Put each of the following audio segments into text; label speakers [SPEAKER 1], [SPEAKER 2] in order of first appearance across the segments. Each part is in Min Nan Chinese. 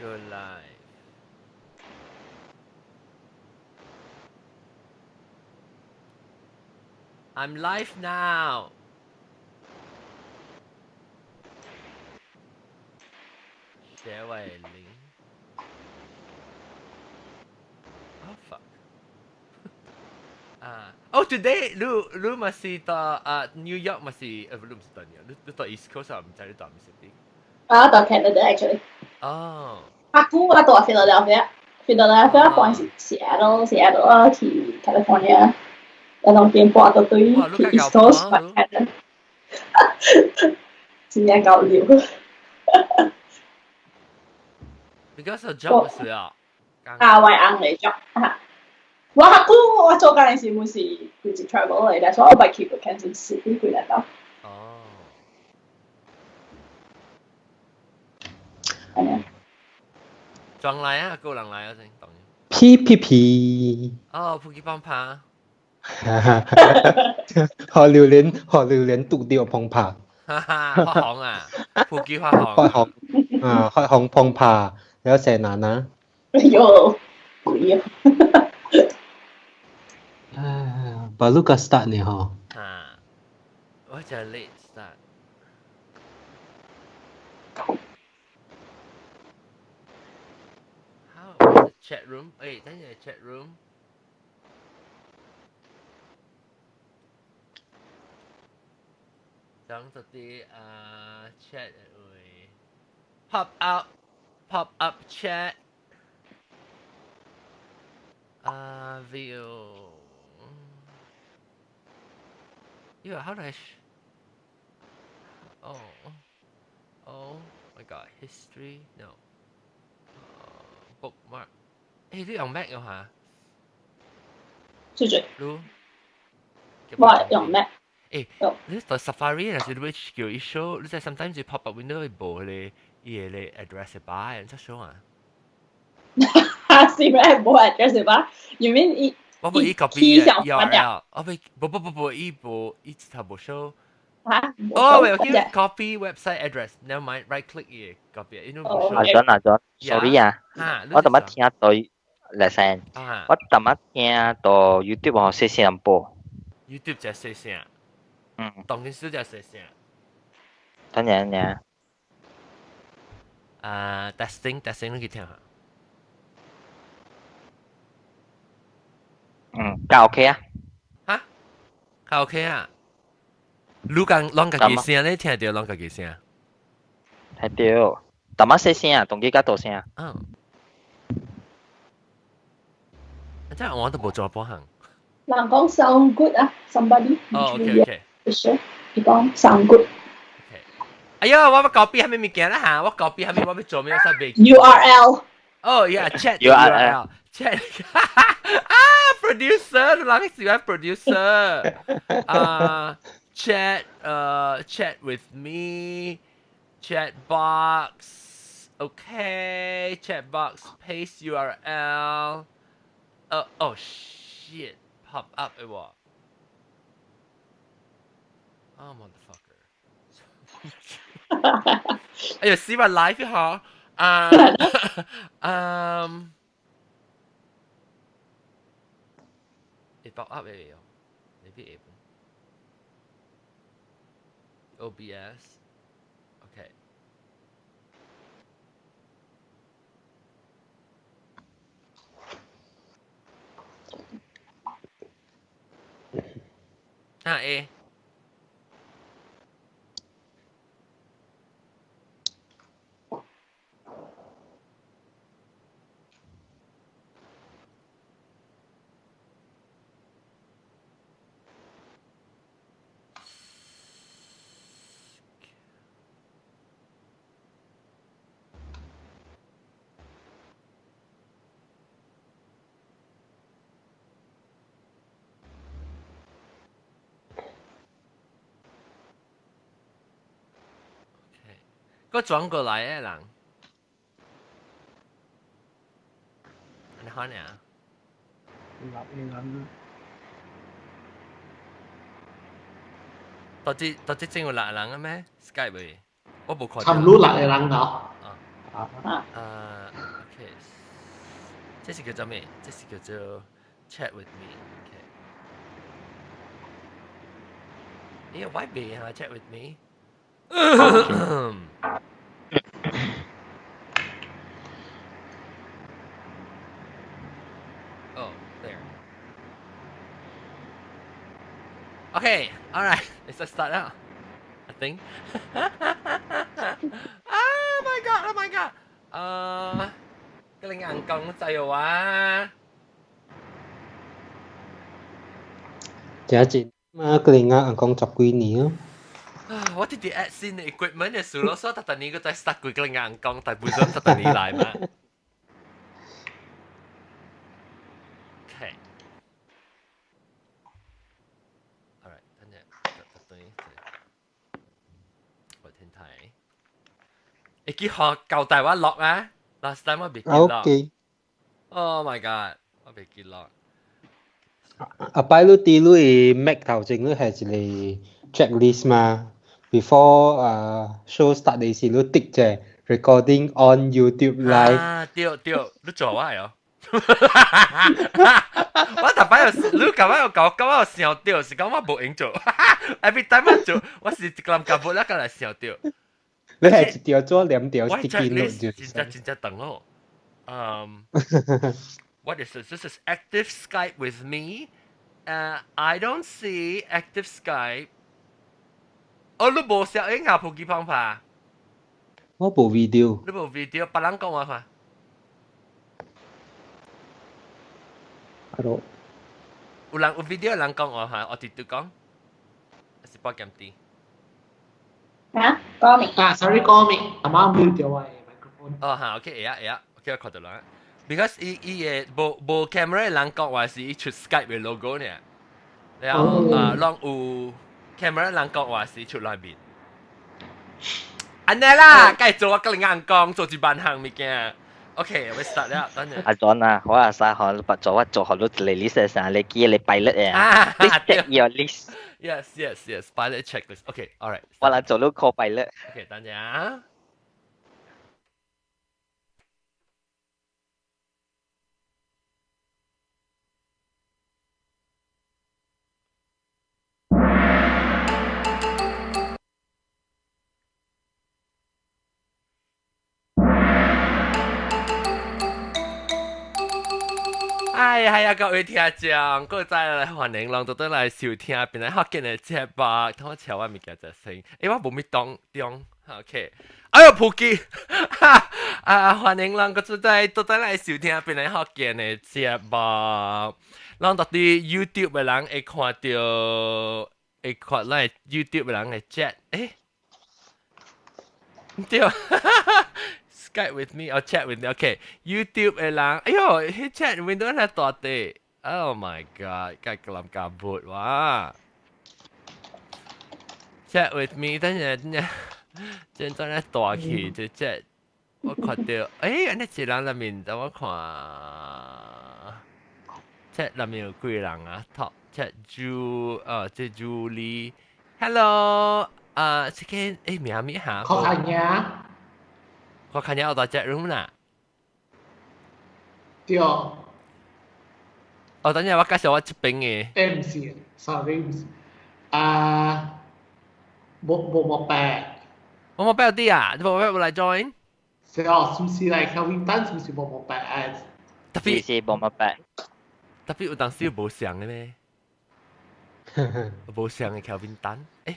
[SPEAKER 1] Go live。I'm live now。謝慧玲。Oh fuck。啊，哦，today 你你嘛是到啊 New York 嘛是，你唔是到 New York，你你到 East Coast 啊？唔知你到 Mississippi。
[SPEAKER 2] 啊，到 Canada actually。
[SPEAKER 1] 哦。
[SPEAKER 2] 阿姑我到 Philadelphia，Philadelphia 換是 Seattle，Seattle 啊去 California，然後邊搬到對去 East Coast 翻 Canada，真正夠料。
[SPEAKER 1] Because of job 是啊。
[SPEAKER 2] 啊，我翁嘅 job 嚇。我阿姑我做工時冇是規日 travel 嚟，但係我捌去過 Kansas City 幾日到。
[SPEAKER 1] 哦。
[SPEAKER 2] 係啊。
[SPEAKER 1] 撞嚟啊，個人來啊先，當然。
[SPEAKER 3] P P P。
[SPEAKER 1] 哦，普吉幫拍。
[SPEAKER 3] 學榴蓮，學榴蓮拄著碰拍。
[SPEAKER 1] 哈哈，發紅啊！普吉發紅。
[SPEAKER 3] 發紅啊！發紅碰拍，有成難啊！
[SPEAKER 2] 哎呦，鬼啊！
[SPEAKER 3] 唉，baru 個 start 呢嗬。
[SPEAKER 1] 啊，我就 late start。How is the chat room？誒，等陣 chat room。講咗啲啊 chat 會 pop up pop up chat 啊 view。Yeah, how do I? Oh, oh my God, history no. Bookmark. 誒，你用 Mac 嘅嚇？
[SPEAKER 2] 謝謝。
[SPEAKER 1] 你？
[SPEAKER 2] 我用 Mac。
[SPEAKER 1] 誒，你在 Safari 還是你叫伊 show？你在 sometimes 你 pop up window 會無咧，伊個咧 address bar，你出 show 啊？
[SPEAKER 2] 是咩？無 address bar？You mean 伊？
[SPEAKER 1] 我無伊 copy URL，我不不不不不，伊無伊頭無 show。
[SPEAKER 2] 嚇？
[SPEAKER 1] 哦，喂，我叫 copy website address，never mind，right click 伊 copy，因為無 show。
[SPEAKER 4] 阿準阿準，sorry 啊，我頭先聽到嚟先，我頭先聽到 YouTube 我細聲播。
[SPEAKER 1] YouTube 就細聲。
[SPEAKER 4] 嗯。
[SPEAKER 1] 當然是就細聲。
[SPEAKER 4] 等陣等陣。
[SPEAKER 1] 啊，testing testing，你去聽下。
[SPEAKER 4] 嗯，較 OK 啊？
[SPEAKER 1] 嚇？較 OK 啊？你講攏家己聲，你聽到攏家己聲？
[SPEAKER 4] 聽到，淡仔細聲啊，當機較大聲。
[SPEAKER 1] 嗯。真係我都無做波行。
[SPEAKER 2] 人講 sound good 啊，somebody。
[SPEAKER 1] 哦，OK OK。
[SPEAKER 2] 伊講 sound good。
[SPEAKER 1] OK。哎呀，我要 copy 係咩物件啦嚇？我 copy 係咩？我要做咩？我未。
[SPEAKER 2] URL。
[SPEAKER 1] 哦，yeah，chat
[SPEAKER 4] URL。
[SPEAKER 1] chat。啊，producer，人喜歡 producer。啊，chat，chat with me，chat box，OK，chat box paste URL。哦，shit，pop up 嘅喎。Oh motherfucker！哎呀，試下 live 下。啊，嗯。會 pop up 嘅喎，未必會。OBS，OK。啊 A。個轉過來嘅人，你看呀？
[SPEAKER 5] 六個人。
[SPEAKER 1] 到這到這真有六個人嘅咩？Skype 我無看。
[SPEAKER 5] 差唔多六個人頭。
[SPEAKER 1] 啊啊。OK，這是叫做咩？這是叫做 chat with me。OK。咦，我未啊，chat with me。Oh, there. Okay, all right. Let's just start now. I think. Oh my god! Oh my god! 啊，個你硬講就話。
[SPEAKER 3] 這真嘛，個你硬講十幾年咯。
[SPEAKER 1] 啊！我直直 add 新的 equipment 嘅時候，所以特特年個再 start 幾個硬講，大部分特特年來嘛。Okay. Alright，等陣，特特等，我聽睇。會記學舊大話落啊？Last time 我未記落。
[SPEAKER 3] OK。
[SPEAKER 1] Oh my god！我未記落。
[SPEAKER 3] 阿擺你佇你 Mac 頭前，你係一個 checklist 嘛？Before 啊 show start 的時，你tick 者 recording on YouTube live。
[SPEAKER 1] 啊，對對，你做我係哦。我特擺有，你舊擺有講，舊擺有想到，是講我無閒做。Every time 我做，我是一個人夾不，一個來想到。
[SPEAKER 3] 你係一條做兩條
[SPEAKER 1] 我
[SPEAKER 3] sticky note 就
[SPEAKER 1] 真正真正長哦。What is this? This is active Skype with me. I don't see active Skype. 哦，你無攝影啊？普及方法。
[SPEAKER 3] 我無 video。
[SPEAKER 1] 你無 video，別人講話看。
[SPEAKER 5] Hello。
[SPEAKER 1] 有人有 video，人講話嚇，我直接講。是八減啲。
[SPEAKER 2] 嚇？講明。
[SPEAKER 5] 啊，sorry，講明，啱啱 mute 咗我嘅 microphone。
[SPEAKER 1] 哦，嚇，OK，會啊，會啊，OK，我看到啦。Because 伊伊個無無 camera 人講話是伊出 Skype 嘅 logo 呢，然後啊，攏有 camera 人講話是出內面。按呢啦，該做我跟你硬講，做一萬項物件。OK，我 start 了，等陣。
[SPEAKER 4] 阿 John 啊，我阿三學白做我做學到嚟 list 成你記你 pilot 啊，please check your list。
[SPEAKER 1] Yes, yes, yes. Pilot checklist. OK, all right.
[SPEAKER 4] 我嚟做到 co pilot。
[SPEAKER 1] OK，等陣啊。哎，係啊，各位聽眾，各位再來歡迎攏都來收聽，邊來福建的節目，等我敲我物件就先，欸，我無咪當中，OK，哎喲，普吉，哈，啊，歡迎攏各在都再來收聽邊來福建的節目，攏到佇 YouTube 的人會看到，會看咱 YouTube 的人的 chat，欸，對。Skype with me or chat with me. Okay, YouTube 的人，哎喲，彼 chat window 那大塊。Oh my god，該個人夾不哇！Chat with me，等陣等陣，真真咧大去就 chat，我看到，哎，按呢一人內面，等我看，chat 內面有幾人啊？Top chat Ju，哦，這 Julie，Hello，啊，這個哎名咩哈？
[SPEAKER 5] 確看呀。
[SPEAKER 1] 我看見我到 chat room 啦。
[SPEAKER 5] 對。
[SPEAKER 1] 哦，等陣我介紹我這邊嘅。
[SPEAKER 5] 欸，毋是，sorry，毋是。啊，無無無白。
[SPEAKER 1] 無無白有啲啊？你無白有來 join？
[SPEAKER 5] 是哦，是毋是來 Kelvin Tan？是毋是無無白啊？
[SPEAKER 1] 特別
[SPEAKER 4] 是無無白。
[SPEAKER 1] 特別有當時無相嘅咩？無相嘅 Kelvin Tan。欸，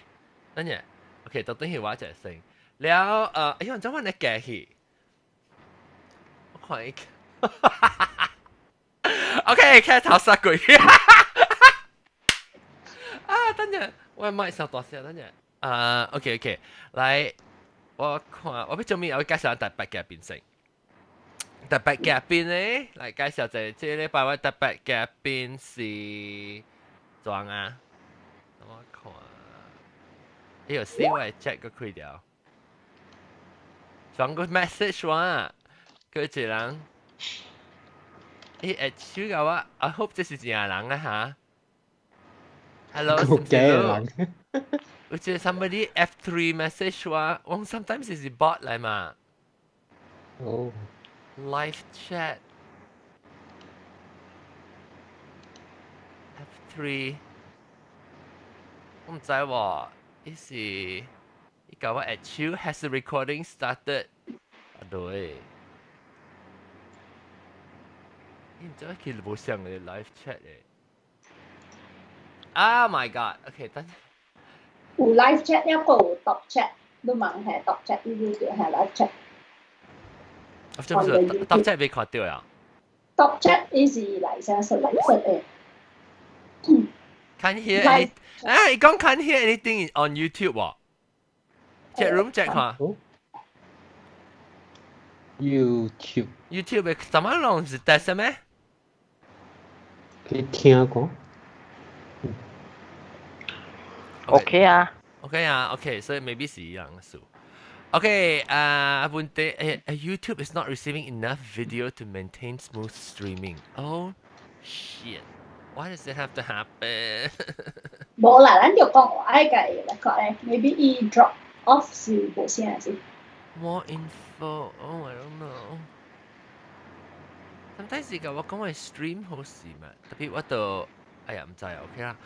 [SPEAKER 1] 等陣，OK，到等下我一先。了，哎呦，怎麼你寄去？我看一個，OK，開頭殺鬼。啊，等陣，我麥收大聲，等陣。啊，OK OK，來，我看，我欲做咩？我介紹特別嘉賓先。特別嘉賓咧，來介紹者，這禮拜我特別嘉賓是怎啊？我看，哎呦，死我 chat 個開掉。傳個 message 我，佢一人，欸，會手甲我，I hope 這是真人啊哈。Hello，
[SPEAKER 3] 個假人。
[SPEAKER 1] 有一個 somebody F3 message 我，我 sometimes 是 bot 來嘛。
[SPEAKER 3] 哦。
[SPEAKER 1] Live chat F3，我毋知喎，伊是伊共我 at you has the recording started？啊對，伊毋知佢無上嘅 live chat 嘅。Oh my god！OK，等。
[SPEAKER 2] 有 live chat 一個有 top chat，你問係 top chat，你就係 live chat。
[SPEAKER 1] 啊，這不是 top chat 未看到啊
[SPEAKER 2] ？top chat 伊是來聲 select 的。
[SPEAKER 1] Can't hear any？啊，伊講 can't hear anything on YouTube 喎。Chat room check 看。
[SPEAKER 3] YouTube。
[SPEAKER 1] YouTube 嘅怎麼攏是 test 咩？
[SPEAKER 3] 去聽過。
[SPEAKER 4] OK 啊。
[SPEAKER 1] OK 啊，OK，所以 maybe 是一樣數。OK，啊，問題YouTube is not receiving enough video to maintain smooth streaming. Oh shit! Why does it have to happen?
[SPEAKER 2] 無啦，咱就講話愛家 record 咧，maybe 伊 drop off 是無聲是。
[SPEAKER 1] More info? Oh, I don't know. Sometimes 是個我講話 stream 好事嘛，特別我就哎呀毋知 OK 啦，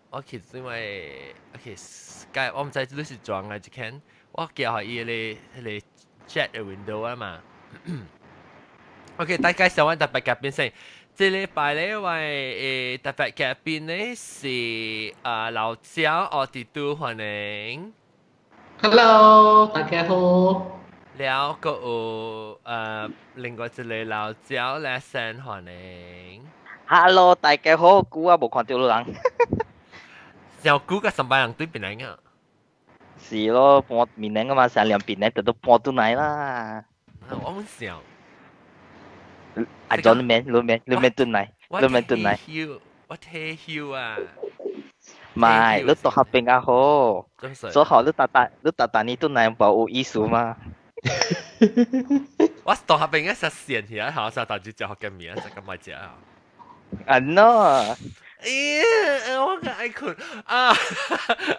[SPEAKER 1] 我其實因為 OK Skype 我毋知你是裝還是間，我叫予伊彼個 chat 的 window 啊嘛。OK，大家上完特別嘉賓先。這禮拜咧，我特別嘉賓咧是啊老焦奧迪都歡迎。
[SPEAKER 5] Hello，大家好。
[SPEAKER 1] 了閣有另外一個老焦來先歡迎。
[SPEAKER 4] Hello，大家好，久啊無看著你人。
[SPEAKER 1] 小久佮三百人對邊來啊？
[SPEAKER 4] 是咯，搬檳城啊嘛，成兩邊咧，就都搬轉來啦。
[SPEAKER 1] 我們想。
[SPEAKER 4] 阿 John 你免，你免，你免轉來，你免轉來。
[SPEAKER 1] 我退休啊！
[SPEAKER 4] 唔係，你讀合比較好。做好你大大，你大大你轉來無有意思嗎？
[SPEAKER 1] 我讀合並一實線起來，好像大家食福建麵，食咁賣食啊。
[SPEAKER 4] 啊 no！
[SPEAKER 1] 咦，我個愛睏啊。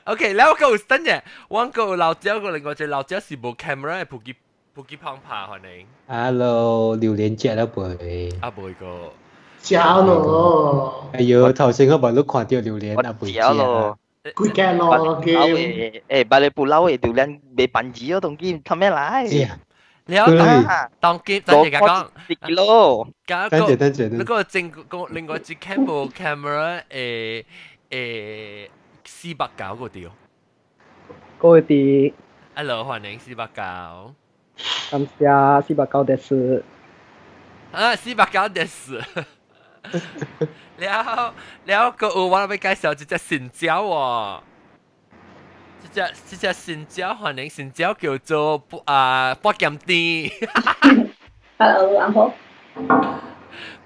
[SPEAKER 1] OK，แล้ว個有等陣，我個老焦個另外一個老焦是無 camera 的，普吉普吉胖拍歡迎。
[SPEAKER 3] Hello，榴蓮食了未？
[SPEAKER 1] 啊，未個。
[SPEAKER 5] 食咯。
[SPEAKER 3] 哎喲，頭先我無你看著榴蓮啊，未食
[SPEAKER 4] 咯。
[SPEAKER 5] 幾間咯，叫。
[SPEAKER 4] 誒，巴里布老的榴蓮賣半字哦，當今他咩來？
[SPEAKER 1] 了當當今等陣講，
[SPEAKER 4] 一 kilo。
[SPEAKER 3] 等陣等陣。
[SPEAKER 1] 那個正個另外一 camera camera 490個掉。
[SPEAKER 6] 各位啲。
[SPEAKER 1] Hello，歡迎489。
[SPEAKER 6] 感謝489です。
[SPEAKER 1] 啊，489です。了了個有我欲介紹一隻新鳥喎。這隻新鳥歡迎新鳥叫做啊八鹹甜。
[SPEAKER 2] Hello，阿好。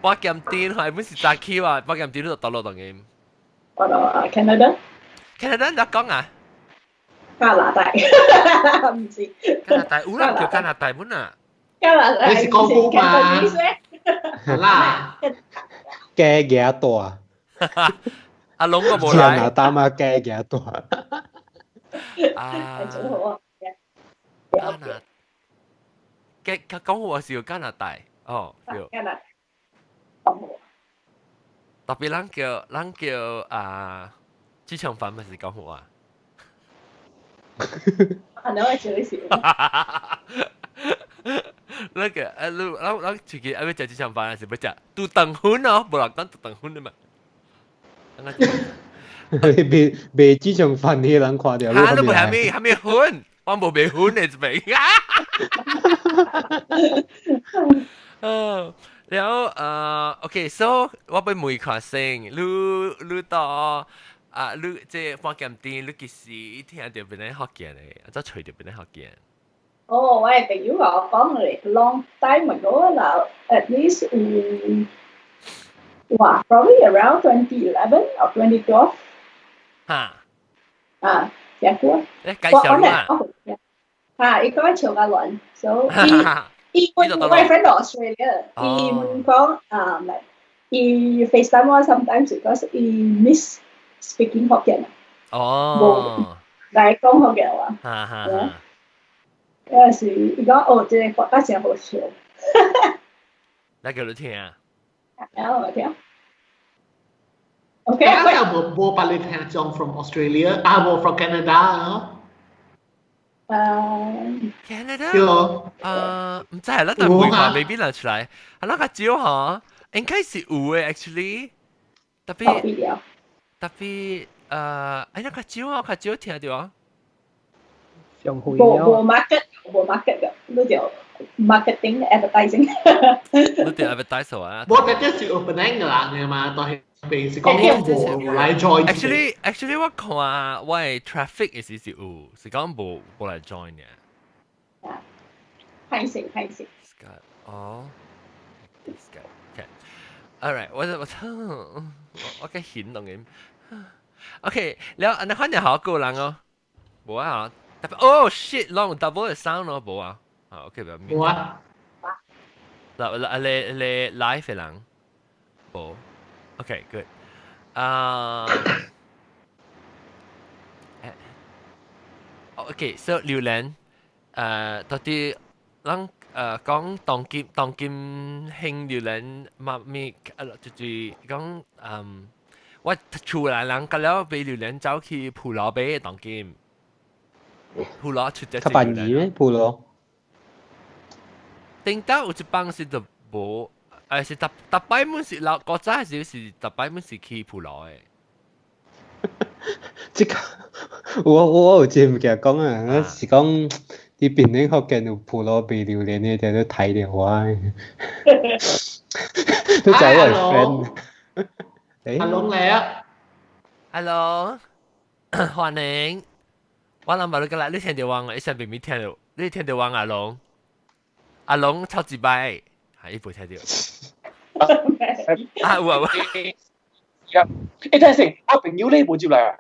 [SPEAKER 1] 八鹹甜係本是早起喎，八鹹甜你就倒落當嘅。
[SPEAKER 2] 我到 Canada。
[SPEAKER 1] Canada 你講啊？
[SPEAKER 2] 加拿大，唔知。
[SPEAKER 1] 加拿大有人叫加拿大本啊？
[SPEAKER 2] 加拿大。
[SPEAKER 5] 你是講古嘛？好啦。
[SPEAKER 3] 加額大。
[SPEAKER 1] 阿龍個無來。
[SPEAKER 3] 加拿大嘛加額大。
[SPEAKER 1] 啊。
[SPEAKER 2] 最好啊！
[SPEAKER 1] 加拿，嘅講話是加拿大，哦，對。
[SPEAKER 2] 加拿大。
[SPEAKER 1] 特別咱叫啊，豬腸粉咪是講話。
[SPEAKER 2] 可能會少少。
[SPEAKER 1] 那個你咱出去愛欲食豬腸飯還是欲食拄腸粉哦？無人講拄腸粉的嘛。
[SPEAKER 3] 賣賣豬腸飯的人看著，
[SPEAKER 1] 哈，你無蝦米蝦米粉，我無賣粉的這邊。嗯，然後OK，so 我欲問看先，你到啊，你這半鹹甜，你幾時聽著邊個福建的？怎揣著邊個福建？
[SPEAKER 2] 哦，我的朋友共我講咧，long time ago 啦，at least 哇，probably around 2011 or 2012。
[SPEAKER 1] 哈。
[SPEAKER 2] 啊，聽過。
[SPEAKER 1] 你介紹你啊？
[SPEAKER 2] 啊，伊講潮甲亂，所以伊我我 friend Australia，伊問講啊，like 伊 FaceTime 我 sometimes because 伊 miss speaking 福建。
[SPEAKER 1] 哦。
[SPEAKER 2] 來講福建話。
[SPEAKER 1] 哈哈。
[SPEAKER 2] 有時伊講哦，這個國家真好笑。
[SPEAKER 1] 來叫你聽啊。
[SPEAKER 2] 啊，我聽。OK，
[SPEAKER 5] 我有無無別你聽眾 from Australia，啊無 from Canada 啊。
[SPEAKER 1] Canada？
[SPEAKER 5] 對。
[SPEAKER 1] 唔知係啦，但會話未必拿出來。啊，那個少嗬，應該是有嘅，actually。特別特別哎，那個少啊，較少聽到啊。
[SPEAKER 6] 上會
[SPEAKER 2] 無無 market 無 market 嘅，你就 marketing advertising。
[SPEAKER 1] 你就 advertise 啊？
[SPEAKER 5] 無，這這是有本來嘅人嘅嘛，但係平時講無無來 join。
[SPEAKER 1] Actually，我看我的 traffic 是是有，是講無無來 join 嘅。
[SPEAKER 2] 歹勢歹勢。
[SPEAKER 1] 哦，OK，all right，我我我我嘅顯動嘅。OK，了，你看你好個人哦，無啊。哦 shit，攏 double 的 sound 咯，無啊。啊，OK，
[SPEAKER 5] 無啊。
[SPEAKER 1] 嗱嗱，你你 live 嘅人，無。OK，good。啊。OK，so 榴蓮，到底咱講當今當今興榴蓮嘛咪，就是講我厝內人甲了買榴蓮走去鋪樓買當今。鋪樓出
[SPEAKER 3] 較便宜咩？鋪樓？
[SPEAKER 1] 頂到有一幫是就無，是逐逐擺滿是老古早時是逐擺滿是去鋪樓的。
[SPEAKER 3] 這個我我有一個物件講啊，是講佇檳城福建有鋪路賣榴蓮的，定都睇電話。都知我 friend。
[SPEAKER 5] 阿龍來啊
[SPEAKER 1] ！Hello，歡迎。我諗埋你過來，你聽到我，你上邊沒聽到？你聽到我阿龍？阿龍超一擺，係伊無聽到。啊有啊有。
[SPEAKER 7] 欸，等下先，我朋友你無入來啊？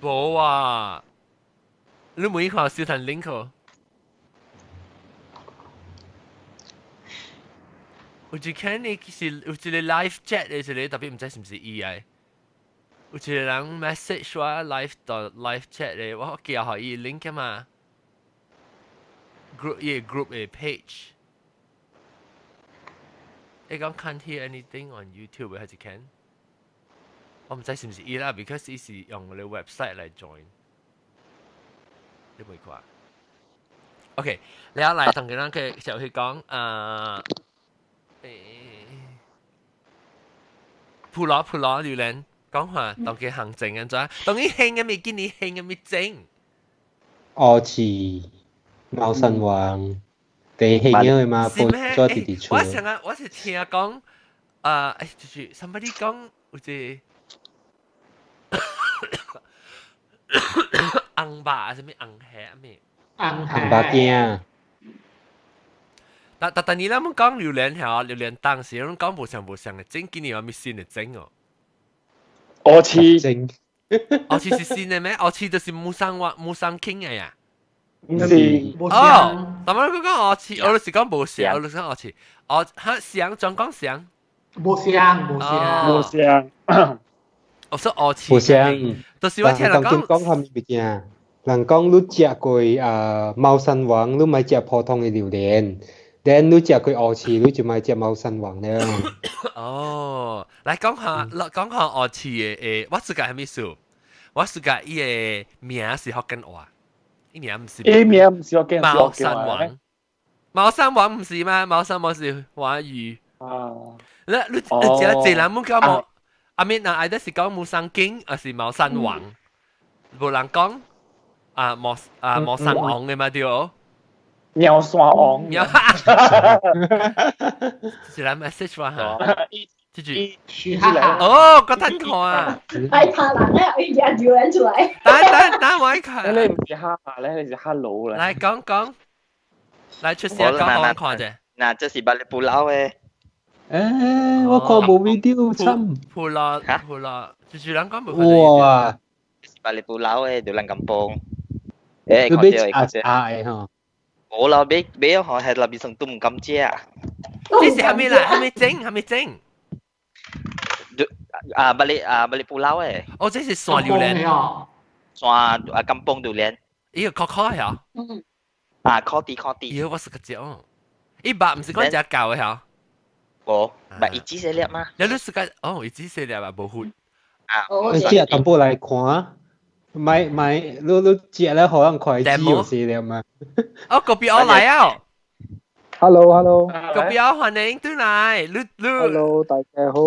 [SPEAKER 1] 無啊！你每看小陳 link 有一看你是有一個 live chat 的一個，特別毋知是毋是伊的。有一個人 message 我 live 到 live chat 的，我寄予伊 link 嘛。group 伊個 group 的 page。伊講 can't hear anything on YouTube 還是 can？我毋知是毋是伊啦，because 伊是用個 website 來 join。你袂看？OK，你後來同佢咱佢就去講啊。鋪羅鋪羅榴蓮講話當佢行政安怎？當伊興嘅物今年興嘅物整。
[SPEAKER 3] 烏刺、貓山王，地興嘅嘛，報咗弟弟出。
[SPEAKER 1] 我想啊，我是聽講，啊，就是 somebody 講有一個紅肉，啥物紅蝦咩？
[SPEAKER 5] 紅
[SPEAKER 3] 紅肉羹。
[SPEAKER 1] 但但但你咱們講榴蓮嚇，榴蓮當時攏講無相無相的整，今年有咩新的整哦？
[SPEAKER 7] 烏刺
[SPEAKER 3] 整，
[SPEAKER 1] 烏刺是新的咩？烏刺就是木生王木生 king 的呀。
[SPEAKER 7] 毋是。
[SPEAKER 1] 哦，但係佢講烏刺，我就是講無相，我就是講烏刺。哦，哈相，專講相。
[SPEAKER 5] 無相，無相，
[SPEAKER 7] 無相。
[SPEAKER 1] 我說烏刺。
[SPEAKER 3] 無相。
[SPEAKER 1] 就是我聽人講。
[SPEAKER 3] 講啥物物件？人講你食過啊貓山王，你莫食普通的榴蓮。then 你食過烏刺，你就莫食貓山王了。
[SPEAKER 1] 哦，來講下，講下烏刺的誒，我自家係咩事？我自家伊的名是福建話，伊名毋是。
[SPEAKER 7] 伊名毋是福建，
[SPEAKER 1] 貓山王。貓山王毋是嗎？貓山王是華語。
[SPEAKER 7] 啊。
[SPEAKER 1] 你你你食濟人毋講無？阿面人愛得是講木生經，還是貓山王？無人講啊，貓啊貓山王的嘛對哦。
[SPEAKER 7] 貓山王，
[SPEAKER 1] 喵，是來 message 我哈，這句，哦，個等看啊，
[SPEAKER 2] 愛怕人咧，伊日留言出來，
[SPEAKER 1] 等等等我看，
[SPEAKER 7] 你唔是哈咧，你是哈佬咧，
[SPEAKER 1] 來講講，來出聲講我看者，
[SPEAKER 4] 嗱，這是 Balik Pulau 的，
[SPEAKER 3] 誒，我看無 video 慘，
[SPEAKER 1] 鋪啦鋪啦，就是人講無，
[SPEAKER 3] 哇
[SPEAKER 4] ，Balik Pulau 的就咱 kampung，誒，
[SPEAKER 3] 你買鴨鴨的吼。
[SPEAKER 4] 無啦，買買嗬係立邊都唔敢食。
[SPEAKER 1] 這是係咪啦？係咪整？係咪整？
[SPEAKER 4] 啊，Balik 啊，Balik Pulau 的。
[SPEAKER 1] 哦，這是山榴蓮。
[SPEAKER 4] 山啊，kampung 榴蓮。
[SPEAKER 1] 伊個確確呀。
[SPEAKER 2] 嗯。
[SPEAKER 4] 啊，考啲考啲。
[SPEAKER 1] 妖，我是個食。伊肉毋是講食舊的嚇？
[SPEAKER 4] 無，肉伊只細粒嘛。
[SPEAKER 1] 你你是個哦，伊只細粒啊，無血。
[SPEAKER 4] 啊，
[SPEAKER 3] 你食淡薄來看，買買，你食咧可能快只有細粒嘛。
[SPEAKER 1] 哦，隔壁我來啊
[SPEAKER 6] ！Hello，Hello。
[SPEAKER 1] 隔壁我歡迎轉來，你你。
[SPEAKER 6] Hello，大家好。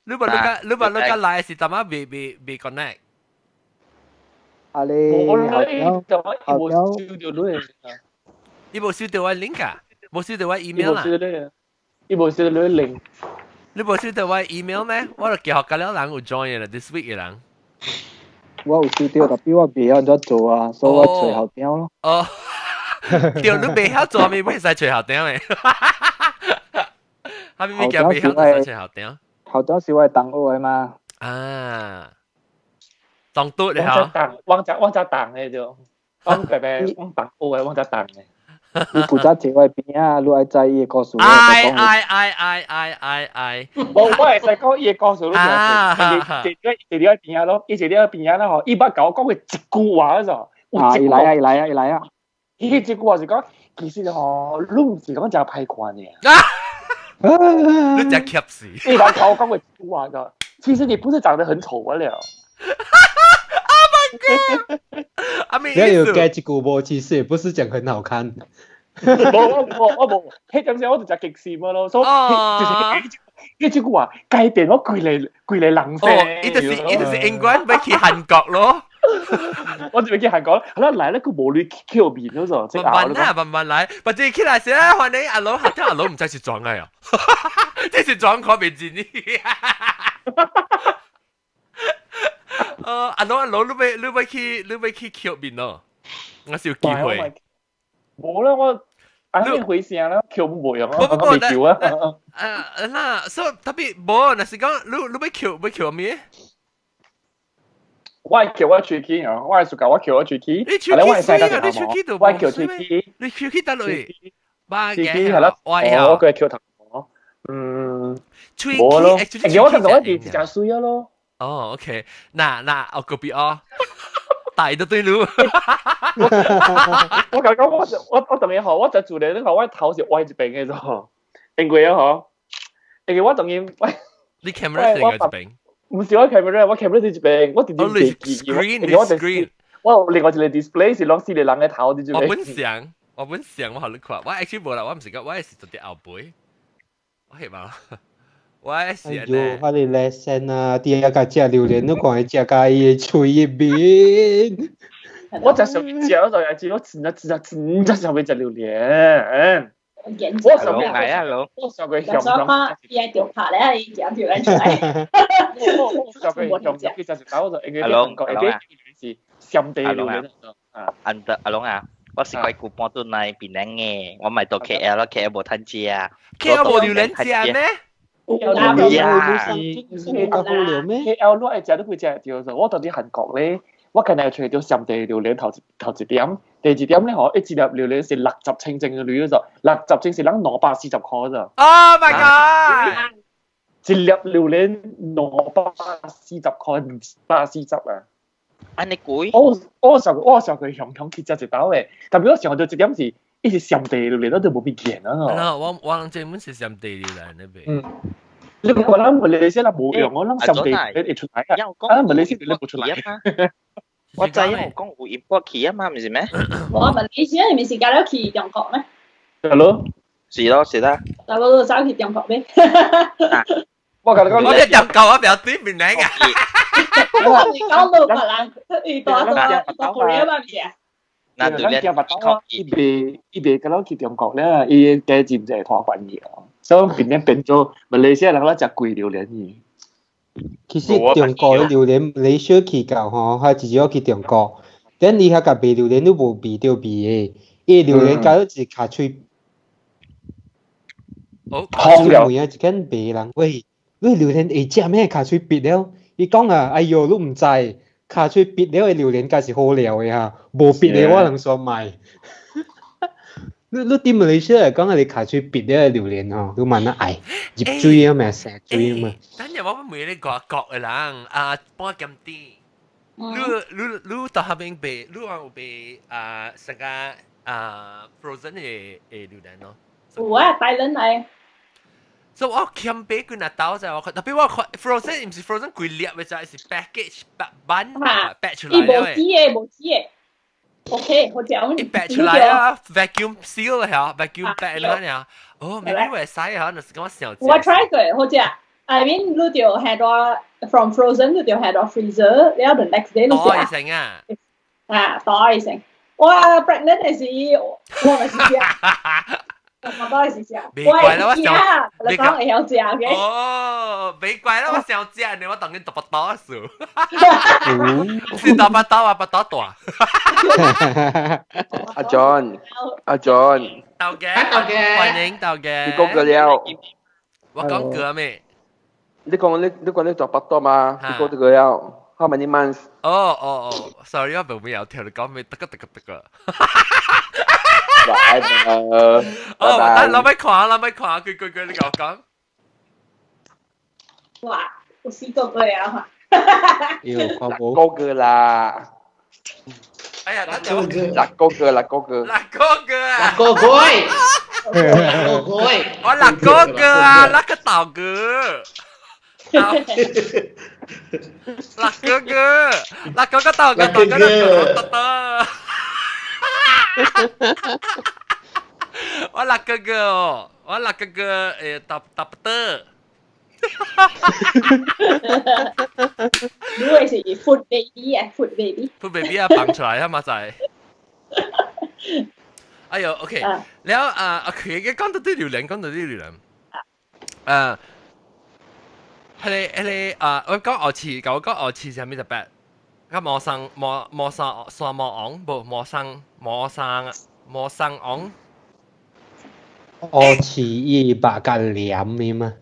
[SPEAKER 1] 你把你個你把你個來是怎麼未未未 connect？
[SPEAKER 6] 啊你，
[SPEAKER 7] 我咧就我無收到你。
[SPEAKER 1] 你無收到我 link 啊？無收到我 email 啦？
[SPEAKER 7] 伊無收到你 link。
[SPEAKER 1] 你無收到我 email 咩？我就叫學緊了人有 join 啦，this week 嘅人。
[SPEAKER 6] 我有收到，但我袂曉按怎做啊，所以我揣後邊咯。
[SPEAKER 1] 哦，對，你袂曉做，咪會使揣後邊嘅。哈咪物件袂曉就使揣後邊。
[SPEAKER 6] 後邊是我的同學的嘛。
[SPEAKER 1] 啊，當嘟你嚇。
[SPEAKER 7] 我只我只同的就，我白白我同學的我只同的。
[SPEAKER 6] 伊負責坐我邊啊，你愛知伊的故事。
[SPEAKER 1] 哎哎哎哎哎哎哎！
[SPEAKER 7] 無，我會使講伊的故事，你聽。坐坐佇我邊仔咯，伊坐佇我邊仔啦吼，伊捌共我講過一句話咋？
[SPEAKER 6] 啊，伊來啊，伊來啊，伊來啊！
[SPEAKER 7] 伊彼一句話是講，其實吼，你毋是講誠歹看爾。
[SPEAKER 1] 你誠怯死！
[SPEAKER 7] 伊捌共我講過一句話咋？其實你不是長得很醜罷了。
[SPEAKER 1] Oh my god！阿
[SPEAKER 3] 你有加一句無？其實也不是講很好看。
[SPEAKER 7] 無我無我無，彼陣時我就誠激心咯，所以就是彼句話改變我規個規個人生。
[SPEAKER 1] 哦，伊就是永遠欲去韓國咯。
[SPEAKER 7] 我就欲去韓國，好啦來咧，閣無鐳去面嗰種。
[SPEAKER 1] 慢慢啊，慢慢來，或者起來時咧，歡迎阿老，聽阿老毋知是裝的哦，這是裝看袂進呢。阿老阿老，你欲去抾面咯？我是有機會。
[SPEAKER 7] 無啦，我啊你回聲啦，抾無用啊，
[SPEAKER 1] 不不
[SPEAKER 7] 未抾啊。
[SPEAKER 1] 啊，那所以特別無，若是講你欲抾欲抾咩？
[SPEAKER 7] 我抾我喙齒哦，我係暑假我抾我喙齒。
[SPEAKER 1] 你喙齒水啊？你喙齒都
[SPEAKER 7] 我抾喙齒。
[SPEAKER 1] 你喙齒佗落？
[SPEAKER 7] 喙齒係啦，我佢抾頭毛。嗯，
[SPEAKER 1] 喙
[SPEAKER 7] 無咯。
[SPEAKER 1] 齒，
[SPEAKER 7] 我感覺我是誠水啊咯。
[SPEAKER 1] 哦，OK，那那我隔壁哦，大都對路。
[SPEAKER 7] 我感覺我當然吼，我就做咧，你看我頭是歪一邊的啫，因為啊吼，因為我當然我。
[SPEAKER 1] 你 camera 是另外一邊？
[SPEAKER 7] 唔是我 camera，我 camera 是一邊，我直接
[SPEAKER 1] screen，你 screen，
[SPEAKER 7] 我另外一個 display 是攏四個人的頭佇這邊。
[SPEAKER 1] 我本想，我本想我予你看，我 actually 無啦，我毋是講，我是做佇後背，我係嘛？我是
[SPEAKER 3] 哎喲，我哋叻聲啊！啲一個食榴蓮，你看伊食甲伊的喙入面。
[SPEAKER 7] 我食上面食，我就係知我真真真真真想欲食榴蓮。我上
[SPEAKER 4] 面來啊，老。
[SPEAKER 7] 我上過
[SPEAKER 2] 上上伊愛著拍咧，伊夾條來出來。
[SPEAKER 7] 我上過上去食一道，我就因為韓國下是上地榴蓮
[SPEAKER 4] 啊。阿龍啊，我是鬼古搬轉來檳城的，我咪到 KL 咯，KL 無趁食。
[SPEAKER 1] KL 無榴蓮食咩？
[SPEAKER 7] 有
[SPEAKER 3] 啦，有咩
[SPEAKER 7] ？KL 你愛食你會食會著，我到佇韓國咧，我近來揣著上地榴蓮頭頭一點，第二點咧吼，一粒榴蓮是60清正嘅鐳咋，六十清是人240塊咋。
[SPEAKER 1] Oh my god！
[SPEAKER 7] 一粒榴蓮240塊，240啊！
[SPEAKER 4] 按呢貴？
[SPEAKER 7] 我上過香港去食一道的，特別我想著一點是，伊是上地榴蓮，我就無變見啊！
[SPEAKER 1] 我我這本是上地榴蓮那邊。
[SPEAKER 7] 嗯。你講咱馬來西亞無用，我諗上地會出來啊！啊，馬來西亞無出來。
[SPEAKER 4] 我知影有講有 import 去啊嘛，毋是咩？
[SPEAKER 2] 無馬來西亞毋是加了去中國咩？
[SPEAKER 7] 係咯，
[SPEAKER 4] 是咯，是啦。
[SPEAKER 2] 但我都走去中國咩？
[SPEAKER 7] 我共你講，
[SPEAKER 1] 我哋中國我表對面嚟㗎。
[SPEAKER 2] 我講路個人，伊大大大過來嘛，毋是啊？
[SPEAKER 4] 那對咧，
[SPEAKER 7] 伊袂敢若去中國咧，伊價錢就會拖懸去哦。所以變做馬來西亞人咧食貴榴蓮去。
[SPEAKER 3] 其實中國的榴蓮，你小去到吼，還直接去中國，等伊遐共賣榴蓮都無味著味的，伊榴蓮加咗一尻喙，
[SPEAKER 1] 哦，
[SPEAKER 7] 空了。
[SPEAKER 3] 問啊，一間賣人，喂，你榴蓮會食咩？尻喙篦了，伊講啊，哎喲，你毋知，尻喙篦了的榴蓮才是好料的哈，無篦的我通煞賣。你佇馬來西亞講啊，你尻喙篦了的榴蓮吼，你慢慢愛入水啊嘛，生水啊嘛。
[SPEAKER 1] 等陣我問你外國的人啊，半鹹甜，你你你到彼邊賣，你有賣啊？啥個啊 frozen 嘅嘅榴蓮咯。
[SPEAKER 2] 有啊，大輪嚟。
[SPEAKER 1] 所以我欠俾佢那兜就我特別我看 frozen 唔是 frozen 規粒嘅就係 package 版 pack 出來。
[SPEAKER 2] 伊無紙嘅，無紙嘅。OK，好食。
[SPEAKER 1] 伊 pack 出來啊，vacuum seal 嚇，vacuum pack 啦呀。哦，maybe 會使嚇，就是講想。
[SPEAKER 2] 我 try 過，好食。I mean，你就下到 from frozen，你就下到 freezer，然後 the next day 你食。
[SPEAKER 1] 多成啊！
[SPEAKER 2] 啊，多成。我 pregnant 嘅時，我咪是食。我都係食。
[SPEAKER 1] 別怪啦，我想，
[SPEAKER 2] 你講會曉食嘅。
[SPEAKER 1] 哦，別怪啦，我想食呢，我當緊大腹肚數。是大腹肚啊，腹肚大。
[SPEAKER 8] 阿 John，阿 John，
[SPEAKER 1] 豆嘅，
[SPEAKER 5] 豆嘅，
[SPEAKER 1] 歡迎豆嘅。
[SPEAKER 8] 你講過了。
[SPEAKER 1] 我講過咩？
[SPEAKER 8] 你講你做腹肚嘛？你講這個了。How many months？
[SPEAKER 1] 哦哦哦，sorry，我明明有聽你講咩？得個得個得個。
[SPEAKER 8] 拜拜。
[SPEAKER 1] 哦，等攞咪看，攞咪看，佢佢佢，你講講。
[SPEAKER 2] 哇，有四個月啊！
[SPEAKER 3] 要看無？
[SPEAKER 8] 個個啦。
[SPEAKER 1] 哎呀，等陣我
[SPEAKER 8] 六個個，六個個。
[SPEAKER 1] 六個個啊！
[SPEAKER 5] 六個月。六個月。
[SPEAKER 1] 我六個個啊，六個大哥。六哥哥，六哥哥大哥，大哥大哥。我六哥哥哦，我六哥哥誒，搭搭不得。
[SPEAKER 2] 你會是 food baby 啊，food baby。
[SPEAKER 1] food baby 啊，放出來啊嘛就係。哎呦，OK，แล้ว啊，OK，講到啲榴蓮，講到啲榴蓮，誒，係個啊，我講鵝翅，我講鵝翅係咩特別？咁磨生磨磨生蒜磨昂，無磨生磨生磨生昂。
[SPEAKER 3] 鵝翅伊白甲黏的嘛？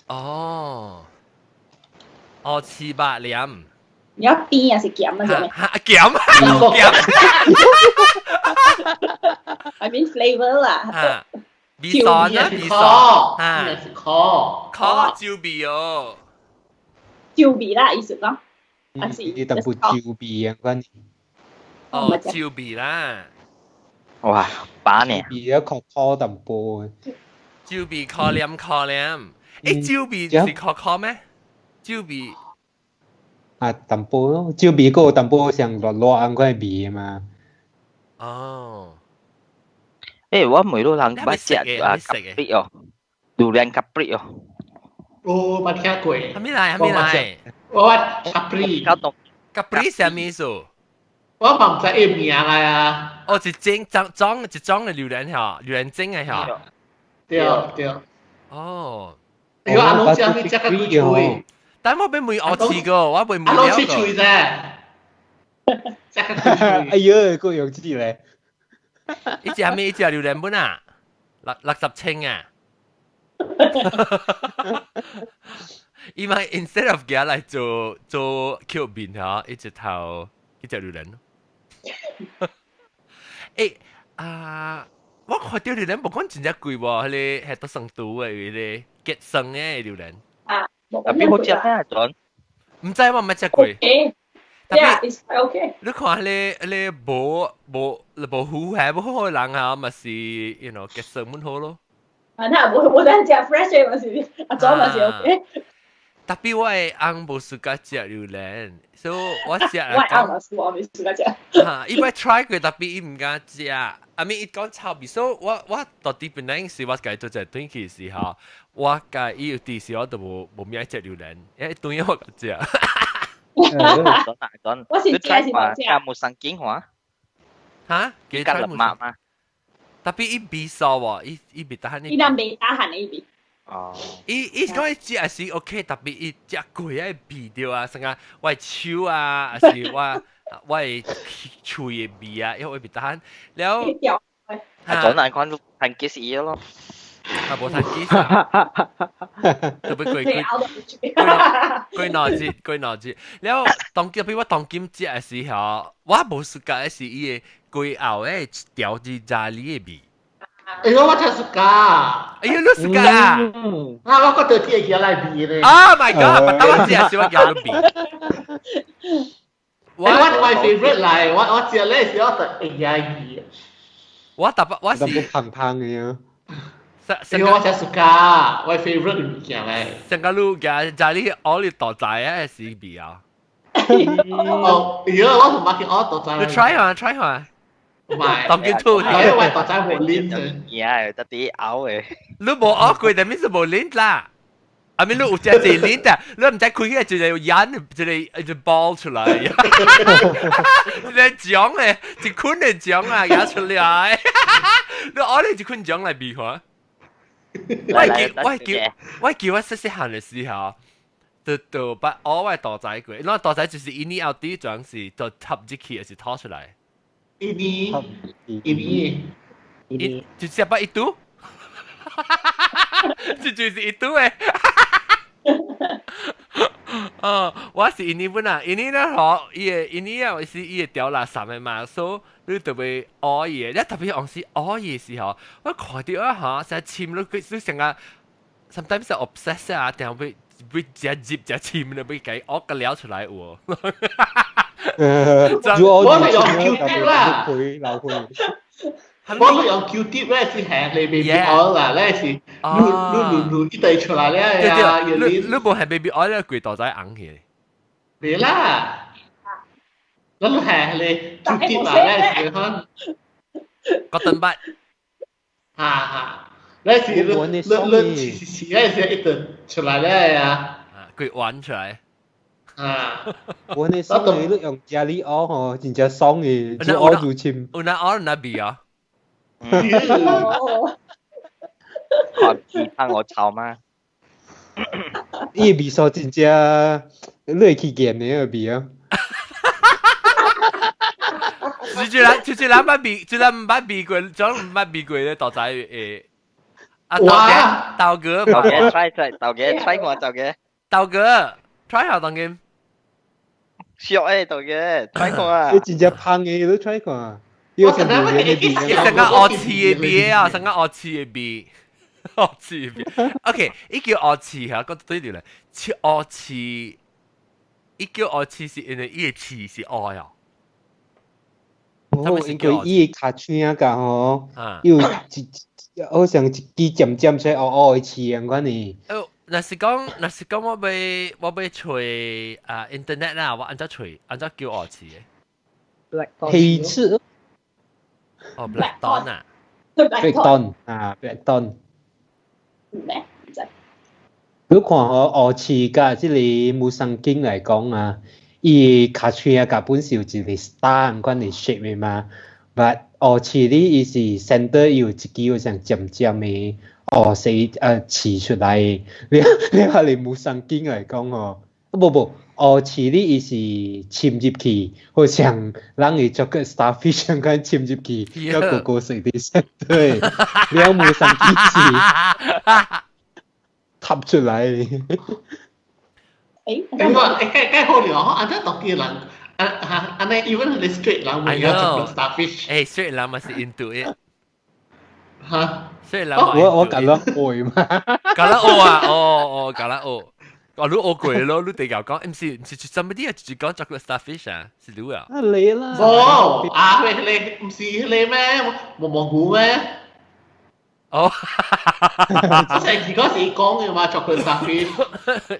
[SPEAKER 1] 哦，鵝翅白黏。
[SPEAKER 2] 你要甜還是鹹啊？
[SPEAKER 1] 鹹，鹹。
[SPEAKER 2] I mean flavor 啦。
[SPEAKER 1] 味酸啊，味酸。
[SPEAKER 5] 啊，是苦。
[SPEAKER 1] 苦椒味哦。
[SPEAKER 2] 椒味啦，意思講。還是
[SPEAKER 3] 伊淡薄椒味啊，關。
[SPEAKER 1] 哦，椒味啦。
[SPEAKER 4] 哇，把呢？
[SPEAKER 3] 味啊，較苦淡薄。
[SPEAKER 1] 椒味苦黏苦黏，誒，椒味是苦苦咩？椒味。
[SPEAKER 3] 啊，淡薄咯，椒味閣有淡薄像熱熱按款味嘛。
[SPEAKER 1] 哦。
[SPEAKER 4] 誒，我每路人捌食啊，咖啡哦，榴蓮咖啡哦。
[SPEAKER 5] 哦，捌聽過。
[SPEAKER 1] 係咪來？係咪來？
[SPEAKER 5] 我咖啡。
[SPEAKER 1] 咖啡啥物意思？
[SPEAKER 5] 我嘛毋知伊名來啊。
[SPEAKER 1] 哦，一種裝裝一種的榴蓮吼，榴蓮精的吼。
[SPEAKER 5] 對對。
[SPEAKER 1] 哦。
[SPEAKER 5] 哎呦，阿攏食咪食較幾喙。
[SPEAKER 1] 但我未問學試過，我未問
[SPEAKER 5] 了過。阿攏出喙啫。食較幾喙。
[SPEAKER 3] 哎呦，夠用字咧。
[SPEAKER 1] 伊隻咩？伊隻榴蓮本啊，六六十千啊。伊咪 instead of 寄來做做 Q 面吼，伊直頭伊隻榴蓮。欸啊！我看到榴蓮無講真正貴喎，彼個係得成都的，彼個結生的榴蓮。
[SPEAKER 2] 啊，
[SPEAKER 4] 特別好食咩？陣？
[SPEAKER 1] 毋知我毋捌食過。
[SPEAKER 2] Yeah, it's okay.
[SPEAKER 1] 你看彼個彼個無無無糊係無好的人啊，嘛是，you know 結生滿好咯。
[SPEAKER 2] 啊，那無無咱食 fresh 的嘛是，啊，早嘛是 OK。
[SPEAKER 1] 特別我的翁無 suka 食榴蓮，所以我食。
[SPEAKER 2] 我翁嘛是我未 suka 食。
[SPEAKER 1] 哈，伊捌 try 過，特別伊毋敢食。啊咪伊講臭味，所以我我到底本來是我家己做一頓去時候，我家伊有啲時我都無無咩愛食榴蓮，因為頓我食。
[SPEAKER 2] 我是食是無食。
[SPEAKER 4] 木生景話。
[SPEAKER 1] 哈？
[SPEAKER 4] 幾粒麥嘛？
[SPEAKER 1] 特別伊味素喎，伊伊袂得
[SPEAKER 2] 伊若袂打寒的伊味。
[SPEAKER 4] 哦，
[SPEAKER 1] 伊伊講伊食是 OK，特別伊食過愛味著啊，啥個我的手啊，還是我我的喙的味啊，因為袂得閒。了，
[SPEAKER 4] 啊，總難看趁幾時咯？
[SPEAKER 1] 啊，無趁幾時，特別過過過腦子，過腦子。了，當特別我當今食的時候，我無 suka 的是伊的規後的調子咖喱的味。
[SPEAKER 5] 哎呦，我真 suka！
[SPEAKER 1] 哎呦，你 suka 啊？
[SPEAKER 5] 啊，我覺得啲嘢來味咧。
[SPEAKER 1] Oh my god！不當我食是我叫你味。
[SPEAKER 5] 我我 my favorite 來，我我食咧是我就會記味。
[SPEAKER 1] 我特別我是
[SPEAKER 3] 胖胖嘅啊。
[SPEAKER 5] 因為我食 suka，我 favorite 物件咧。
[SPEAKER 1] 上個路嘅就你我你大仔啊，是味啊。
[SPEAKER 5] 哦，如果我同馬去我大仔。
[SPEAKER 1] 你 try 下，try 下。
[SPEAKER 5] 唔係。
[SPEAKER 1] 當見吐。
[SPEAKER 5] 因為大仔冇鏈
[SPEAKER 4] 啫。嘢，得啲咬嘅。
[SPEAKER 1] 你無咬過，但係是無鏈啦。I mean，你有隻隻鏈的，你唔知開起來一個眼，一個一個 ball 出來，一個獎咧，一捆的獎啊，壓出來。你攞你一捆獎來比看。我記我記我記我細細漢的時候，就就把我的大仔過，那大仔就是一年後第一張是就插入去，還是拖出來？
[SPEAKER 5] 一年，一年，
[SPEAKER 1] 一年，就只把一嘟，就就是一嘟誒。哦，我是印尼本啊，印尼咧嗬，伊個印尼啊是伊個掉垃圾的嘛，所以你特別愛伊的，你特別往時愛伊的時候，我看到啊嚇，成日沁你，你成日 sometimes 是 obsess 啊，定會會食入食沁你，會給惡個撩出來有。
[SPEAKER 5] 我係用 Q-tip 啦，我係用 Q-tip 咧，是係你 baby oil 啦，咧是滷滷滷滷一堆出來咧呀，
[SPEAKER 1] 你你無係 baby oil 咧，規大仔紅去。
[SPEAKER 5] 未啦，咱係你 Q-tip 啦，咧是可。
[SPEAKER 1] Cotton bud。
[SPEAKER 5] 哈哈，咧是你你你試試咧是一頓出來咧呀。
[SPEAKER 1] 規玩出來。
[SPEAKER 5] 啊！
[SPEAKER 3] 我呢爽嘅，你用咖喱熬吼，真正爽嘅，就熬入深。
[SPEAKER 1] 有那熬那味啊？
[SPEAKER 4] 看其他我炒嗎？
[SPEAKER 3] 伊味素真正，你會去見的個味啊！
[SPEAKER 1] 就是人，就是人捌味，就是人毋捌味過，種毋捌味過咧，大仔會。啊，豆哥，
[SPEAKER 4] 豆哥，try try，豆哥 try 過，豆哥，
[SPEAKER 1] 豆哥 try 下當今。
[SPEAKER 4] 燒誒，豆哥 try 過啊！
[SPEAKER 3] 你真正芳的，你 try 過啊？
[SPEAKER 5] 我成日
[SPEAKER 1] 伊成個烏刺的味啊，成個烏刺的味，烏刺的味。OK，伊叫烏刺嚇，講對對咧，切烏刺，伊叫烏刺是因為伊的刺是烏啊。
[SPEAKER 3] 哦，因為伊的尻槍甲吼，有一好像一支尖尖出烏烏的刺樣款呢。
[SPEAKER 1] 哦，若是講，若是講我欲我欲揣啊 internet 啦，我按怎揣，按怎叫烏刺的？
[SPEAKER 3] 黑刺。
[SPEAKER 1] 哦，black thorn 啊
[SPEAKER 3] ，black thorn 啊，black thorn。
[SPEAKER 2] 咩？唔知。
[SPEAKER 3] 你看吼，烏刺佮這個 Musang King 來講啊，伊尻喙啊，佮本是有一個 star 款的 shape 的嘛，but 烏刺呢，伊是 center 有一支好像尖尖的烏色刺出來的。你你係 Musang King 來講吼，無無。烏刺呢，伊是深入去，好像人會做個 starfish 咁樣深入去，一個個色的色，對，了 Musang King 是插出來。
[SPEAKER 5] 誒，我誒，該該好了，按怎讀嘅人，啊哈，按呢 even 你 straight 人會有做 starfish。
[SPEAKER 1] 誒，straight 人嘛是 into it。
[SPEAKER 5] 嚇
[SPEAKER 1] ，straight 人
[SPEAKER 3] 我我甲咱學嘛。
[SPEAKER 1] 甲咱學啊，哦哦，甲咱學。哦，你學過咯，你地球講，毋是毋是 somebody 啊，就是講 chocolate starfish 啊，是你啊？
[SPEAKER 3] 啊你啦。
[SPEAKER 5] 無啊，你你毋是你咩？毛毛菇咩？
[SPEAKER 1] 哦，
[SPEAKER 5] 我成時嗰時講嘅嘛，chocolate starfish。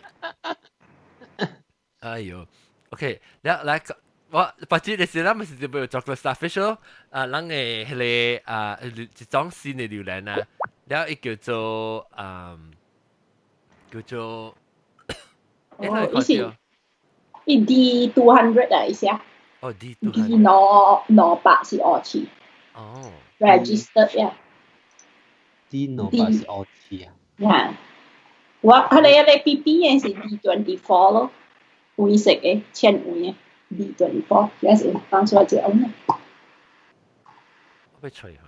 [SPEAKER 1] 哎呦，OK，來來，我白紙的時，咱咪是就要 chocolate starfish 咯。啊，咱的彼個啊，一種新的榴蓮啊，了伊叫做嗯，叫做，
[SPEAKER 2] 哦，伊是伊 D 200 啊，意思啊？
[SPEAKER 1] 哦，D
[SPEAKER 2] D 兩兩百是烏刺。
[SPEAKER 1] 哦。
[SPEAKER 2] Registered 呀。
[SPEAKER 3] D 兩百是烏刺啊。
[SPEAKER 2] 呀，我彼個彼個 B B 的是 D 24 咯，黃色的，淺黃的 D 24，也是當初這樣。
[SPEAKER 1] 我欲揣下。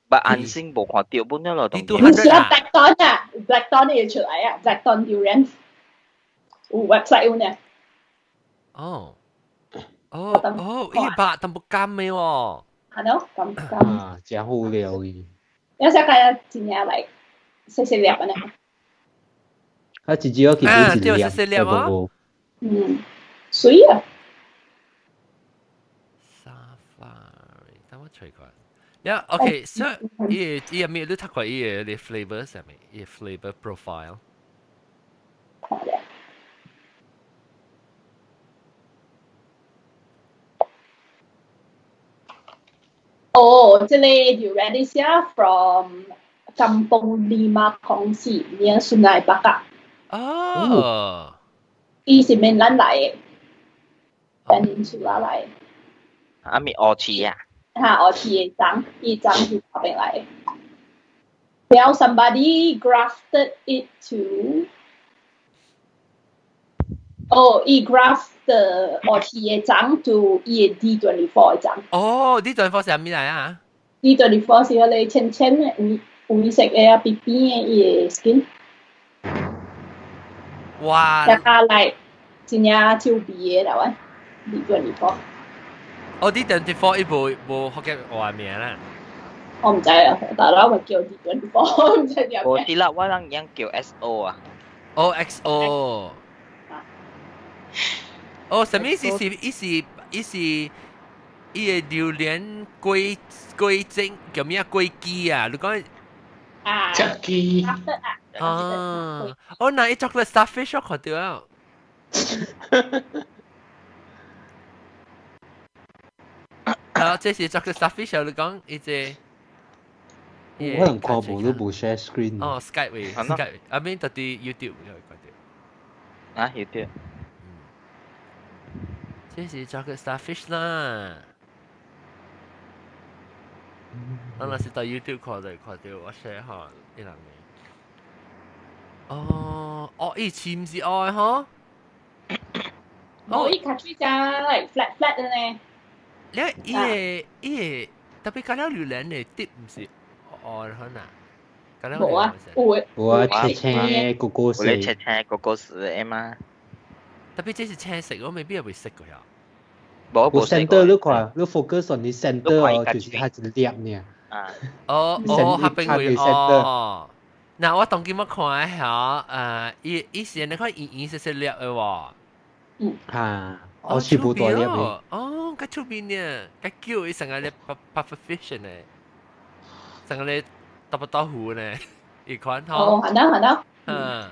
[SPEAKER 4] 把安心無看到本了咯，
[SPEAKER 2] 唔是啊，Black Thorn 啊，Black Thorn 會出來啊，Black Thorn durian 有 website 有呢。
[SPEAKER 1] 哦，哦哦，伊白淡薄甘的喎。
[SPEAKER 2] 係咯，甘甘。
[SPEAKER 3] 啊，真好料伊。
[SPEAKER 2] 有時間真正來細細粒安呢。
[SPEAKER 3] 啊，一隻其實一粒，
[SPEAKER 1] 細細粒哦。
[SPEAKER 2] 嗯，水啊。
[SPEAKER 1] Safari，等我揣看。Yeah, okay, so 伊伊有咩你讀過伊个 flavor 係咪？伊 flavor profile。
[SPEAKER 2] 哦，這個榴蓮是 from Kampung Lima Kongsi near Sungai Bakap。
[SPEAKER 1] 哦。
[SPEAKER 2] 伊是 mainland 來的，peninsula 來的。
[SPEAKER 4] 啊咪烏刺啊？
[SPEAKER 2] 嚇，烏刺的種，伊種是那邊來的。Well, somebody grafted it to 哦，伊 graft the 烏刺的種 to 伊的 D24 的種。
[SPEAKER 1] 哦，D24 是啥物來啊
[SPEAKER 2] ？D24 是彼個淺淺的黃黃色的啊，扁扁的伊的 skin。
[SPEAKER 1] 哇！
[SPEAKER 2] 加加來真正手味的啦，喂，D24。
[SPEAKER 1] 哦，D24 伊無無福建話名啦。
[SPEAKER 2] 我毋知啊，但係我咪叫 D24，唔知點解。
[SPEAKER 4] 無啲啦，我人樣叫 SO 啊。
[SPEAKER 1] 哦，XO。哦，啥物意思是伊是伊是伊个榴蓮果果精叫咩果機啊？你講
[SPEAKER 2] 啊，
[SPEAKER 5] 隻機
[SPEAKER 1] 啊，哦，那伊 chocolate starfish 我看到啊。啊，這是 chocolate starfish 你講伊這。
[SPEAKER 3] 可能看無都無 share screen。
[SPEAKER 1] 哦，Skype 位，Skype，啊邊到底 YouTube 有看到。
[SPEAKER 4] 啊，YouTube。
[SPEAKER 1] 這是 chocolate starfish 啦。我若是到 YouTube 看就看到我 share 下伊人嘅。哦，哦，伊似毋是愛嗬？
[SPEAKER 2] 哦，伊較水只 like flat flat 的呢。
[SPEAKER 1] 你伊個伊個特別加了榴蓮的滴毋是愛可能？
[SPEAKER 2] 無啊，有的。
[SPEAKER 3] 有啊，青青個個色。
[SPEAKER 4] 有青青個個色的嘛。
[SPEAKER 1] 特別這是青色，我未必會食過呀。
[SPEAKER 4] 無
[SPEAKER 3] 無 center 你看，你 focus on 你 center 哦，就是它一粒爾。
[SPEAKER 4] 啊。
[SPEAKER 1] 哦哦，下邊會哦。嗱，我當今我看一下，伊伊是你看圓圓細細粒的喎。
[SPEAKER 2] 嗯。
[SPEAKER 3] 啊，我全部大粒的。
[SPEAKER 1] 哦，較出名呢，較叫伊成個咧 puffer fish 呢，成個咧豆腐豆腐呢，伊款吼。
[SPEAKER 2] 哦，係啦係啦。
[SPEAKER 1] 嗯。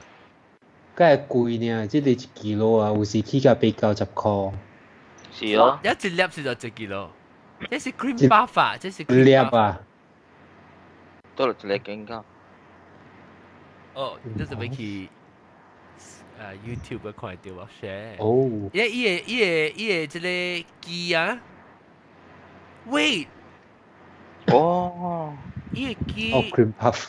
[SPEAKER 3] 梗係貴呢，這個一 kilo 啊，有時起價8、90塊。
[SPEAKER 4] 是哦。
[SPEAKER 1] 一粒是就一 kilo，這是 cream puff 啊，這是
[SPEAKER 3] cream 粒啊。
[SPEAKER 4] 多了一個更高。
[SPEAKER 1] 哦，你準備去 YouTube 看到我 share。
[SPEAKER 3] 哦。
[SPEAKER 1] 伊伊個伊個伊個這個機啊，wait。
[SPEAKER 4] 哦。
[SPEAKER 1] 伊個機。
[SPEAKER 3] 哦，cream puff。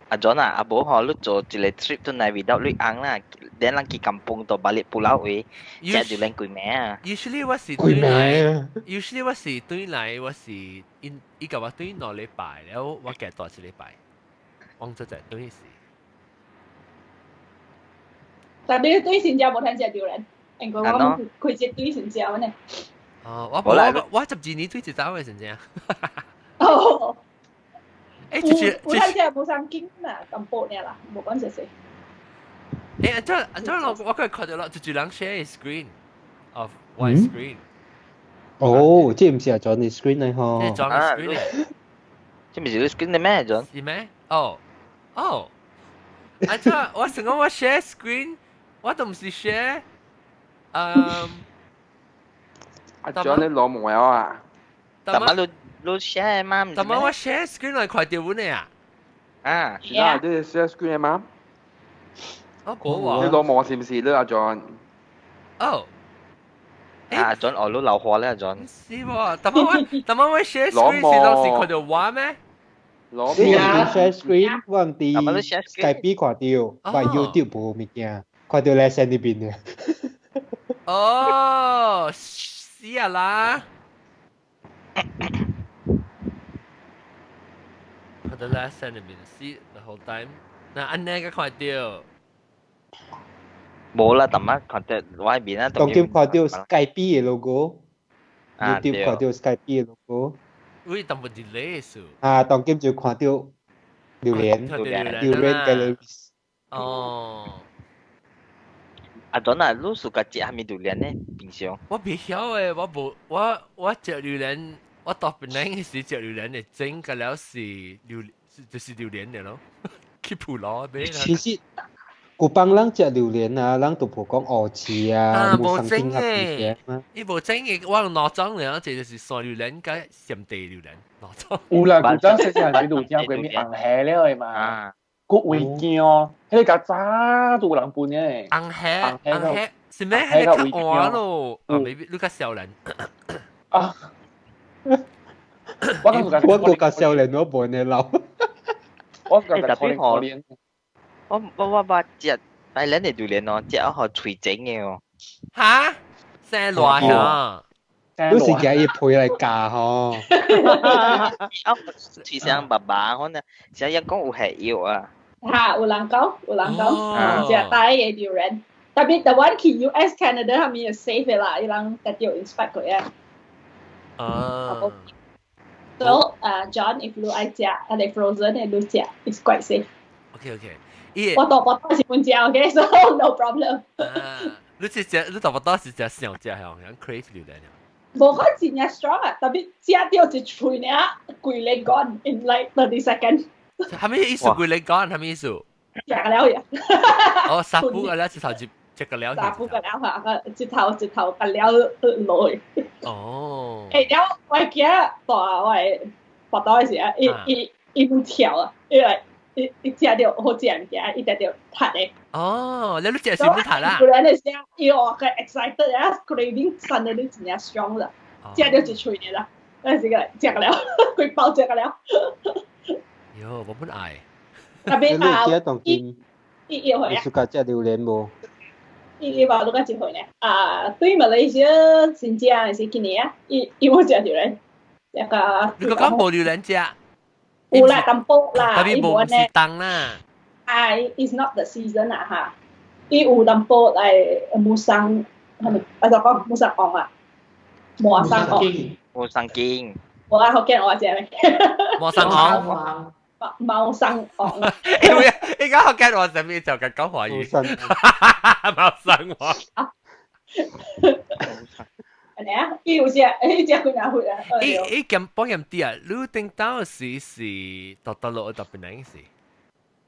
[SPEAKER 4] 阿 John 啊，阿無吼，你做一個 trip 轉來 without 你翁啦，等人去 kampung 到 balik pulau 位，食榴蓮幾暝啊
[SPEAKER 1] ？Usually 我是轉來，usually 我是轉來，我是因伊共我轉2禮拜，了我加大一禮拜，忘咗在轉時。
[SPEAKER 2] 但你對新加坡通食榴蓮，因為我開一對新加坡呢。
[SPEAKER 1] 哦，我我我12年對一走的先正。
[SPEAKER 2] 哦。
[SPEAKER 1] 誒，就是
[SPEAKER 2] 有通食無相緊啦，淡薄爾啦，無講濟濟。
[SPEAKER 1] 誒，這這我我可以看到啦，就是人 share screen of one screen。
[SPEAKER 3] 哦，這毋是阿 John 的 screen 嚟吼。
[SPEAKER 1] 這 John 的 screen 嚟。
[SPEAKER 4] 這毋是你 screen 的咩，John？
[SPEAKER 1] 是咩？哦，哦。啊，這我想講我 share screen，我都毋是 share。嗯。
[SPEAKER 8] 阿 John 你攞毛啊？
[SPEAKER 4] 但乜你？你 share 嘛？
[SPEAKER 1] 但係我 share screen 來看到阮的啊？
[SPEAKER 4] 啊，
[SPEAKER 8] 是啊，你 share screen 嘛？
[SPEAKER 1] 哦，冇喎。
[SPEAKER 8] 你攞毛是唔是你阿 John？
[SPEAKER 1] 哦。
[SPEAKER 4] 阿 John 哦，你流汗咧，阿 John。
[SPEAKER 1] 是喎，但係我但係我 share screen 是當時看到我咩？
[SPEAKER 8] 攞
[SPEAKER 3] 你 share screen，我佇 Skype 看到，但 YouTube 無物件，看到lesson 呢邊嘅。
[SPEAKER 1] 哦，是啊啦。For the last centimeter, see the whole time。那按呢個看到，
[SPEAKER 4] 無啦，淡仔看到我邊啊。
[SPEAKER 3] 當今看到 Skype 的 logo，YouTube 看到 Skype 的 logo。
[SPEAKER 1] 喂，淡薄 delay 數。
[SPEAKER 3] 啊，當今就看到榴蓮，榴蓮 galleries。
[SPEAKER 1] 哦。
[SPEAKER 4] 阿 John 啊，你暑假食啥物榴蓮呢？平常。
[SPEAKER 1] 我袂曉誒，我無我我食榴蓮。我到檳城時食榴蓮的整個了是榴，就是榴蓮的咯，去普羅買啦。
[SPEAKER 3] 其實古幫人食榴蓮啊，人都無講烏刺啊，
[SPEAKER 1] 無整嘅，伊無整嘅，我用兩種了，一個是酸榴蓮佮鹹地榴蓮兩種。
[SPEAKER 7] 有啦，古早細細漢時就食過咩紅蝦了的嘛，骨味鏡，彼個較早都有人分的。
[SPEAKER 1] 紅蝦，紅蝦是咩？彼個較黃咯，啊，maybe 你較少年。
[SPEAKER 7] 啊！
[SPEAKER 3] 我我較少年，我無呢老。
[SPEAKER 7] 我覺得可憐可憐。
[SPEAKER 4] 我捌食大蘭的榴蓮哦，食好喙整的哦。
[SPEAKER 1] 哈？生爛嚇？
[SPEAKER 3] 你是驚伊皮來咬吼？
[SPEAKER 4] 啊，喙聲白白可能，成日講有下藥啊。
[SPEAKER 2] 嚇，有人講，有人講，食大的榴蓮，特別台灣去 US Canada 係咪 safe 的啦？伊人特別 inspect 過啊。
[SPEAKER 1] 啊。
[SPEAKER 2] So, John, if 你愛食，啊你 frozen 的你食，it's quite safe.
[SPEAKER 1] OK。
[SPEAKER 2] 我大巴肚是本食，OK，so no problem。
[SPEAKER 1] 你是食，你大巴肚是食上食係樣 crave 榴蓮啊？
[SPEAKER 2] 無講真正 strong 啊，特別食到一喙爾，規個 gone in like 30 seconds。
[SPEAKER 1] 係咩意思？規個 gone 係咩意思？
[SPEAKER 2] 食了呀。
[SPEAKER 1] 哦，殺補個了，一頭一一個了。
[SPEAKER 2] 殺補個了嚇，一頭一頭個了落去。
[SPEAKER 1] 哦。
[SPEAKER 2] 欸，了我記得大我的腹肚的時啊，伊伊伊會跳啊，伊來。伊伊食著好食物件，伊食著窒的。
[SPEAKER 1] 哦，你食是毋窒啦？
[SPEAKER 2] 突然的時，伊哦個 excited 啊，craving suddenly 真正 strong 啦，食著一喙爾啦，那是個食個了，規包食個了。
[SPEAKER 1] 喲，我本愛。
[SPEAKER 2] 特別啊，
[SPEAKER 3] 伊
[SPEAKER 2] 伊伊會啊。
[SPEAKER 3] 你 suka 食榴蓮無？
[SPEAKER 2] 伊伊話你較一歲呢？啊，對馬來西亞新疆還是今年啊？伊伊無食榴蓮，一個。
[SPEAKER 1] 你講無榴蓮食？
[SPEAKER 2] 有啦，淡薄啦，
[SPEAKER 1] 特別無是凍啦。
[SPEAKER 2] 啊，it's not the season 啊哈。伊有淡薄來木生，係咪？啊就講木生王啊，木生王。
[SPEAKER 4] 木生經。
[SPEAKER 2] 我愛福建話食咩？
[SPEAKER 1] 木生王。
[SPEAKER 2] 貓生王。
[SPEAKER 1] 因為依家福建話上面就係講華語。貓生王。
[SPEAKER 2] 係啊，伊有食，伊食幾若歲啊？
[SPEAKER 1] 伊伊咁幫人啲啊，你頂到時是到到落到邊陣時？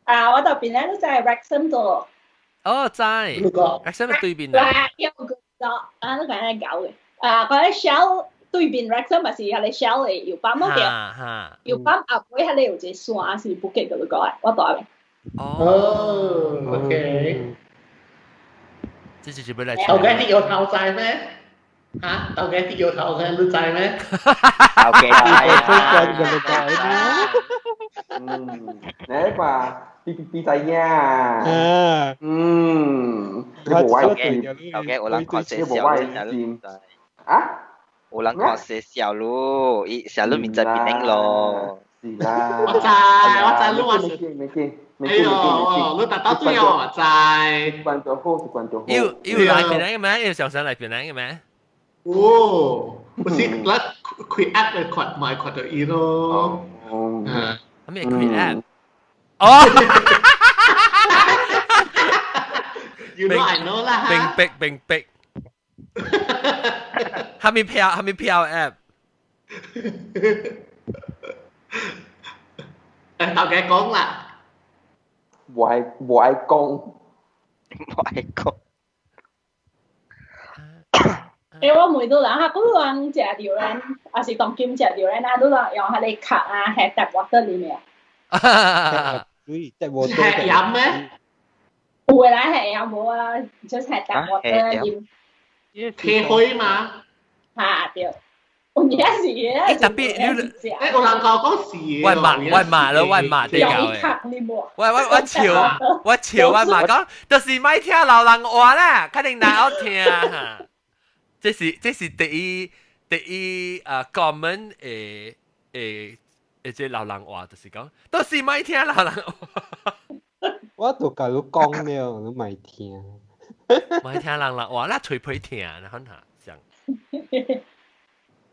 [SPEAKER 2] 啊，我到檳城都在 Wrexham 度。
[SPEAKER 1] 哦，在 Wrexham 對面啊。
[SPEAKER 2] 有個啊，你講緊搞嘅。啊，嗰個 Shell 對面 Wrexham 咪是係你 Shell 嘅油泵嗰個，油泵後尾係你有一個山是 bukit 嗰個，我住邊。
[SPEAKER 5] 哦，OK。
[SPEAKER 1] 這就是要來。
[SPEAKER 5] 頭家啲有頭債咩？嚇，頭家啲有頭嘅，你知咩？
[SPEAKER 4] 頭家知
[SPEAKER 8] 啊。嗯，你話比比仔呀？嗯，你無愛
[SPEAKER 4] 頭家有人看小路，
[SPEAKER 8] 啊？
[SPEAKER 4] 有人看小路，伊小路咪在檳城咯。
[SPEAKER 8] 是啦。
[SPEAKER 5] 我知，我知，你話
[SPEAKER 8] 沒見沒見。
[SPEAKER 5] 哎呦，你達到對哦，知。
[SPEAKER 8] 關就好，是關就好。
[SPEAKER 1] 要要來檳城嘅咩？要上上來檳城嘅咩？
[SPEAKER 5] 哦，我是咱開 app 來看，咪看到伊咯。
[SPEAKER 8] 嗯，
[SPEAKER 1] 咩開 app？哦
[SPEAKER 5] ，You know I know 啦。
[SPEAKER 1] 並逼並逼，係咪票係咪票 app？
[SPEAKER 5] 誒，頭家講啦。
[SPEAKER 8] 無愛無愛講，
[SPEAKER 4] 無愛講。
[SPEAKER 2] 欸，我問到人哈，古人食榴蓮，還是當今食榴蓮啊？都人用彼个殼啊，下 tap water 裡面。
[SPEAKER 3] 對，tap water。
[SPEAKER 5] 係飲咩？
[SPEAKER 2] 有的人係飲無啊，就是 tap water 飲。
[SPEAKER 5] 提開嘛？
[SPEAKER 2] 嚇對，有影是嘅。
[SPEAKER 1] 特別你，
[SPEAKER 5] 欸，有人講講是。
[SPEAKER 1] 我罵我罵了，我罵對搞的。我我我笑，我笑我罵講，就是莫聽老人話啦，肯定難好聽。這是這是第一第一啊，common 誒誒誒，這老人話就是講，都是莫聽老人話。
[SPEAKER 3] 我都共你講了，你莫聽。
[SPEAKER 1] 莫聽人啦話，那吹皮聽，那很下像。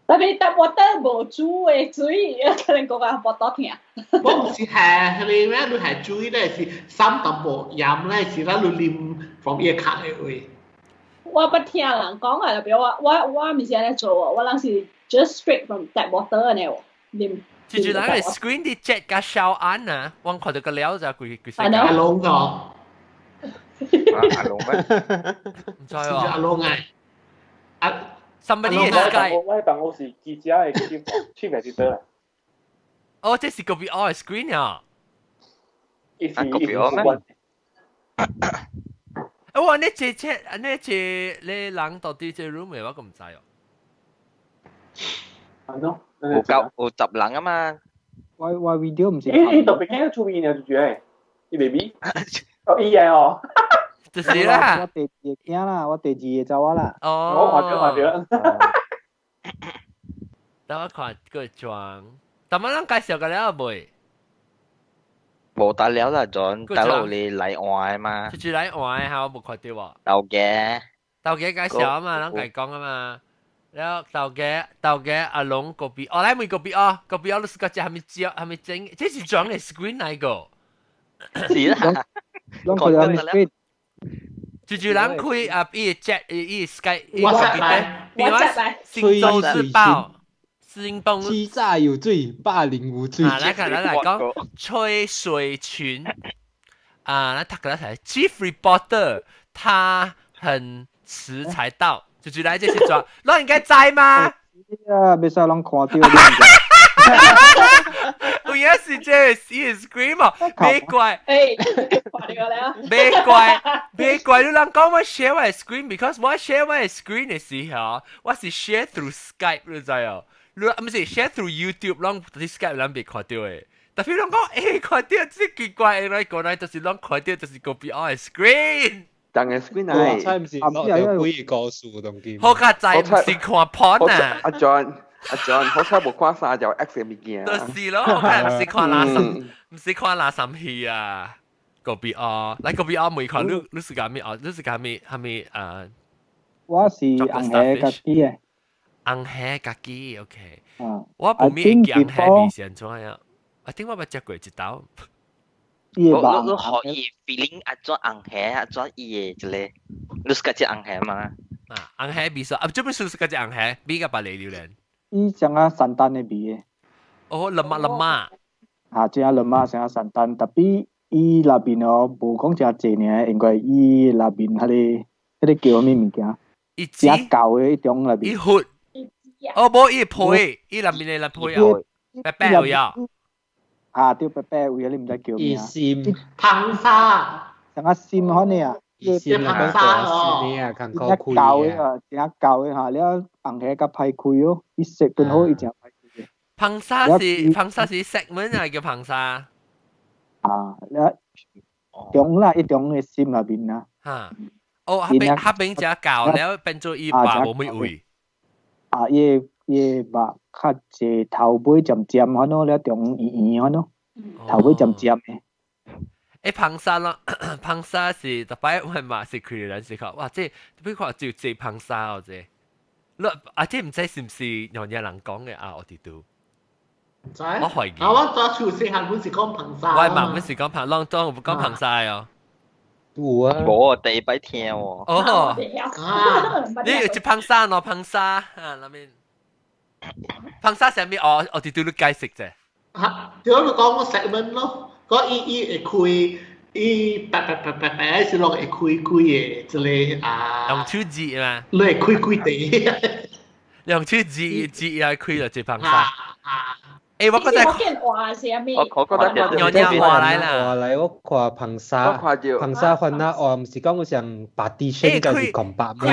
[SPEAKER 2] 特別搭 water 無煮的水，可能個個無多聽。
[SPEAKER 5] 我毋是係彼個咩？你係水咧是三淡薄鹽咧是咱你啉防伊殼的話。
[SPEAKER 2] 我捌聽人講啊，特別我我我毋是按呢做，我人是 just straight from tap water 呢喎，啉。
[SPEAKER 1] 住住那個 screen 啲 jet 加小安啊，我看到個了就規規世界。
[SPEAKER 5] 阿龍個。
[SPEAKER 4] 阿龍咩？
[SPEAKER 1] 唔知喎。
[SPEAKER 5] 阿龍啊！阿
[SPEAKER 1] somebody is Skype。
[SPEAKER 7] 我當我是記者的 chief editor 啦。
[SPEAKER 1] 哦，這是個 VR screen 啊！
[SPEAKER 7] 啊，
[SPEAKER 4] 個 VR 咩？
[SPEAKER 1] 哦，你這這你這你人到底這 room 我咁唔知哦。
[SPEAKER 7] 係咯。
[SPEAKER 4] 有夠有十人啊嘛。
[SPEAKER 6] 我 video 唔是。
[SPEAKER 7] 咦，特別驚出面啊，住住誒，伊 baby。哦，伊嘅哦。
[SPEAKER 1] 就是啦。
[SPEAKER 6] 我第二個囝啦，我第二個走啊啦。
[SPEAKER 1] 哦。
[SPEAKER 7] 我看著看著。
[SPEAKER 1] 等我看個裝，但我咱介紹過了未？
[SPEAKER 4] 無得了啦，陣大佬你來換嘛？
[SPEAKER 1] 就是來換嚇，我無看到喎。
[SPEAKER 4] 豆家。
[SPEAKER 1] 豆家介紹啊嘛，咱家講啊嘛。了豆家豆家阿龍個邊，哦來問個邊哦，個邊你是個只係咪照係咪整？這是裝的 screen 來個。
[SPEAKER 4] 是啦。
[SPEAKER 6] 攏開咗 screen。
[SPEAKER 1] 就就人開啊，伊 chat 伊 Skype，
[SPEAKER 5] 我來，
[SPEAKER 1] 我來，星洲日報。新東
[SPEAKER 3] 欺詐有罪，霸凌無罪。
[SPEAKER 1] 啊，來來來講，崔水群啊，來讀個來，Chief Reporter，他很遲才到，就來這是裝，攏應該知嗎？
[SPEAKER 6] 啊，袂使攏看著。
[SPEAKER 1] 有影是這個 screen 哦，別怪，
[SPEAKER 2] 欸，看著了。
[SPEAKER 1] 別怪，別怪，你人講我 share 我的 screen，because 我 share 我的 screen 的時候，我是 share through Skype，你知哦？你毋是 share through YouTube，攏佇 Skype 咱袂看著的。特別攏講，欸，看著這奇怪的來過來，就是攏看著就是個比我的 screen。
[SPEAKER 8] 當個 screen 來，
[SPEAKER 3] 好彩毋是落著幾個故事當今。
[SPEAKER 1] 好佳哉，毋是看 porn 啊。
[SPEAKER 8] 阿 John，阿 John，好彩無看三條 X 的物件。
[SPEAKER 1] 就是咯，好彩毋是看垃圾，毋是看垃圾戲啊。個比我，來個比我每看你，你是幹咩哦？你是幹咩？係咪啊？
[SPEAKER 6] 我是紅蝦家己的。
[SPEAKER 1] 紅蝦家己，OK。我無咪會記紅蝦味是按怎樣？I think 我捌食過一道。
[SPEAKER 4] 我我可以 feeling 按怎紅蝦，按怎伊的一個，你是家己紅蝦嘛？
[SPEAKER 1] 啊，紅蝦味素，啊，這本書是家己紅蝦，味甲別個榴蓮。
[SPEAKER 6] 伊像啊山丹的味的。
[SPEAKER 1] 哦，lemak lemak。
[SPEAKER 6] 啊，這 lemak 像啊山丹，特別伊內面哦，無講誠濟爾，因為伊內面彼個叫啥物物件？
[SPEAKER 1] 伊
[SPEAKER 6] 誠厚的彼種內面。
[SPEAKER 1] 伊血。哦，無伊皮，伊內面的皮啊，白白位啊。
[SPEAKER 6] 啊，對，白白位，你毋知叫咩？
[SPEAKER 3] 伊心。
[SPEAKER 5] 硼砂。
[SPEAKER 6] 像啊心款的啊。
[SPEAKER 3] 伊心
[SPEAKER 5] 硼砂哦。
[SPEAKER 3] 誠
[SPEAKER 6] 厚的啊，誠厚的哈，了紅蝦較歹開哦，伊色本好，伊誠歹開。
[SPEAKER 1] 硼砂是 segment 啊，叫硼砂。
[SPEAKER 6] 啊，了中啦，一中的心內面啦。
[SPEAKER 1] 哈，哦，彼邊誠厚了，變做伊肉無啥味。
[SPEAKER 6] 啊，伊個肉較濟頭尾漸漸款咯，了中圓圓款咯，頭尾漸漸的。
[SPEAKER 1] 欸，硼砂咯，硼砂是逐擺我嘛是開人是看，哇，這比看就這硼砂哦，這，你啊，這毋知是毋是娘惹人講的啊？我佇拄。我懷疑。
[SPEAKER 5] 啊，我早厝細漢本是講硼砂。
[SPEAKER 1] 我媽本是講硼，攏總有講硼砂哦。
[SPEAKER 3] 有啊。
[SPEAKER 4] 無，第一擺聽喎。
[SPEAKER 1] 哦。你有一硼砂，兩硼砂啊，那邊。硼砂啥物？哦，我佇拄你解釋者。
[SPEAKER 5] 啊，對，我講我 segment 咯，講伊伊會開，伊白白白白白是攏會開開的，這個啊。
[SPEAKER 1] 用手指嘛。
[SPEAKER 5] 你會開開地。
[SPEAKER 1] 用手指指來開就這硼砂。欸，我覺得
[SPEAKER 2] 我見畫是啥物？
[SPEAKER 4] 我覺得
[SPEAKER 1] 娘娘畫來啦。
[SPEAKER 3] 畫來，我看硼砂，硼砂番仔畫，毋是講有像白底線，還是空白咩？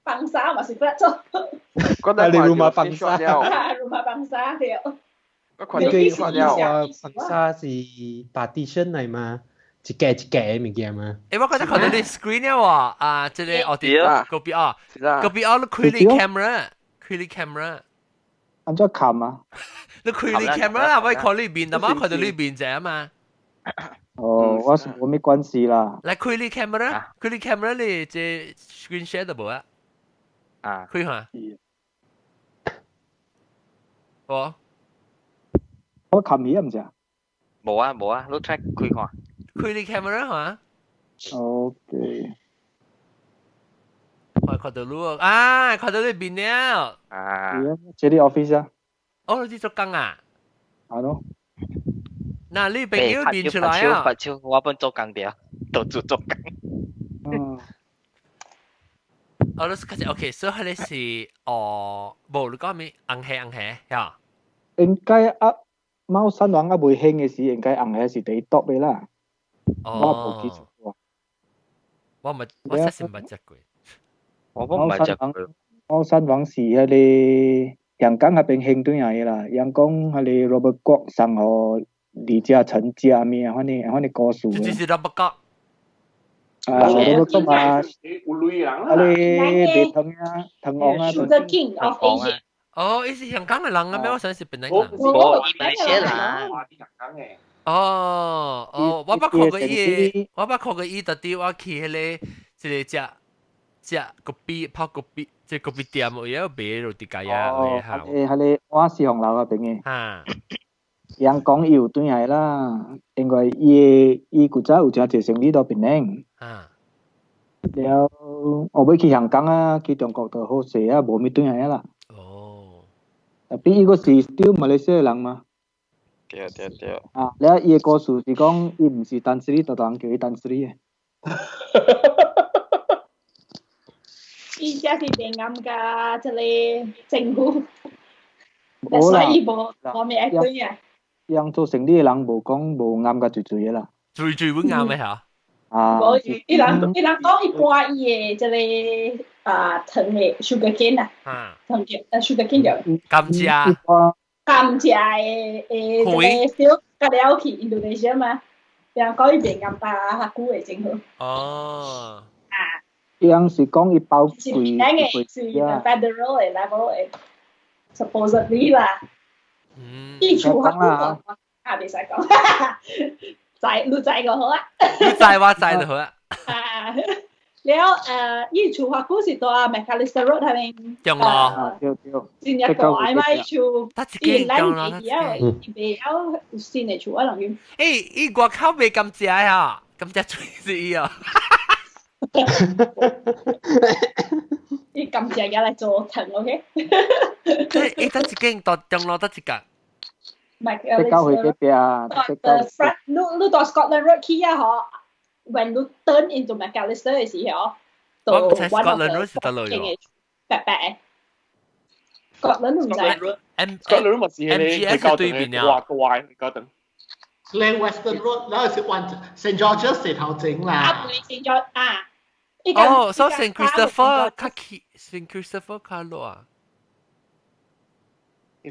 [SPEAKER 2] 硼砂嘛是不做。
[SPEAKER 8] 我
[SPEAKER 3] 你魯馬硼砂。
[SPEAKER 2] 魯馬硼砂對。
[SPEAKER 3] 你個畫硼砂是白底線來嘛？一格一格的物件嘛？
[SPEAKER 1] 欸，我覺得看到你 screen 了喎，啊，這個哦，佇隔壁哦，隔壁哦，你開你 camera，開你 camera。
[SPEAKER 6] 按怎冚啊？
[SPEAKER 1] 你開你 camera 啦，我看你面，但我看到你面者嘛。
[SPEAKER 6] 哦，我是無咩關係啦。
[SPEAKER 1] 來開你 camera，開你 camera 你這 screen share 都無啊？
[SPEAKER 4] 啊，
[SPEAKER 1] 開下。無。
[SPEAKER 6] 我冚起啊，毋是啊？
[SPEAKER 4] 無啊無啊，你 try 開看。
[SPEAKER 1] 開你 camera 嚇。
[SPEAKER 6] OK。
[SPEAKER 1] 看看到你啊，看到你面了。
[SPEAKER 4] 啊。
[SPEAKER 6] 這裡 office 啊。
[SPEAKER 1] 哦，你做工啊？
[SPEAKER 6] 係咯。
[SPEAKER 1] 嗱，你朋友變出來啊？
[SPEAKER 4] 發超，我本做工掉，都做做工。
[SPEAKER 6] 嗯。
[SPEAKER 1] 哦，你是開始 OK，所以你是哦，無你講咩？紅黑紅黑呀？
[SPEAKER 6] 應該啊，貓山王啊未興嘅時，應該紅黑是第一 top 嘅啦。
[SPEAKER 1] 哦。我無記錯。我唔，我實是毋捌食過。
[SPEAKER 4] 我毋捌食過。
[SPEAKER 6] 貓山王是彼个陽港那邊興對來的啦，陽港彼个 Robert 國送予李嘉誠食物，反正反正故事。
[SPEAKER 1] 就是 Robert 國。
[SPEAKER 6] 啊，Robert 國嘛，
[SPEAKER 7] 啊
[SPEAKER 6] 你白糖啊，糖王啊。
[SPEAKER 2] Sugar King of Asia。
[SPEAKER 1] 哦，伊是香港的人啊咩？我想是檳城人。
[SPEAKER 4] 我馬來西亞人。
[SPEAKER 1] 哦哦，我捌看過伊，我捌看過伊，特地我去彼个一个食食咖啡泡咖啡，這咖啡店有有賣肉地雞啊。
[SPEAKER 6] 哦，彼個彼個我是紅樓那邊的。
[SPEAKER 1] 哈。
[SPEAKER 6] 人講伊有轉來啦，因為伊伊古早有誠濟生意到檳城。
[SPEAKER 1] 啊。
[SPEAKER 6] 了後尾去香港啊，去中國就好勢啊，無物轉來啦。
[SPEAKER 1] 哦。
[SPEAKER 6] 特別伊個是佇馬來西亞人嘛。
[SPEAKER 4] 對對對。
[SPEAKER 6] 啊，了伊的故事是講，伊毋是丹斯里，逐人叫伊丹斯里的。
[SPEAKER 2] 伊這是變暗甲這個政府，所以無無咩愛對啊。
[SPEAKER 6] 樣做生意的人無講無暗甲濟濟的啦。
[SPEAKER 1] 濟濟會暗的嚇。
[SPEAKER 6] 啊。
[SPEAKER 2] 無，伊人伊人講伊搬伊的這個啊糖的 sugar cane 啊，糖叫啊 sugar cane 叫。
[SPEAKER 1] 甘蔗。
[SPEAKER 2] 甘蔗的的這個小甲了去印度尼西亞嘛，人講伊變暗巴較久的政府。
[SPEAKER 1] 哦。
[SPEAKER 2] 啊。
[SPEAKER 6] 伊人是講伊包
[SPEAKER 2] 貴，是是 federal 的 level 的，supposedly 啦。
[SPEAKER 1] 嗯。
[SPEAKER 2] 伊厝較久啊，袂使講，知你知就好啊。
[SPEAKER 1] 你知我知就好啊。
[SPEAKER 2] 啊，了伊厝較久是佇 Macalister Road 那邊。
[SPEAKER 1] 中路。
[SPEAKER 6] 對對。
[SPEAKER 2] 真正大嘛，伊厝。
[SPEAKER 1] 伊
[SPEAKER 2] 咱袂曉，伊袂曉有新的厝啊，人講。
[SPEAKER 1] 欸，伊外口賣甘蔗啊，甘蔗水是伊哦。
[SPEAKER 2] 伊甘蔗也來做糖，OK？
[SPEAKER 1] 伊得一間到中路得一間。
[SPEAKER 6] 即交去隔壁啊！
[SPEAKER 2] The front，你你到 Scotland Road 去啊？嗬，when 你 turn into Macalister 的時候，
[SPEAKER 1] 我唔知 Scotland Road 是佗落喲。
[SPEAKER 2] 白白。Scotland 唔知。
[SPEAKER 1] M
[SPEAKER 7] Scotland Road 咪是
[SPEAKER 1] MGS 對面啊。
[SPEAKER 7] 哇怪，嗰等。
[SPEAKER 5] 你 Western Road，那是彎 St George's 石頭整啦。
[SPEAKER 2] 啊，對，St George 啊。
[SPEAKER 1] 哦，所以 St Christopher 較起，St Christopher 較落啊。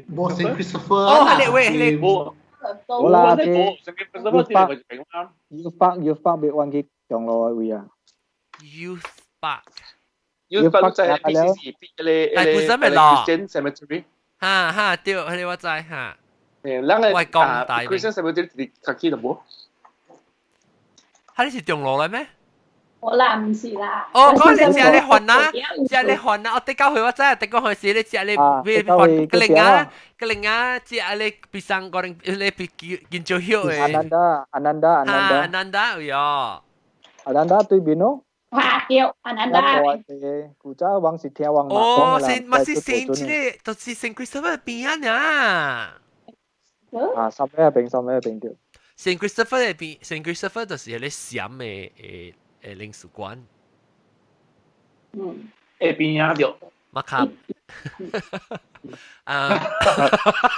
[SPEAKER 5] 無 St Christopher。
[SPEAKER 1] 哦，係你喂，係你。
[SPEAKER 6] 無啦，這 Youth Park Youth Park Youth Park 別彎去中路的位啊。
[SPEAKER 1] Youth Park。
[SPEAKER 7] Youth Park 就係 PCC 彼個
[SPEAKER 1] 大埔山咪落。
[SPEAKER 7] Christian Cemetery。
[SPEAKER 1] 哈哈，對，彼個我知哈。
[SPEAKER 7] 誒，咱個
[SPEAKER 1] 外公大
[SPEAKER 7] Christian Cemetery 佇較起就無。
[SPEAKER 1] 哈，你是中路來咩？
[SPEAKER 2] 我啦，毋是啦。
[SPEAKER 1] 哦，講你食咧飯啊，食咧飯啊，我頂九歲我知，頂九歲時你食咧咩飯？格零啊，格零啊，食咧比上個人咧比金蕉葉的。
[SPEAKER 6] 阿南達，阿南達，阿南達。
[SPEAKER 1] 阿南達有喲。
[SPEAKER 6] 阿南達對面咯。
[SPEAKER 2] 哈對，阿南達。
[SPEAKER 6] 古早往是聽王
[SPEAKER 1] 哦，聖嘛是聖這個，就是聖 Christopher 邊啊。
[SPEAKER 6] 啊，三咩邊，三咩邊對。
[SPEAKER 1] 聖 Christopher 邊，聖 Christopher 就是彼個閃的誒。誒領事館，
[SPEAKER 2] 嗯，
[SPEAKER 7] 下邊啊對，
[SPEAKER 1] 馬卡，啊，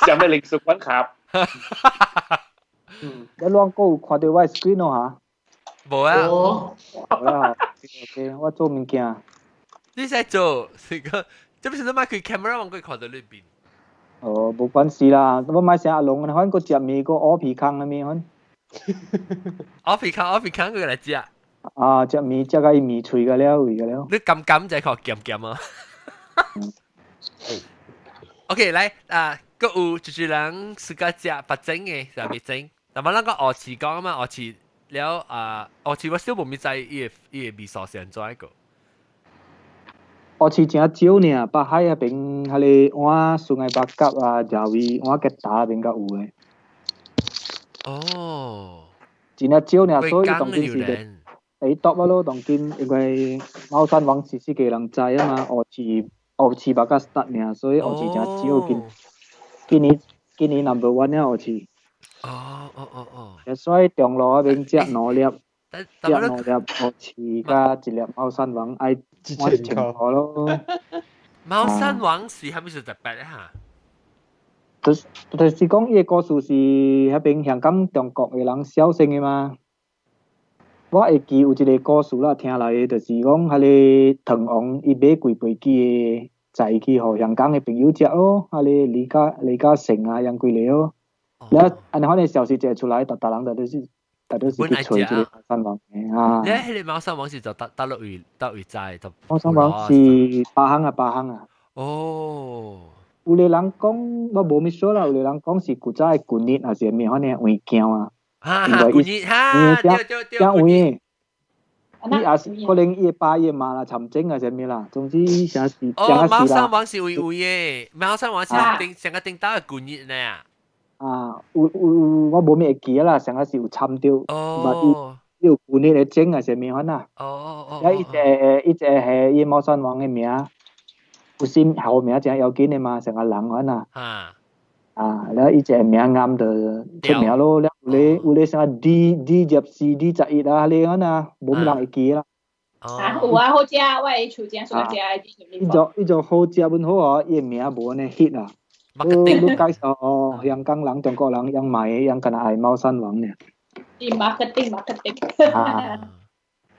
[SPEAKER 7] 上咩領事館卡？
[SPEAKER 6] 嗯，你啷個有看到我 screen 哦嚇？
[SPEAKER 1] 無啊，
[SPEAKER 6] 無啊，OK，我做物件。
[SPEAKER 1] 你在做是個，這不是你買開 camera 往過看到裏邊。
[SPEAKER 6] 哦，無關係啦，我買成阿龍，反正個食麵個烏皮糠那面，反。
[SPEAKER 1] 烏皮糠，烏皮糠，佢來食。
[SPEAKER 6] 啊！食麵食甲伊麵脆個了，味個了。
[SPEAKER 1] 你甘甘就靠鹹鹹啊。OK，來啊，閣有就是人自家食白整的，是咪整？但係咱個學市講啊嘛，學市了啊，學市我小無咪知伊個伊個味素是按怎個。
[SPEAKER 6] 學市誠少爾，北海彼邊彼个碗 Sungai Bakap 啊，Jawi 碗吉打彼邊較有的。
[SPEAKER 1] 哦。
[SPEAKER 6] 真正少爾，所以當陣時就。第一 top 咯，當今因為貓山王是四個人知啊嘛，鱷魚捌甲 start 爾，所以鱷魚誠少今年 number one 了鱷魚。所以中路嗰邊食兩粒，食兩粒鱷魚加一粒貓山王，愛1000塊咯。
[SPEAKER 1] 貓山王是係咪是特別咧嚇？
[SPEAKER 6] 就是講，伊個故事是彼邊香港、中國的人寫成的嘛。我會記有一個故事啦，聽來的就是講，彼個唐王伊買幾飛機的菜去予香港的朋友食咯，彼個李嘉誠啊，楊幾個咯。了，按呢款的消息一出來，逐逐人就是去揣這個貓山王的啊。
[SPEAKER 1] 你彼個貓山王是就佗佗位佗位知？
[SPEAKER 6] 貓山王是巴行啊，巴行啊。有个人講，我無物說啦。有個人講是古早的舊日，還是啥物款的黃鏡啊？
[SPEAKER 1] 哈，舊日哈，對對對，
[SPEAKER 6] 正有影。伊也是可能伊的爸伊的媽啦參政啊，啥物啦。總之啥是。
[SPEAKER 1] 哦，貓山王是位位的，貓山王是頂上個頂到的舊日呢。
[SPEAKER 6] 啊，有有我無咩會記啦，上個是有參著。伊有舊日的種啊，啥物款啊？啊，伊一個係伊貓山王的名。有時號名誠要緊的嘛，成個人款啊。啊，了伊一個名啱就出名咯。了有咧啥 D D 14 D 11啊，彼個款啊，無啥人會記啦。
[SPEAKER 2] 啊，有啊，好食，我的厝誠喜歡食的。
[SPEAKER 6] 伊就好食本好哦，伊的名無按呢 hit 啊。你介紹哦，香港人、中國人樣買的，樣敢若愛貓山王爾。
[SPEAKER 2] 伊 marketing marketing。
[SPEAKER 6] 啊。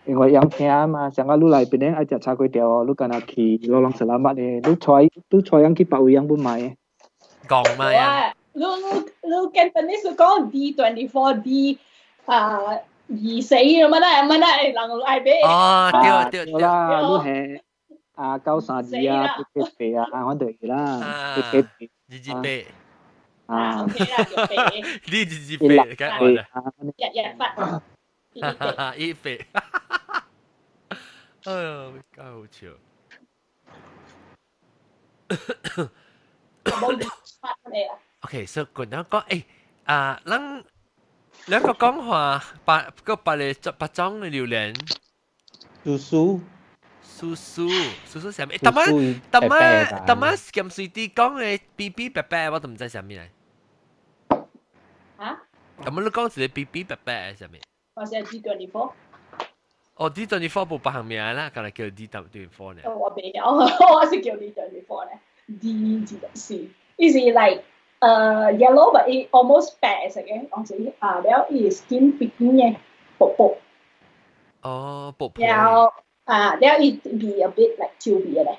[SPEAKER 6] 因為樣聽嘛，上個你來檳城愛食炒粿條哦，你敢若去 Lorong Selamat 的，你帶樣去別位樣要買的。
[SPEAKER 1] 講嘛呀？
[SPEAKER 2] 你 Cantonese 講 D24 D 啊24乜啦乜啦，人愛買。
[SPEAKER 1] 哦，對對對
[SPEAKER 6] 啦，你係啊93啊，888啊，反正啦，888
[SPEAKER 1] 228。
[SPEAKER 6] 啊。
[SPEAKER 2] OK 啦，就八。
[SPEAKER 1] 你228，梗係
[SPEAKER 2] 啦。日日發。
[SPEAKER 1] 一八。哎呀，真好笑。
[SPEAKER 2] 冇發你啦。
[SPEAKER 1] OK，所以佢兩講，啊，咱兩個講話八個八個八種的榴蓮。
[SPEAKER 3] 蘇蘇。
[SPEAKER 1] 蘇蘇蘇蘇啥物？逐擺逐擺逐擺鹹水啲講的 B B 白白，我都毋知啥物來。
[SPEAKER 2] 啊？
[SPEAKER 1] 咁你講一個 B B 白白係啥物？
[SPEAKER 2] 我是 D24。
[SPEAKER 1] 哦，D24 無別項名啦，敢若叫 D24 呢。
[SPEAKER 2] 我袂曉，我是叫 D24 咧。D 24，伊是 like yellow but 伊 almost 白色嘅，當時啊了伊 skin picking 嘅薄薄。
[SPEAKER 1] 哦，薄薄。
[SPEAKER 2] 了啊，了伊味 a bit like 酒味咧。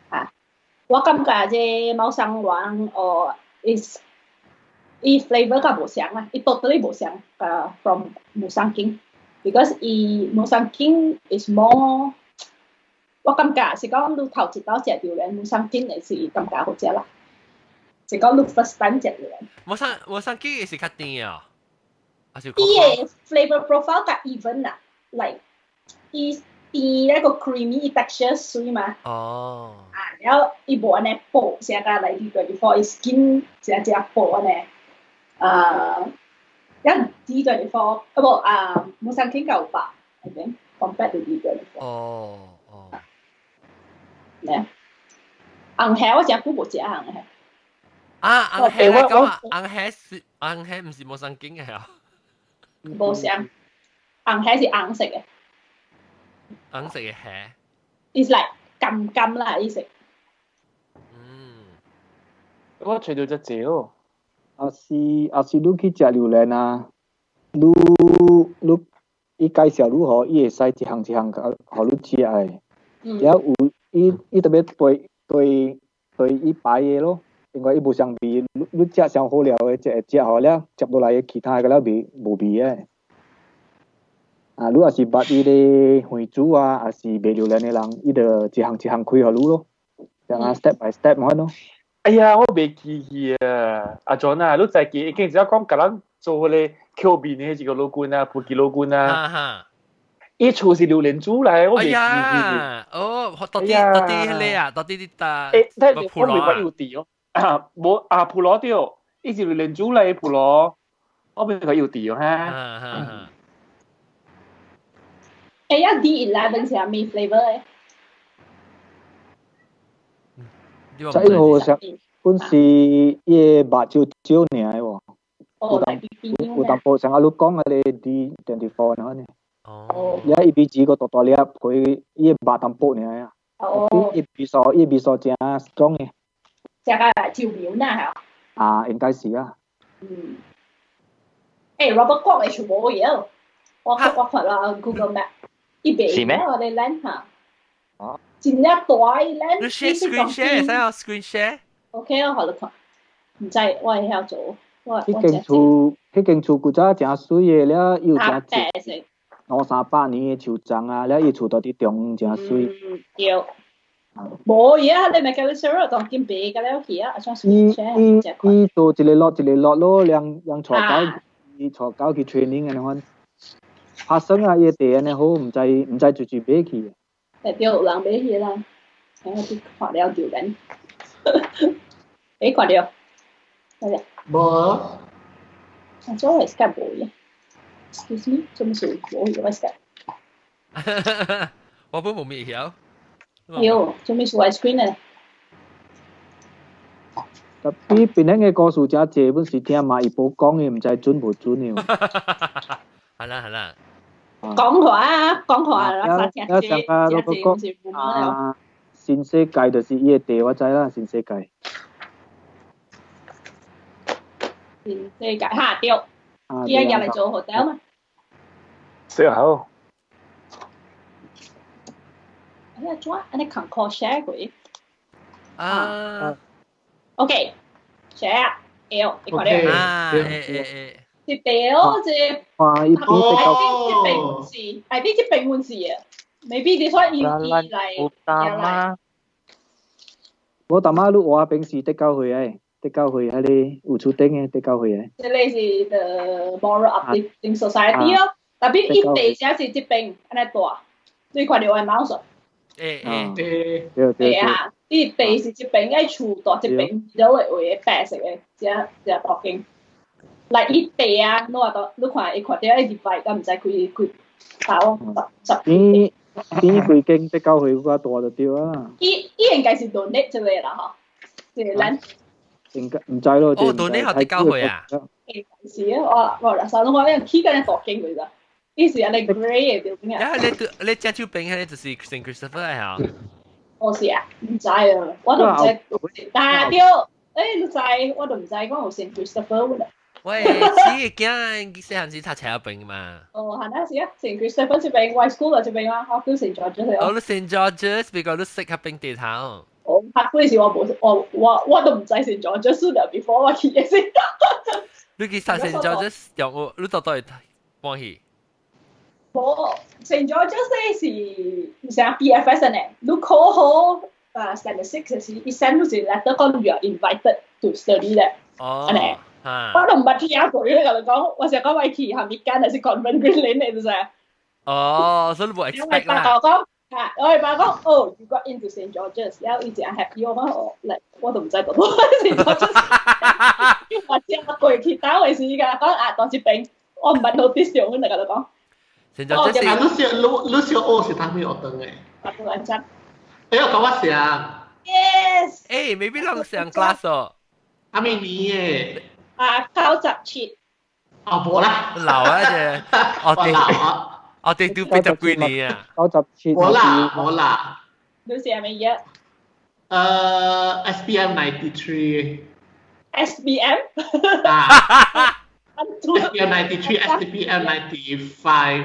[SPEAKER 2] 啊，我感覺這貓山王哦，is 伊 flavor 較無相啦，伊 totally 無相，from Musang King。because 伊 Musang King is more，我感覺是講你頭一道食榴蓮，Musang King 的是感覺好食啦。是講你 first time 食榴蓮。
[SPEAKER 1] Musang King 是較甜啊？還是？
[SPEAKER 2] 伊的 flavor profile 較 even 啦，like 伊甜那個 creamy texture 水嘛。啊，然後伊無按呢薄，成個來 D24，伊 skin 誠誠薄按呢。啊，一 D24 啊無啊，Musang King 較有薄，I think compared to D24。咩？紅蝦我誠久無食紅蝦。
[SPEAKER 1] 啊，紅蝦來講啊，紅蝦毋是 Musang King 的啊。
[SPEAKER 2] 無相，紅蝦是紅色的。
[SPEAKER 1] 紅色的蝦。
[SPEAKER 2] It's like 甘甘啦，意思。
[SPEAKER 7] 我揣著隻字哦。
[SPEAKER 6] 啊是你去食榴蓮啊，你伊介紹你吼，伊會使一項一項共予你食的。了有伊特別對對對伊擺的咯，因為伊無相味，你食上好料的，才會食好了，接落來的其他的了味無味的。啊，你若是捌伊个園主啊，抑是賣榴蓮的人，伊就一項一項開予你咯，這樣 step by step 款咯。
[SPEAKER 7] 哎呀，我袂記去啊！阿 John 啊，你知記已經只講共咱做彼个口面的一個老君啊，普吉老君啊。伊厝是榴蓮主來，我袂記去。
[SPEAKER 1] 哦，到底彼个啊？到底你搭？
[SPEAKER 7] 但我袂捌有佇哦。啊，無啊，普羅對，伊是榴蓮主來普羅，我袂捌有佇哦哈。
[SPEAKER 2] 哎呀，D11 是咩 flavor 誒？
[SPEAKER 6] 這我想本是伊個目睭少爾喎。
[SPEAKER 2] 哦，
[SPEAKER 6] 有淡薄像阿你講嘅個 D24 那呢。
[SPEAKER 1] 哦。
[SPEAKER 6] 也伊比幾個大大粒，佢伊個肉淡薄爾啊。
[SPEAKER 2] 哦。
[SPEAKER 6] 伊味素，伊味素真 strong 嘅。
[SPEAKER 2] 食個椒苗呐嚇。
[SPEAKER 6] 啊，應該是啊。
[SPEAKER 2] 嗯。誒，Robert 國嘅全部嘢，我看啦 Google Map，伊邊我哋咱嚇。
[SPEAKER 6] 哦。
[SPEAKER 2] 真正大咱。
[SPEAKER 1] 你 share screen share，使我 screen share。
[SPEAKER 2] OK 啊，好了看。毋知我會曉做。
[SPEAKER 6] 彼間厝古早誠媠的了，又誠濟兩三百年的樹欉啊，了伊厝都佇中央誠媠。
[SPEAKER 2] 嗯，對。無伊啊，你咪叫你 share 當今白個了去啊，像
[SPEAKER 6] 伊伊伊做一個 lot 一個 lot 咯，兩兩帶狗，伊帶狗去 training 按呢款。拍算啊，伊的地按呢好，毋知隨隨買去。
[SPEAKER 2] 會對，有人買去啦，我去看了就人。欸，看著。
[SPEAKER 5] 無。
[SPEAKER 2] 我做係 Skype 無嘅。Excuse me，做咩事無嘅我 Skype。
[SPEAKER 1] 我本無咪曉。
[SPEAKER 2] 有，做咩事我 screen 咧？
[SPEAKER 6] 特別邊個嘅故事誠濟，本是聽嘛，伊無講嘅，毋知準無準嘅。
[SPEAKER 1] 係啦係啦。
[SPEAKER 2] 講話啊，講話啦，
[SPEAKER 6] 聽上個嗰個啊，新世界就是伊個地，我知啦，新世界。
[SPEAKER 2] 新世界嚇對，伊入嚟做 hotel 嘛？
[SPEAKER 7] 食好。
[SPEAKER 2] 哎呀，做啊，你 control share 過？
[SPEAKER 1] 啊。
[SPEAKER 2] OK，share L，你看到？
[SPEAKER 1] 啊，誒。
[SPEAKER 2] 是表是。
[SPEAKER 6] 哇！伊邊
[SPEAKER 2] 這邊是，哎，你這邊阮是啊，maybe 你說伊伊來，
[SPEAKER 4] 來。
[SPEAKER 6] 我大媽你話平時得教會誒，得教會迄個有厝頂的得教會的。
[SPEAKER 2] 這個是 the moral uplifting society 咯，特別伊地寫是這邊按呢大，你看著我 mouse。
[SPEAKER 1] 誒誒
[SPEAKER 5] 誒。
[SPEAKER 6] 對對對。
[SPEAKER 2] 啊，伊地是這邊，愛厝大這邊，都會為白色的，這這大間。來伊地啊，你話到，你看伊看著伊 divide，都毋知幾幾包十十。
[SPEAKER 6] 邊邊幾間得教會較大就對啊。
[SPEAKER 2] 伊伊應該是 donate 這個啦，吼，這咱。
[SPEAKER 6] 應該毋知咯。
[SPEAKER 1] 哦，donate 學得教會啊？
[SPEAKER 2] 應該是啊，我我啥攏我用起緊大間去咋，伊是按呢 grey 的表
[SPEAKER 1] 啊，你你正手邊彼個就是 Saint Christopher 啊？
[SPEAKER 2] 哦是啊，毋知啊，我都毋知。但對，欸你知，我都毋知講有 Saint Christopher 啦。
[SPEAKER 1] 喂，此個囝細漢時讀冊邊嘛？
[SPEAKER 2] 哦，係那是啊，Saint Christopher 這邊，我 school 這邊啊，我叫 Saint George
[SPEAKER 1] 哦，你 Saint George，別個你識較邊地頭。
[SPEAKER 2] 哦，拍嗰時我無，我都毋知 Saint George 了，before 我去嘅時。
[SPEAKER 1] 你去讀 Saint George 中學，你到底搬去？
[SPEAKER 2] 無，Saint George 是毋是 BFS 呢？你考好啊，standard six 時，伊 send 你一 letter 講你 are invited to study 咧。
[SPEAKER 1] 哦。
[SPEAKER 2] 按呢。我都毋捌聽過，你共你講，我成日講我去下面間還是 convent Green Lane 的，就是。
[SPEAKER 1] 哦，所以你無 expect 啦。
[SPEAKER 2] 我爸講，啊，我爸講，哦，you got into Saint George's，然後伊誠 happy，我講哦，嚟，我都毋知道 Saint George's。我食過去倒位時間，講啊，當一邊，我毋捌 notice 到，我就共你講。
[SPEAKER 1] Saint George's
[SPEAKER 5] 啊，你小學是啥物學堂的？
[SPEAKER 2] 我都按怎？
[SPEAKER 5] 哎，我講我上。
[SPEAKER 2] Yes。
[SPEAKER 1] 誒，maybe 攏上 class 哦。
[SPEAKER 5] 啥物年的？
[SPEAKER 2] 啊，97。
[SPEAKER 5] 哦，無啦。
[SPEAKER 1] 老啊，這。哦，對。
[SPEAKER 5] 老啊。
[SPEAKER 1] 哦，對，都80幾年啊。
[SPEAKER 6] 97。
[SPEAKER 5] 無啦，無啦。
[SPEAKER 2] 你是啥物嘢？
[SPEAKER 5] SPM 93。
[SPEAKER 2] SBM？
[SPEAKER 5] 啊。SPM 93, STPM 95。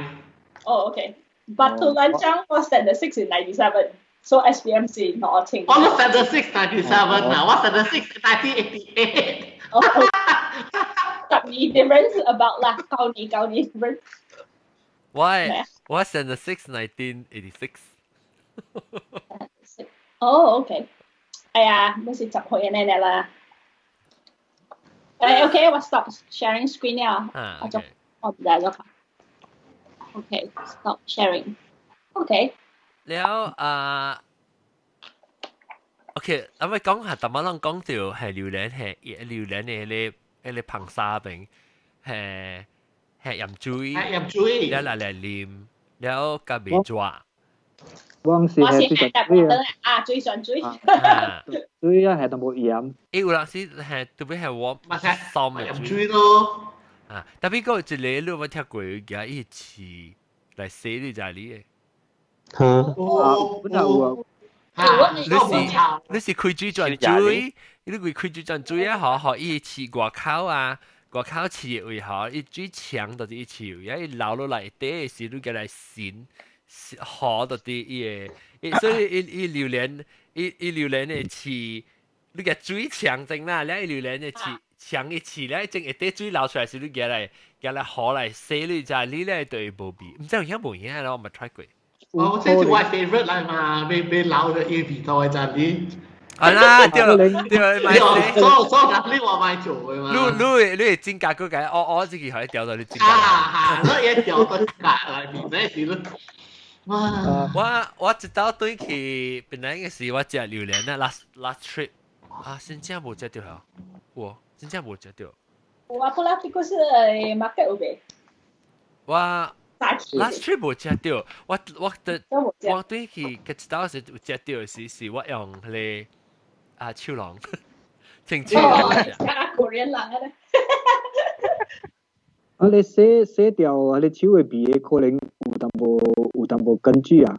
[SPEAKER 2] 哦，OK。Batu Lanchang 我 standard six 是 97，所以 SPM 是攞清。
[SPEAKER 5] 我 standard six 97 啊，我 standard six 1988。
[SPEAKER 2] 10年 difference about 啦，9年9年 difference。
[SPEAKER 1] 我 standard six 1986。
[SPEAKER 2] 哦，OK。哎呀，你是10歲呢啦。誒，OK，我 stop sharing screen 了。
[SPEAKER 1] 啊，
[SPEAKER 2] 我就我唔知咗。OK，stop sharing。OK。
[SPEAKER 1] 了啊，OK，咁咪講下，頭先咱講到係榴蓮係榴蓮的彼個彼個硼砂邊係係鹽水，
[SPEAKER 5] 係鹽水，
[SPEAKER 1] 了來來啉，了甲袂抓。
[SPEAKER 6] 我是
[SPEAKER 2] 我是
[SPEAKER 6] 係最
[SPEAKER 2] 係
[SPEAKER 6] 水啊，
[SPEAKER 2] 啊，水上水。
[SPEAKER 6] 水啊係淡薄鹽。
[SPEAKER 1] 欸，有人是係特別係我三嘅
[SPEAKER 5] 水咯。
[SPEAKER 1] 啊，特別嗰一個你有冇聽過？佢伊飼來洗你就係你嘅。
[SPEAKER 3] 嚇！
[SPEAKER 5] 哦，
[SPEAKER 6] 本來有
[SPEAKER 5] 啊。
[SPEAKER 1] 你是開水轉水，你開水轉水啊！嗬嗬，伊飼外口啊，外口飼的位嗬，伊水強就是伊飼位，啊伊流落來底時，你共來滲，河到啲伊個，所以伊伊榴蓮，伊伊榴蓮的飼，你共水強整啦，了伊榴蓮的飼強一飼咧，整一底水流出來時，你共來共來河來洗你就你咧就會無味，毋知有影無影咯，我冇 try 過。
[SPEAKER 5] 我這是我 favorite 來嘛，未未流咗伊味道的就你。
[SPEAKER 1] 係啦，對對，買
[SPEAKER 5] 做做咁你話買做嘅嘛？
[SPEAKER 1] 你你你會增加嗰個，我自己可以調到你增加。
[SPEAKER 5] 啊哈，你一調到加來面，那是咯。哇！
[SPEAKER 1] 我一道對去檳城嘅時，我食榴蓮啊，last trip 啊，真正無食到啊，我真正無食到。
[SPEAKER 2] 我不啦，這個是 market 有賣。
[SPEAKER 1] 我 last trip 無食到，我的我對去一道是有食到的時，是我用彼个啊手籠，清手籠。
[SPEAKER 2] 食啊 Korean 人啊咧。
[SPEAKER 6] 啊！你洗洗掉啊！你手的味可能有淡薄根據啊。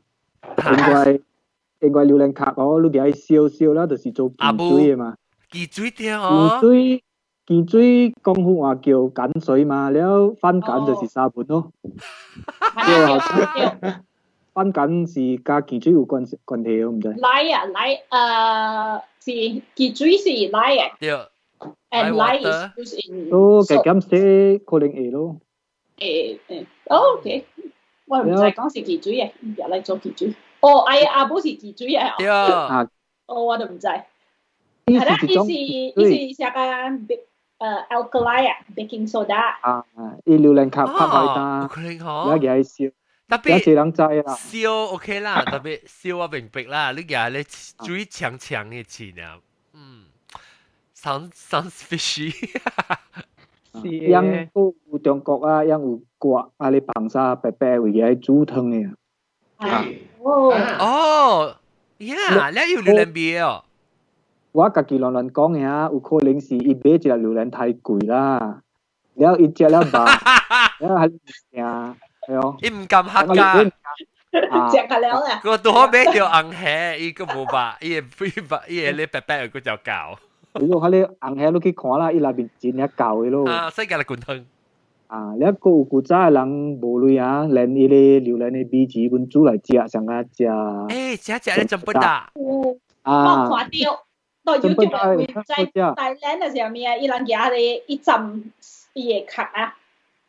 [SPEAKER 6] 應該榴蓮殼哦，你共伊燒燒啦，就是做汽水的嘛。
[SPEAKER 1] 汽水對哦。
[SPEAKER 6] 汽水，汽水廣府話叫鹼水嘛，了番鹼就是沙盤咯。對，番鹼是佮汽水有關係哦，毋知。
[SPEAKER 2] 來啊來，是汽水是來啊。
[SPEAKER 1] 對。
[SPEAKER 2] And lye is used in
[SPEAKER 6] 都加減洗可能會咯。
[SPEAKER 2] 會，OK，我毋知講是汽水嘅，入來做汽水。哦，哎阿母是汽水嘅。
[SPEAKER 1] 對。
[SPEAKER 6] 啊。
[SPEAKER 2] 哦，我都毋知。係啦，伊是啥個alkali 啊，baking soda。
[SPEAKER 6] 啊，伊榴蓮殼拍開單，
[SPEAKER 1] 可能嗬。
[SPEAKER 6] 也共伊燒。
[SPEAKER 1] 特別
[SPEAKER 6] 有人知啦。
[SPEAKER 1] 燒 OK 啦，特別燒我明白啦，你共咧水強強的飼呢，嗯。Sounds fishy。
[SPEAKER 6] 樣有中國啊，樣有國啊，你硼砂白白為來煮湯的。
[SPEAKER 2] 啊。哦。
[SPEAKER 1] 哦，呀，你有榴蓮味哦。
[SPEAKER 6] 我家己亂亂講的啊，有可能是伊買一粒榴蓮太貴啦，了伊食了肉，了還驚，係哦。
[SPEAKER 1] 伊毋甘客家。
[SPEAKER 2] 食較了啦。
[SPEAKER 1] 我拄好買著紅蝦，伊閣無肉，伊會伊肉，伊會咧白白閣就厚。
[SPEAKER 6] 如果彼個紅蝦你去看啦，伊內面真正厚的咯。
[SPEAKER 1] 啊，洗共來滾湯。
[SPEAKER 6] 啊，了閣有古早的人無鐳啊，連伊個榴蓮的米糍阮煮來食，上啊食。
[SPEAKER 1] 欸，食食咧真不大。
[SPEAKER 6] 啊。
[SPEAKER 2] 我看著，到 YouTube 位在台灣的啥物啊，伊人舉咧一浸伊的殼啊，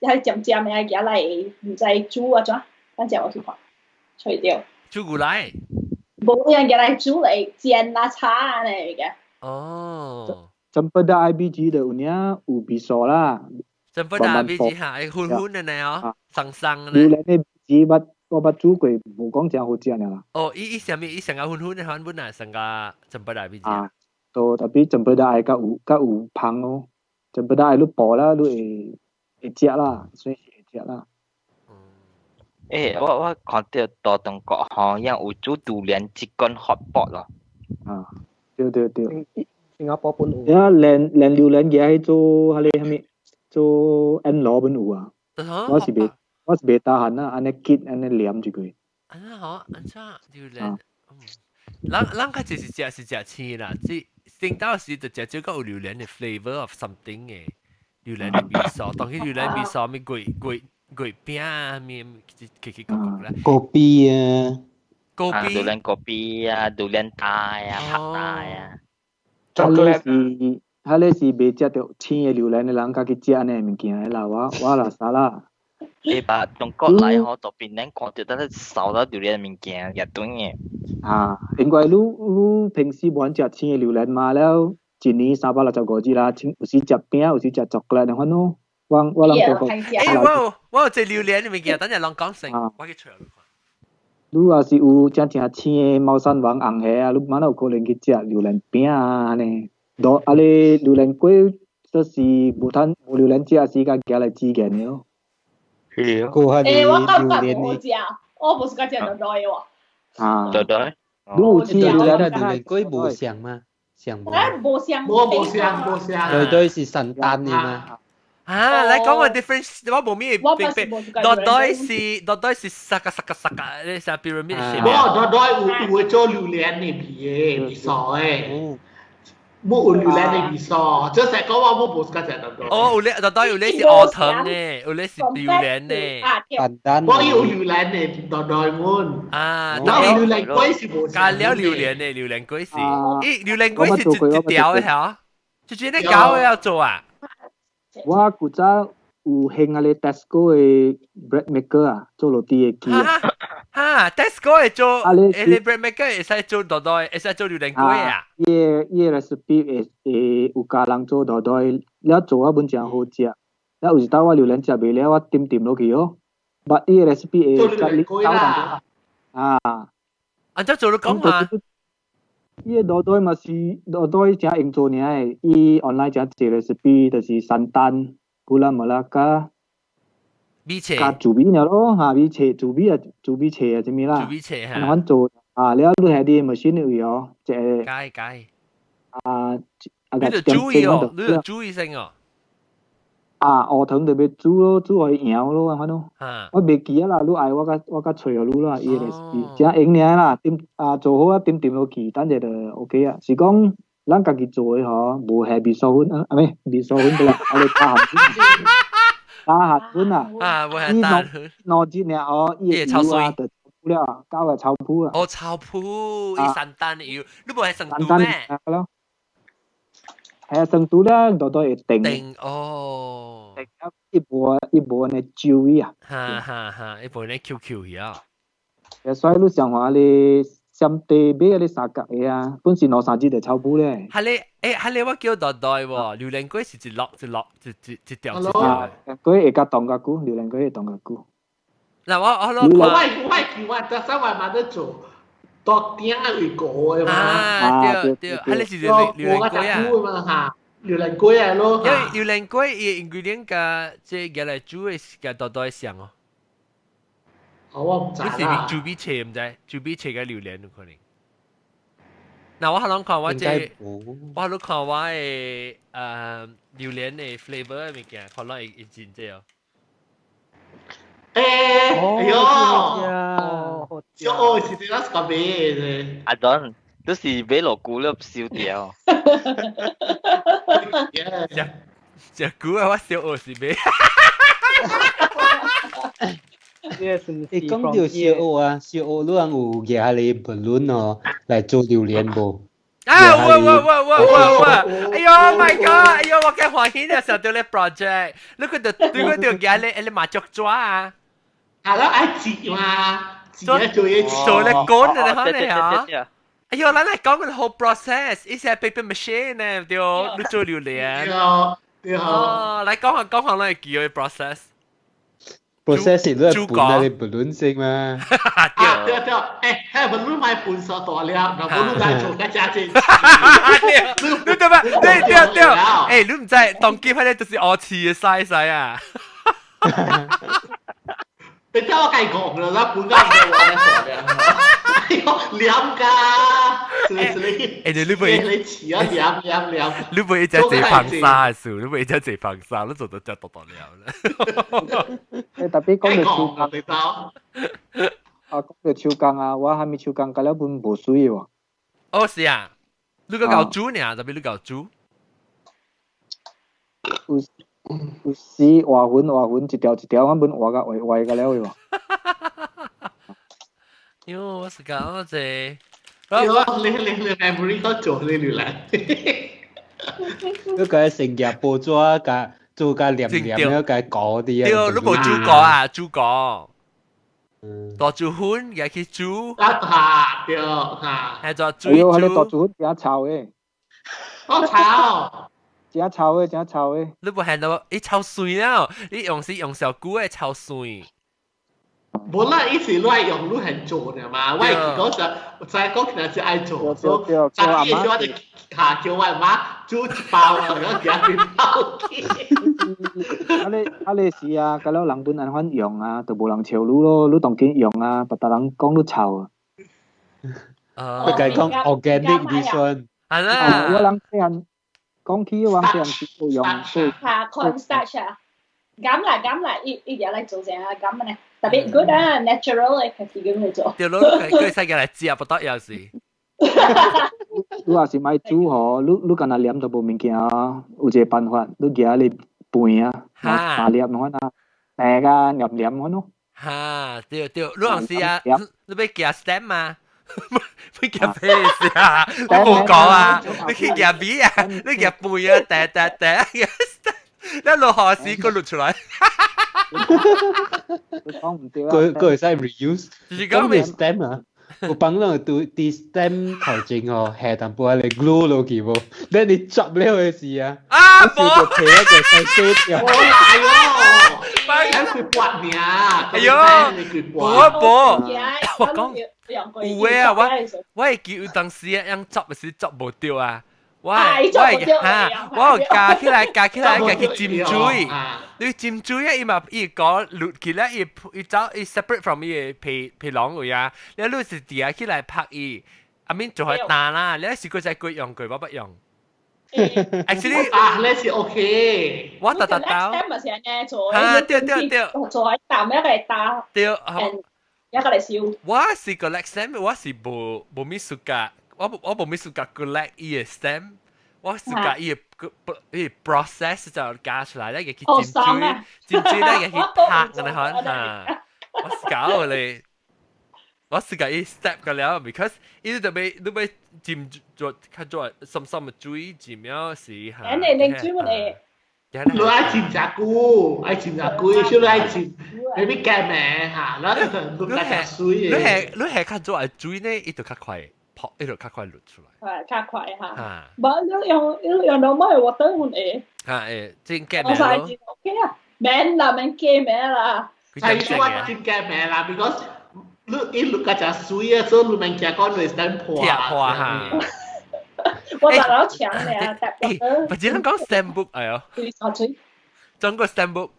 [SPEAKER 2] 遐尖尖的舉來毋知煮啊怎，等陣我去看，揣著。
[SPEAKER 1] 煮牛奶？
[SPEAKER 2] 無，伊人舉來煮來煎啊炒啊呢個。
[SPEAKER 1] 哦，
[SPEAKER 6] cempedak biji 的有影有味素啦。
[SPEAKER 1] cempedak biji 哈，會粉粉的呢哦，鬆鬆的。
[SPEAKER 6] 榴蓮的米捌我捌煮過，無講誠好食爾啦。
[SPEAKER 1] 哦，伊伊啥物？伊上個粉粉的款本啊，上個 cempedak biji
[SPEAKER 6] 啊。都 tapi cempedak 較有芳哦，cempedak 你薄啦，你會食啦，算是會食啦。
[SPEAKER 4] 欸，我看著到中國吼，樣有煮榴蓮一罐 hot pot 咯。
[SPEAKER 6] 啊。對對對，
[SPEAKER 8] 新加坡本有。
[SPEAKER 6] 啊，連榴蓮舉去做彼个啥物，做燕爐本有啊。我是袂 tahan 啊，按呢結按呢黏一句。
[SPEAKER 1] 按怎吼？按怎榴蓮？人較濟是食是食青啦，這頂到時就食這個有榴蓮的 flavour of something 的榴蓮的味素，當佢榴蓮味素咪月餅啊，咪奇奇怪怪啦。
[SPEAKER 3] 果啤啊。
[SPEAKER 1] 果啤。
[SPEAKER 4] 榴蓮果啤啊，榴蓮大啊，拍大啊。
[SPEAKER 6] 彼个是，彼个是袂食著青的榴蓮的人，較去食按呢物件的啦。我若啥啦。
[SPEAKER 4] 你把中國來吼，到檳城看著，但是掃到榴蓮物件也短嘅。
[SPEAKER 6] 啊，因為你平時無食青的榴蓮嘛了，一年365日啦，有時食餅，有時食巧克力，款咯。我人中國。
[SPEAKER 1] 欸，我有一榴蓮的物件，等陣攏講成，我去揣。
[SPEAKER 6] 你若是有誠正青的貓山王紅蝦啊，你嘛有可能去食榴蓮餅啊，按呢。落啊咧榴蓮粿，就是無趁無榴蓮食時，共舉來煮麵的咯。
[SPEAKER 2] 欸，我感覺無好食，我無喜歡食豆豆的喎。
[SPEAKER 6] 啊，
[SPEAKER 4] 豆豆。
[SPEAKER 6] 你有試
[SPEAKER 3] 榴
[SPEAKER 6] 蓮
[SPEAKER 3] 蓮榴蓮粿無像嗎？像無？
[SPEAKER 2] 無像。
[SPEAKER 5] 無像無像。
[SPEAKER 3] 對對是聖誕的嘛？
[SPEAKER 1] 啊，來講個 difference，我無咩
[SPEAKER 2] 我
[SPEAKER 1] 明白。豆豆是豆豆是沙個沙個沙個，你是 pyramid 是
[SPEAKER 5] 無豆豆有有做榴蓮的味的味素的。冇有榴蓮的味素，即係講話我無喜歡食豆豆。
[SPEAKER 1] 哦，有咧豆豆有咧是烏糖的，有咧是榴蓮的。
[SPEAKER 3] 簡單。
[SPEAKER 5] 我有榴蓮的豆豆們。
[SPEAKER 1] 啊，
[SPEAKER 5] 但榴蓮粿是無。
[SPEAKER 1] 加了榴蓮的榴蓮粿是，咦，榴蓮粿是一條的嚇，就是你搞的要做啊。
[SPEAKER 6] 我古早有興啊，咧 Tesco 的 bread maker 啊，做落地的機啊。
[SPEAKER 1] 哈，Tesco 會做，誒，你 bread maker 會使做豆豆，會使做榴蓮粿啊？
[SPEAKER 6] 伊個伊個 recipe 會會有教人做豆豆，了做啊本誠好食。了有一道我榴蓮食袂了，我點點落去哦。但伊個 recipe 會教你搞淡啊。
[SPEAKER 1] 按照做你講嘛？
[SPEAKER 6] 伊個豆豆嘛是豆豆誠用做爾的，伊 online 誠濟 recipe 就是山丹、gula melaka。
[SPEAKER 1] 米切。
[SPEAKER 6] 加煮米爾咯，哈米切煮米啊，煮米切啊，啥物啦？
[SPEAKER 1] 煮米切哈。
[SPEAKER 6] 阮做啊，了你係啲 machine 位哦，一個。
[SPEAKER 1] 解解。
[SPEAKER 6] 啊啊！
[SPEAKER 1] 你就注意哦，你就注意先哦。
[SPEAKER 6] 啊，烏糖就欲煮咯，煮予伊搖咯，反正。我袂記啊啦，你愛我較我較揣予你啦，伊個 recipe 誠用爾啦，點啊做好啊點點落去，等下就 OK 啊。是講咱家己做的吼，無下味素粉啊，啊咩味素粉不啦，啊你加鹹粉，加鹹粉啊。
[SPEAKER 1] 啊，無下加粉。
[SPEAKER 6] 兩日爾吼，伊個油啊就臭了，搞個臭鋪啊。
[SPEAKER 1] 哦，臭鋪，伊山丹的油，你無係生肚咩？
[SPEAKER 6] 係啊，生肚了，多多會定。
[SPEAKER 1] 定哦。
[SPEAKER 6] 定啊，伊無伊無按呢揪伊啊。
[SPEAKER 1] 哈哈哈，伊無按呢 Q Q 去啊。
[SPEAKER 6] 所以你上話你相地買你三角的啊，本是兩三日就臭鋪咧。
[SPEAKER 1] 係你，誒，係你我叫豆豆喎，榴蓮粿是一粒一粒一一一條一條。
[SPEAKER 6] 粿會較凍較久，榴蓮粿會凍較久。
[SPEAKER 1] 嗱，我我我
[SPEAKER 5] 我我叫我得三萬萬得做。到頂為高的嘛，
[SPEAKER 1] 啊對對，係你是榴蓮粿啊
[SPEAKER 5] 嘛嚇，榴蓮粿啊咯，
[SPEAKER 1] 因為榴蓮粿伊 ingredient 佮這個來煮的是佮多多像哦。
[SPEAKER 5] 哦，我毋知
[SPEAKER 1] 你是煮米切毋知？煮米切佮榴蓮有可能。嗱，我可能看我這，我咧看我的榴蓮的 flavor 的物件，可能會會真濟哦。
[SPEAKER 5] 欸，哎喲，小學是啲乜個咩啫？
[SPEAKER 4] 阿 Don，都是買落菇粒燒掉。
[SPEAKER 1] 食食菇啊！我小學是買。
[SPEAKER 3] 你講到燒鵝啊，燒鵝你人有舉你 balloon 哦，來做榴蓮無？
[SPEAKER 1] 啊！哇哇哇哇哇哇！哎呦 my god！哎呦，我幾歡喜啊！想到你 project，你佢就對佢就舉你你麻雀紙啊！
[SPEAKER 5] 啊，啦愛折嘛，折啊做嘢
[SPEAKER 1] 做咧講啊，你可能啊！哎呦，咱來講個 whole process，伊是 paper machine 呢，對，你做榴蓮。
[SPEAKER 5] 對對。
[SPEAKER 1] 哦，來講下講下，咱會記個 process。
[SPEAKER 3] process 是你係盤你 balloon 先嘛？
[SPEAKER 5] 啊對對，欸，迄 balloon 買盤數大粒，若無你來做較正濟。
[SPEAKER 1] 你對吧？對對對，欸，你毋知當今彼個就是烏刺的 size 啊！
[SPEAKER 5] 你聽我計講啦，咱本家唔係話咧傻嘅，哎呦，黏㗎，是是
[SPEAKER 1] 欸，你袂
[SPEAKER 5] 你似啊黏黏黏，
[SPEAKER 1] 你袂一隻坐硼砂的事，你袂一隻坐硼砂，你做到只大大粒啦。
[SPEAKER 6] 欸，特別講到手工，啊，講到手工啊，我還沒手工，到了本無水喎。
[SPEAKER 1] 哦，是啊，你個搞煮呢？特別你搞煮。
[SPEAKER 6] 有有時畫粉畫粉一條一條，我本畫甲畫畫甲了喎。
[SPEAKER 1] 喲，我是講這，
[SPEAKER 5] 我你你你 memory 個做你嚟嚟。
[SPEAKER 3] 你個成日報紙甲做甲黏黏了，甲糊啲啊。
[SPEAKER 1] 對，你無煮過啊？煮過。大煮粉也去煮。
[SPEAKER 5] 啊哈，對哈。
[SPEAKER 1] 還做煮。
[SPEAKER 6] 哎呦，彼個大煮粉誠臭的。
[SPEAKER 5] 好臭。
[SPEAKER 6] 誠臭的，誠臭的。
[SPEAKER 1] 你無看到伊臭水了？你用是用小久的臭水。
[SPEAKER 5] 無啦，伊是你愛用你係做的嘛，我會記講就知講可能是愛做，所以早起的時我就嚇叫我媽煮一包啊，然後寄幾包去。
[SPEAKER 6] 啊你啊你是啊，甲了人本按款用啊，就無人笑你咯，你當緊用啊，別達人講你臭啊。
[SPEAKER 3] 佢計講 organic this one。
[SPEAKER 1] 係啦。
[SPEAKER 6] 我人細漢講起我人細漢時用。
[SPEAKER 2] 嚇，cornstarch 啊，減啦減啦，伊伊而家來做成啊減呢。特別 good 啊，natural 嘅，自己嚟做。
[SPEAKER 1] 對咯，佢使嘅嚟食不得有時。
[SPEAKER 6] 你若是愛煮吼，你你干焦黏都無物件啊，有一個辦法，你舉你盤啊，三粒款啊，平啊，黏黏款咯。
[SPEAKER 1] 哈，對對，你有時啊，你欲夾 stamp 嘛？欲夾 paste 啊？你無講啊？你去夾米啊？你夾盤啊？掟掟掟，你落雨時閣落出來。
[SPEAKER 6] 講唔對啊！
[SPEAKER 3] 佢佢會使 reuse，
[SPEAKER 1] 就是講
[SPEAKER 3] 你 stamp 啊，有幫人對啲 stamp 頭前哦，下淡薄仔glue 落去無，等你執了的時啊，
[SPEAKER 1] 啊，
[SPEAKER 3] 無，就皮一個細細條。
[SPEAKER 5] 我來哦，咱是刮爾，
[SPEAKER 1] 哎呦，無啊無，我講有的啊，我我會記有當時啊，用執的時執無著啊。我我嚇，我加起來加起來，加去浸水。你浸水啊，伊嘛伊講落起來，伊伊走伊 separate from 伊个皮皮囊位啊。你你是疊起來拍伊，阿面就係彈啦。你是過再過用過，我不用。Actually
[SPEAKER 5] 啊，你是 OK。
[SPEAKER 1] 我特特到。
[SPEAKER 2] 嚇，
[SPEAKER 1] 對對對。
[SPEAKER 2] 做喺啖一個嚟打。
[SPEAKER 1] 對，
[SPEAKER 2] 一個嚟燒。
[SPEAKER 1] 我是 collect stamp，我是無無咩暑假。我我無咩暑假 collect 伊个 stamp。我是甲伊個伊 process 就加出來，咧個去浸水，浸水咧個去拍咁樣嚇。我是搞咧，我是甲伊 step 個了，because 伊就欲你欲浸做較做深深的水浸了是嚇。
[SPEAKER 2] 你你水乜嘢？
[SPEAKER 5] 你愛浸真久，愛浸真久，小你愛浸，你欲加名嚇，你就你較水
[SPEAKER 1] 你係你係較做水呢，伊就較快。泡，伊就較快落出來。
[SPEAKER 2] 係較快嚇。無你用你用到乜 water 換會？
[SPEAKER 1] 嚇會，真加名
[SPEAKER 2] 咯。我 OK 啊，免啦，免加名啦。
[SPEAKER 5] 係我真加名啦，because 你伊落較誠水啊，所以你免驚講你會破。
[SPEAKER 1] 拆破嚇。
[SPEAKER 2] 我就攞搶你啊！
[SPEAKER 1] 或者咱講 stamp book 哎喲。
[SPEAKER 2] 水。
[SPEAKER 1] 中國 stamp book。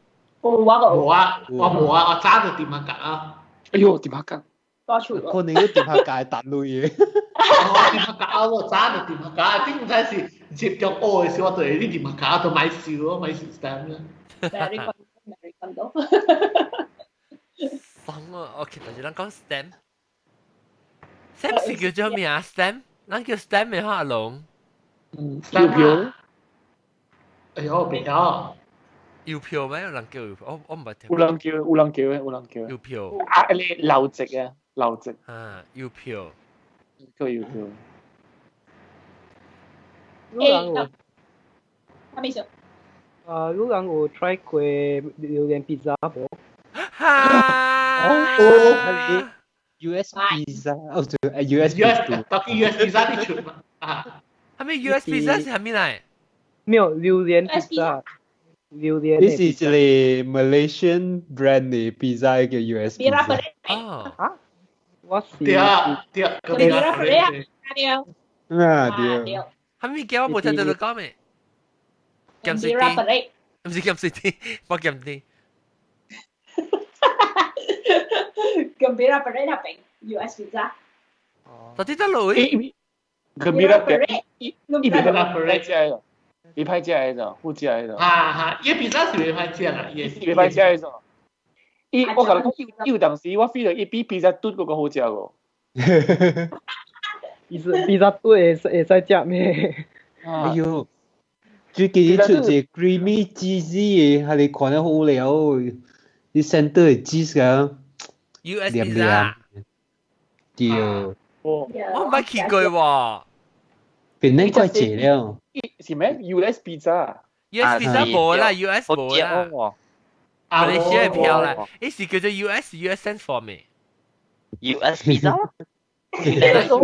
[SPEAKER 2] 冇我個。
[SPEAKER 5] 無啊，我無啊，我早就電話格啊。
[SPEAKER 7] 哎喲，電話格。
[SPEAKER 3] 可能要電話格等類嘅。
[SPEAKER 5] 我電話格我早就電話格，頂唔知是接觸學的時，我對你電話格都買燒咯，買 stamp 啦。
[SPEAKER 2] Very good, very good 到。
[SPEAKER 1] 爽啊！OK，但是咱講 stamp。stamp 是叫做咩啊？stamp，咱叫 stamp 嘅話阿龍。
[SPEAKER 7] 嗯，郵票。
[SPEAKER 5] 哎喲，袂曉。
[SPEAKER 1] 郵票咩？有人叫郵票，我我毋捌聽。
[SPEAKER 7] 有人叫，有人叫嘅，有人叫。
[SPEAKER 1] 郵票。
[SPEAKER 7] 啊，你留籍啊，留籍。
[SPEAKER 1] 啊，郵票。
[SPEAKER 7] 叫郵票。
[SPEAKER 9] 有人有。
[SPEAKER 2] 啥物事？
[SPEAKER 9] 啊，有人有 try 過榴蓮 pizza 無？
[SPEAKER 1] 哈！
[SPEAKER 3] 哦，US pizza，哦對，US
[SPEAKER 5] US，到底 US pizza 你出嘛？啊，
[SPEAKER 1] 係咪 US pizza 是係咪嚟？
[SPEAKER 9] 沒有榴蓮 pizza。榴蓮。
[SPEAKER 3] 呢是一個 Malaysian brand 的 pizza 叫 US pizza。
[SPEAKER 1] 哦。
[SPEAKER 9] 啊？我是。
[SPEAKER 5] 對啊，對，
[SPEAKER 2] 對啊，對。
[SPEAKER 3] 啊對。
[SPEAKER 1] 係咪叫我無聽到你講咩？鹹水啲，唔是鹹水啲，我鹹啲。
[SPEAKER 2] Gembira Parade 那邊 US pizza。
[SPEAKER 1] 到底得落去
[SPEAKER 7] ？Gembira Parade，伊 Gembira Parade 食的，伊歹食的咋，好食的咋。
[SPEAKER 5] 哈哈，伊 pizza 是袂歹食啦，伊
[SPEAKER 7] 是袂歹食的咋。伊我共你講，伊有當時我 feel 到伊比披薩頓閣較好食個。
[SPEAKER 9] 伊是披薩頓會會使食咩？
[SPEAKER 3] 哎喲！最近出一個 creamy cheesy 的，係你看得好了，你 center 的 cheese 個
[SPEAKER 1] US
[SPEAKER 3] 黏黏，對。
[SPEAKER 1] 我毋捌去過喎。
[SPEAKER 3] 變得怪濟了。
[SPEAKER 7] 是咩？US pizza。
[SPEAKER 1] US pizza 無啦，US 無啦。馬來西亞票啦，伊是叫做 US US send for 咩
[SPEAKER 4] ？US pizza。
[SPEAKER 1] 烏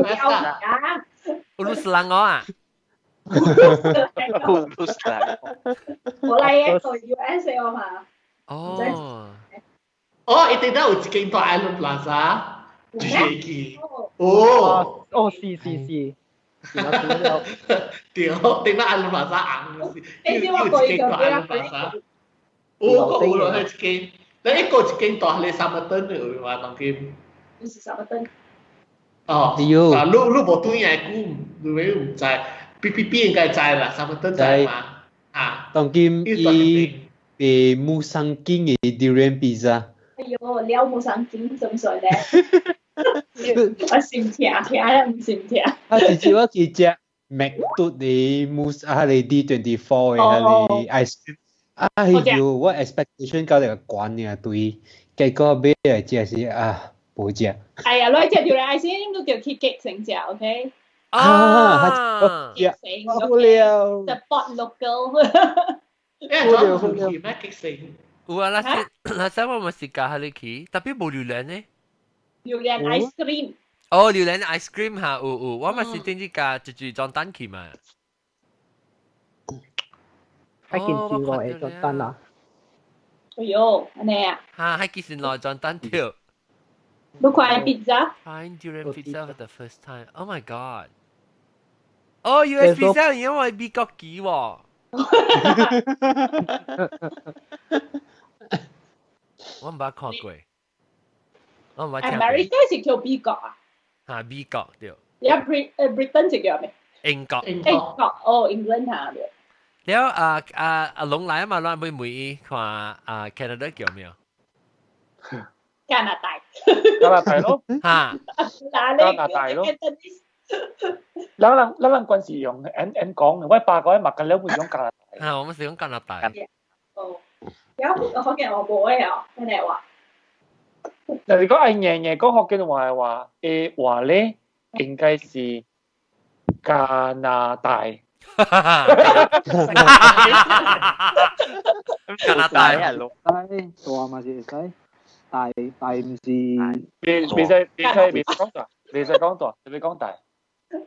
[SPEAKER 1] 魯斯蘭我啊。
[SPEAKER 4] 烏魯斯蘭。
[SPEAKER 2] 我來一個 US 嘛。
[SPEAKER 1] 哦。
[SPEAKER 5] 哦，一定得有一間大 Island Plaza，就是記。哦，
[SPEAKER 9] 哦，是是是。
[SPEAKER 5] 對，頂到 Island Plaza 紅，
[SPEAKER 2] 有
[SPEAKER 5] 一間大 Island Plaza。有個有落去一間，你一個一間大係 Somerton 的有嘛？當今。
[SPEAKER 2] 唔是 Somerton。
[SPEAKER 5] 哦，啊，你無對眼久，你會唔知？B B B 應該知啦，Somerton 知嘛？啊，
[SPEAKER 3] 當今伊賣 Musang King 的 durian pizza。
[SPEAKER 2] 哎喲，了 Musang King 怎算咧？我心聽聽啊，唔心聽。
[SPEAKER 3] 啊，直接我去食麥嘟的 mousse 啊，你 D24 的啊，你 ice cream。哎喲，我 expectation 到這個懸爾對，結果買來食是啊，無食。
[SPEAKER 2] 哎呀，來食 durian ice cream 都叫去激成食，OK？
[SPEAKER 3] 啊，
[SPEAKER 2] 激成，好了。Support local。
[SPEAKER 5] 誒，做去咩激成？
[SPEAKER 1] 有啊，那時我咪是教你去，特別無榴蓮呢。
[SPEAKER 2] 榴蓮 ice cream。
[SPEAKER 1] 哦，榴蓮 ice cream 嚇，有有，我咪是頂日教一住裝單去嘛。
[SPEAKER 9] 喺件事內會裝單啊！
[SPEAKER 2] 哎喲，按呢啊！
[SPEAKER 1] 嚇，喺件事內裝單條。
[SPEAKER 2] 你看 pizza？
[SPEAKER 1] Trying durian pizza for the first time. Oh my god! 哦，US pizza 因為美國機喎。我毋捌看過，我毋捌聽過。
[SPEAKER 2] America 是叫美國啊？
[SPEAKER 1] 嚇，美國對。
[SPEAKER 2] 呀，Britain 是叫咩？
[SPEAKER 1] 英國。
[SPEAKER 2] 英國，哦，England 嚇對。
[SPEAKER 1] 了啊啊啊！龍來啊嘛，咱會問伊看啊，Canada 叫咩？
[SPEAKER 2] 加拿大。
[SPEAKER 7] 加拿大咯。
[SPEAKER 1] 嚇。
[SPEAKER 7] 加拿大咯。咱人咱人慣是用 N N 講嘅，我爸講麥吉了會用加拿大。
[SPEAKER 1] 嚇，我們是用加拿大。
[SPEAKER 2] 哦，有福建話無嘅哦，真係話。
[SPEAKER 7] 嗱，如果係硬硬講福建話嘅話，誒話咧應該是加拿大。
[SPEAKER 1] 加拿大
[SPEAKER 4] 啊，老
[SPEAKER 6] 大嘛是會使，大大毋是。
[SPEAKER 7] 別別使別使別講大，別使講大，別講大。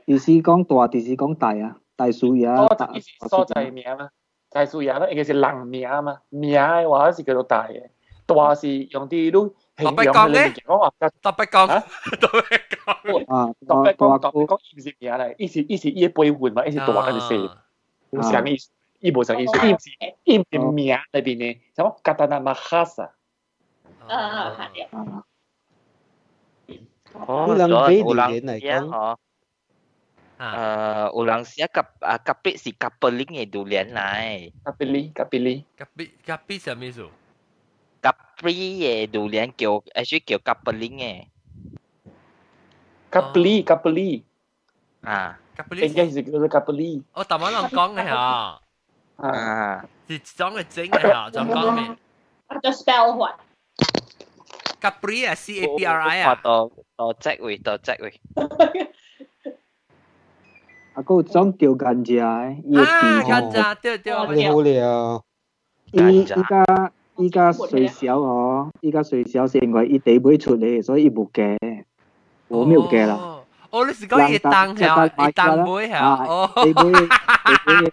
[SPEAKER 6] 就是講大，就是講大啊，大樹葉。
[SPEAKER 7] 所所在名嘛，大樹葉嘛，應該是人名嘛，名嘅話是叫做大嘅，大是用啲你
[SPEAKER 1] 特別講咧，特別講，特別講
[SPEAKER 6] 啊，
[SPEAKER 7] 特別講，特別講，伊毋是名嚟，伊是伊是伊嘅輩分嘛，伊是大還是細，無啥意思，伊無啥意思，伊毋是伊毋是名裏邊嘅，什麼加達納馬哈薩。
[SPEAKER 2] 啊，係啊。
[SPEAKER 4] 哦，
[SPEAKER 3] 人買榴蓮嚟講。
[SPEAKER 4] 有人寫夾啊夾壁是夾布林嘅榴蓮嚟。
[SPEAKER 7] 夾布林，夾布林。
[SPEAKER 1] 夾壁夾壁啥物意思？
[SPEAKER 4] 夾布嘅榴蓮叫，還是叫夾布林嘅？
[SPEAKER 7] 夾布林，夾布林。
[SPEAKER 4] 啊。
[SPEAKER 1] 夾布林。
[SPEAKER 7] 應該是叫做夾布林。
[SPEAKER 1] 哦，台灣人講嘅嚇。
[SPEAKER 4] 啊。
[SPEAKER 1] 是講嘅整嘅嚇，就講咩？
[SPEAKER 2] 啊，就 spell 法。
[SPEAKER 1] 夾布林啊，C A B R I 啊。
[SPEAKER 4] 多多隻位，多隻位。
[SPEAKER 6] 啊，閣有種叫甘蔗的，伊的
[SPEAKER 1] 啊，甘蔗對對，
[SPEAKER 3] 好了。
[SPEAKER 6] 伊伊甲伊甲水小哦，伊甲水小是因為伊第尾出的，所以伊無加，無沒有加啦。
[SPEAKER 1] 哦，你是講伊當係伊當尾係哦，
[SPEAKER 6] 第尾第尾，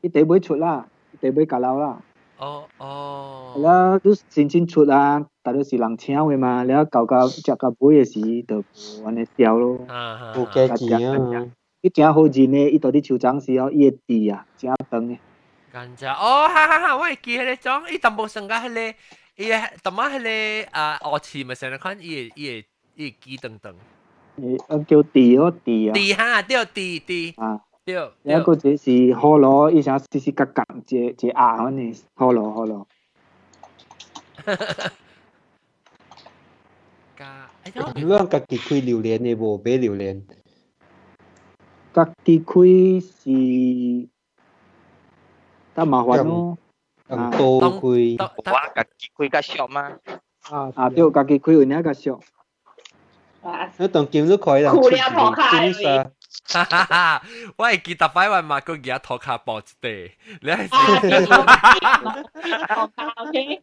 [SPEAKER 6] 伊第尾出啦，第尾加老啦。
[SPEAKER 1] 哦哦。
[SPEAKER 6] 了，你申請出啊，大多是人請的嘛，了到到食到尾的時就無按呢銷咯。
[SPEAKER 3] 無加錢啊！
[SPEAKER 6] 伊誠好認的，伊到佇樹叢時候，伊的蒂啊，誠長的。
[SPEAKER 1] 甘蔗哦，哈哈哈！我會記彼個種，伊淡薄算甲彼個，伊個淡薄彼個啊，烏刺嘛，成日看伊會伊會伊會記長長。
[SPEAKER 6] 伊叫蒂哦，蒂啊。
[SPEAKER 1] 蒂哈，對蒂蒂。
[SPEAKER 6] 啊。
[SPEAKER 1] 對。
[SPEAKER 6] 了，閣一個是葫蘆，伊啥細細角角，一個一個鴨款的葫蘆葫蘆。
[SPEAKER 3] 你講家己開榴蓮的無買榴蓮？
[SPEAKER 6] 家己開是較麻煩咯，
[SPEAKER 3] 多開。
[SPEAKER 4] 我家己開較俗嗎？
[SPEAKER 6] 啊對，家己開有影較俗。
[SPEAKER 3] 你當今你看人出去整啥？
[SPEAKER 1] 哈哈哈！我會記得擺話嘛，閣舉塗跤步一塊，你係是？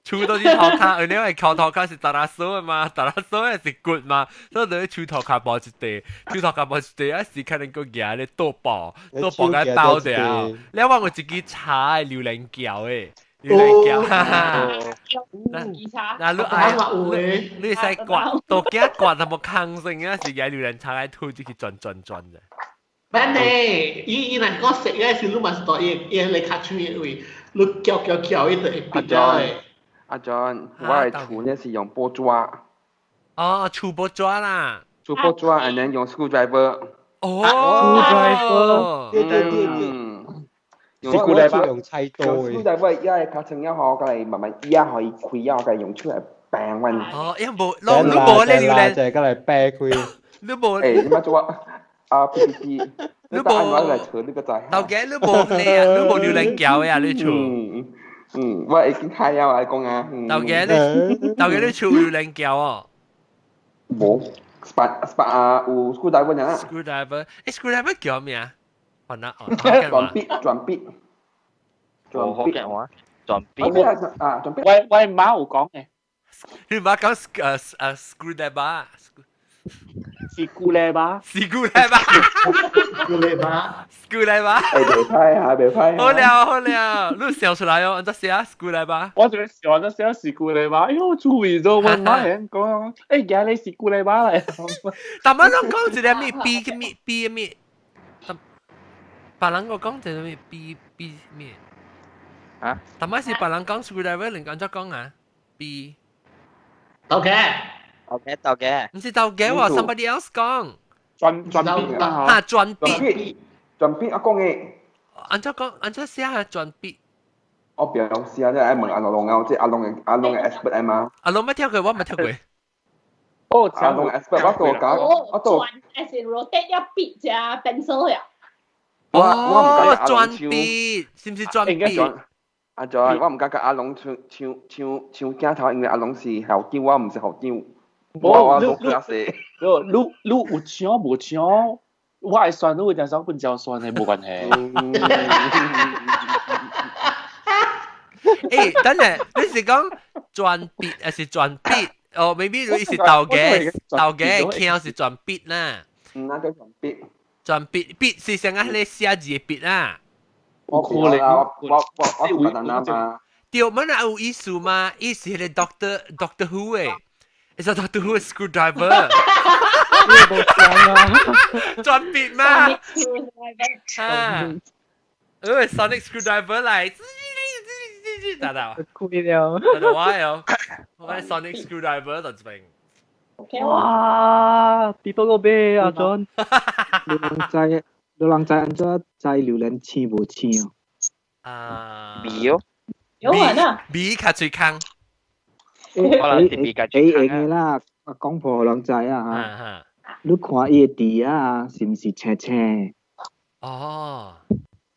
[SPEAKER 1] 厝都是塗跤，因為靠塗跤是達拉蘇的嘛，達拉蘇的是骨嘛，所以就去厝塗跤步一塊，厝塗跤步一塊，啊是可能閣舉咧倒布，倒布甲包掉。了我有一支茶的榴蓮橋的，榴蓮橋，哈哈。
[SPEAKER 2] 嗱，
[SPEAKER 1] 你愛你使刮，到驚刮就冇坑性啊！是嘅榴蓮茶來吐就去轉轉轉啫。
[SPEAKER 5] 免咧，伊伊若講食咧時，你嘛是到伊伊嚟較喙的位，你嚼嚼嚼，伊就會變咗的。
[SPEAKER 8] 阿 John，我的厝呢是用報紙。
[SPEAKER 1] 哦，厝報紙啦。
[SPEAKER 8] 厝報紙，and then 用 screwdriver。
[SPEAKER 1] 哦
[SPEAKER 3] ，screwdriver，對對對對。
[SPEAKER 8] 用
[SPEAKER 3] 我用菜刀
[SPEAKER 8] 的。screwdriver 伊個較成了吼，過來慢慢壓，予伊開了，過來用手來扳阮。
[SPEAKER 1] 哦，伊無，你無咧榴蓮，
[SPEAKER 3] 就係過來掰開。
[SPEAKER 1] 你無。
[SPEAKER 8] 欸，你莫做我。啊 PPT，你無來厝你個知？
[SPEAKER 1] 頭家你無咧啊，你無榴蓮橋的啊，你厝。
[SPEAKER 8] 嗯，我已經開了啊，講啊。
[SPEAKER 1] 頭家你，頭家你厝榴蓮橋哦。
[SPEAKER 8] 無，spa spa 啊，有 screwdriver 啊。
[SPEAKER 1] screwdriver，欸 screwdriver 叫咩啊？換啦，
[SPEAKER 8] 轉筆，轉筆。
[SPEAKER 4] 轉筆話，轉筆。
[SPEAKER 8] 啊，轉筆。
[SPEAKER 7] 我媽有講嘅。
[SPEAKER 1] 你媽講screwdriver。
[SPEAKER 7] 是古咧吧？
[SPEAKER 1] 是古咧吧？
[SPEAKER 5] 古咧吧？
[SPEAKER 1] 古咧吧？
[SPEAKER 8] 欸，袂歹啊，袂歹。
[SPEAKER 1] 好了好了，你笑出來哦，按怎寫啊？古咧吧？
[SPEAKER 7] 我就笑，按怎寫是古咧吧？因為我注意咗，我媽係講，欸，今日是古咧吧嚟。
[SPEAKER 1] 但係攏講一個咩 B 咩 B 咩，別人個講一個咩 B B 咩？
[SPEAKER 4] 啊？
[SPEAKER 1] 但係是別人講 screwdriver，你按怎講啊？B。
[SPEAKER 5] OK。
[SPEAKER 4] OK，豆嘅，
[SPEAKER 1] 唔是豆嘅喎，somebody else 講。
[SPEAKER 7] 轉轉筆
[SPEAKER 1] 啊！嚇，轉筆。
[SPEAKER 8] 轉筆我講嘅。
[SPEAKER 1] 按怎講？按怎寫啊？轉筆。
[SPEAKER 8] 我表示啊，你愛問阿龍啊，即阿龍嘅阿龍嘅 expert 啊嘛。
[SPEAKER 1] 阿龍冇聽過，我冇聽過。
[SPEAKER 7] 哦，
[SPEAKER 8] 阿龍 expert 我都講，我都。
[SPEAKER 2] 轉，as in rotate 一筆啫，pencil 呀。
[SPEAKER 8] 我我唔敢
[SPEAKER 1] 哦，轉筆，是唔是轉筆？
[SPEAKER 8] 阿 John，我唔敢甲阿龍搶搶搶搶鏡頭，因為阿龍是校長，我唔是校長。
[SPEAKER 7] 無，你你你有搶無搶？我會算，你有點少本交算的，無關係。
[SPEAKER 1] 欸，等下，你是講轉筆還是轉筆？哦，maybe 你是豆嘅，豆嘅腔是轉筆啦。
[SPEAKER 8] 嗯，那叫轉筆。
[SPEAKER 1] 轉筆筆是像啊，你寫字的筆啦。
[SPEAKER 8] 我可能我我我我嘛。
[SPEAKER 1] 對，乜那有意思嘛？伊是彼個 Doctor Who 的。It's a Doctor Who screwdriver。轉筆嘛？啊，Sonic screwdriver 來，打打。
[SPEAKER 9] 虧了。
[SPEAKER 1] 打打我喲，我 Sonic screwdriver 就這邊。
[SPEAKER 9] 哇！跌多個啤啊，John。
[SPEAKER 6] 你人知，你人知按怎知榴蓮青無青哦？
[SPEAKER 1] 啊。
[SPEAKER 4] 味哦。
[SPEAKER 2] 有啊。
[SPEAKER 1] 味較最空。
[SPEAKER 6] 會會用的啦，講破予人知啊嚇。你看伊的蒂啊，是毋是青青？
[SPEAKER 1] 哦。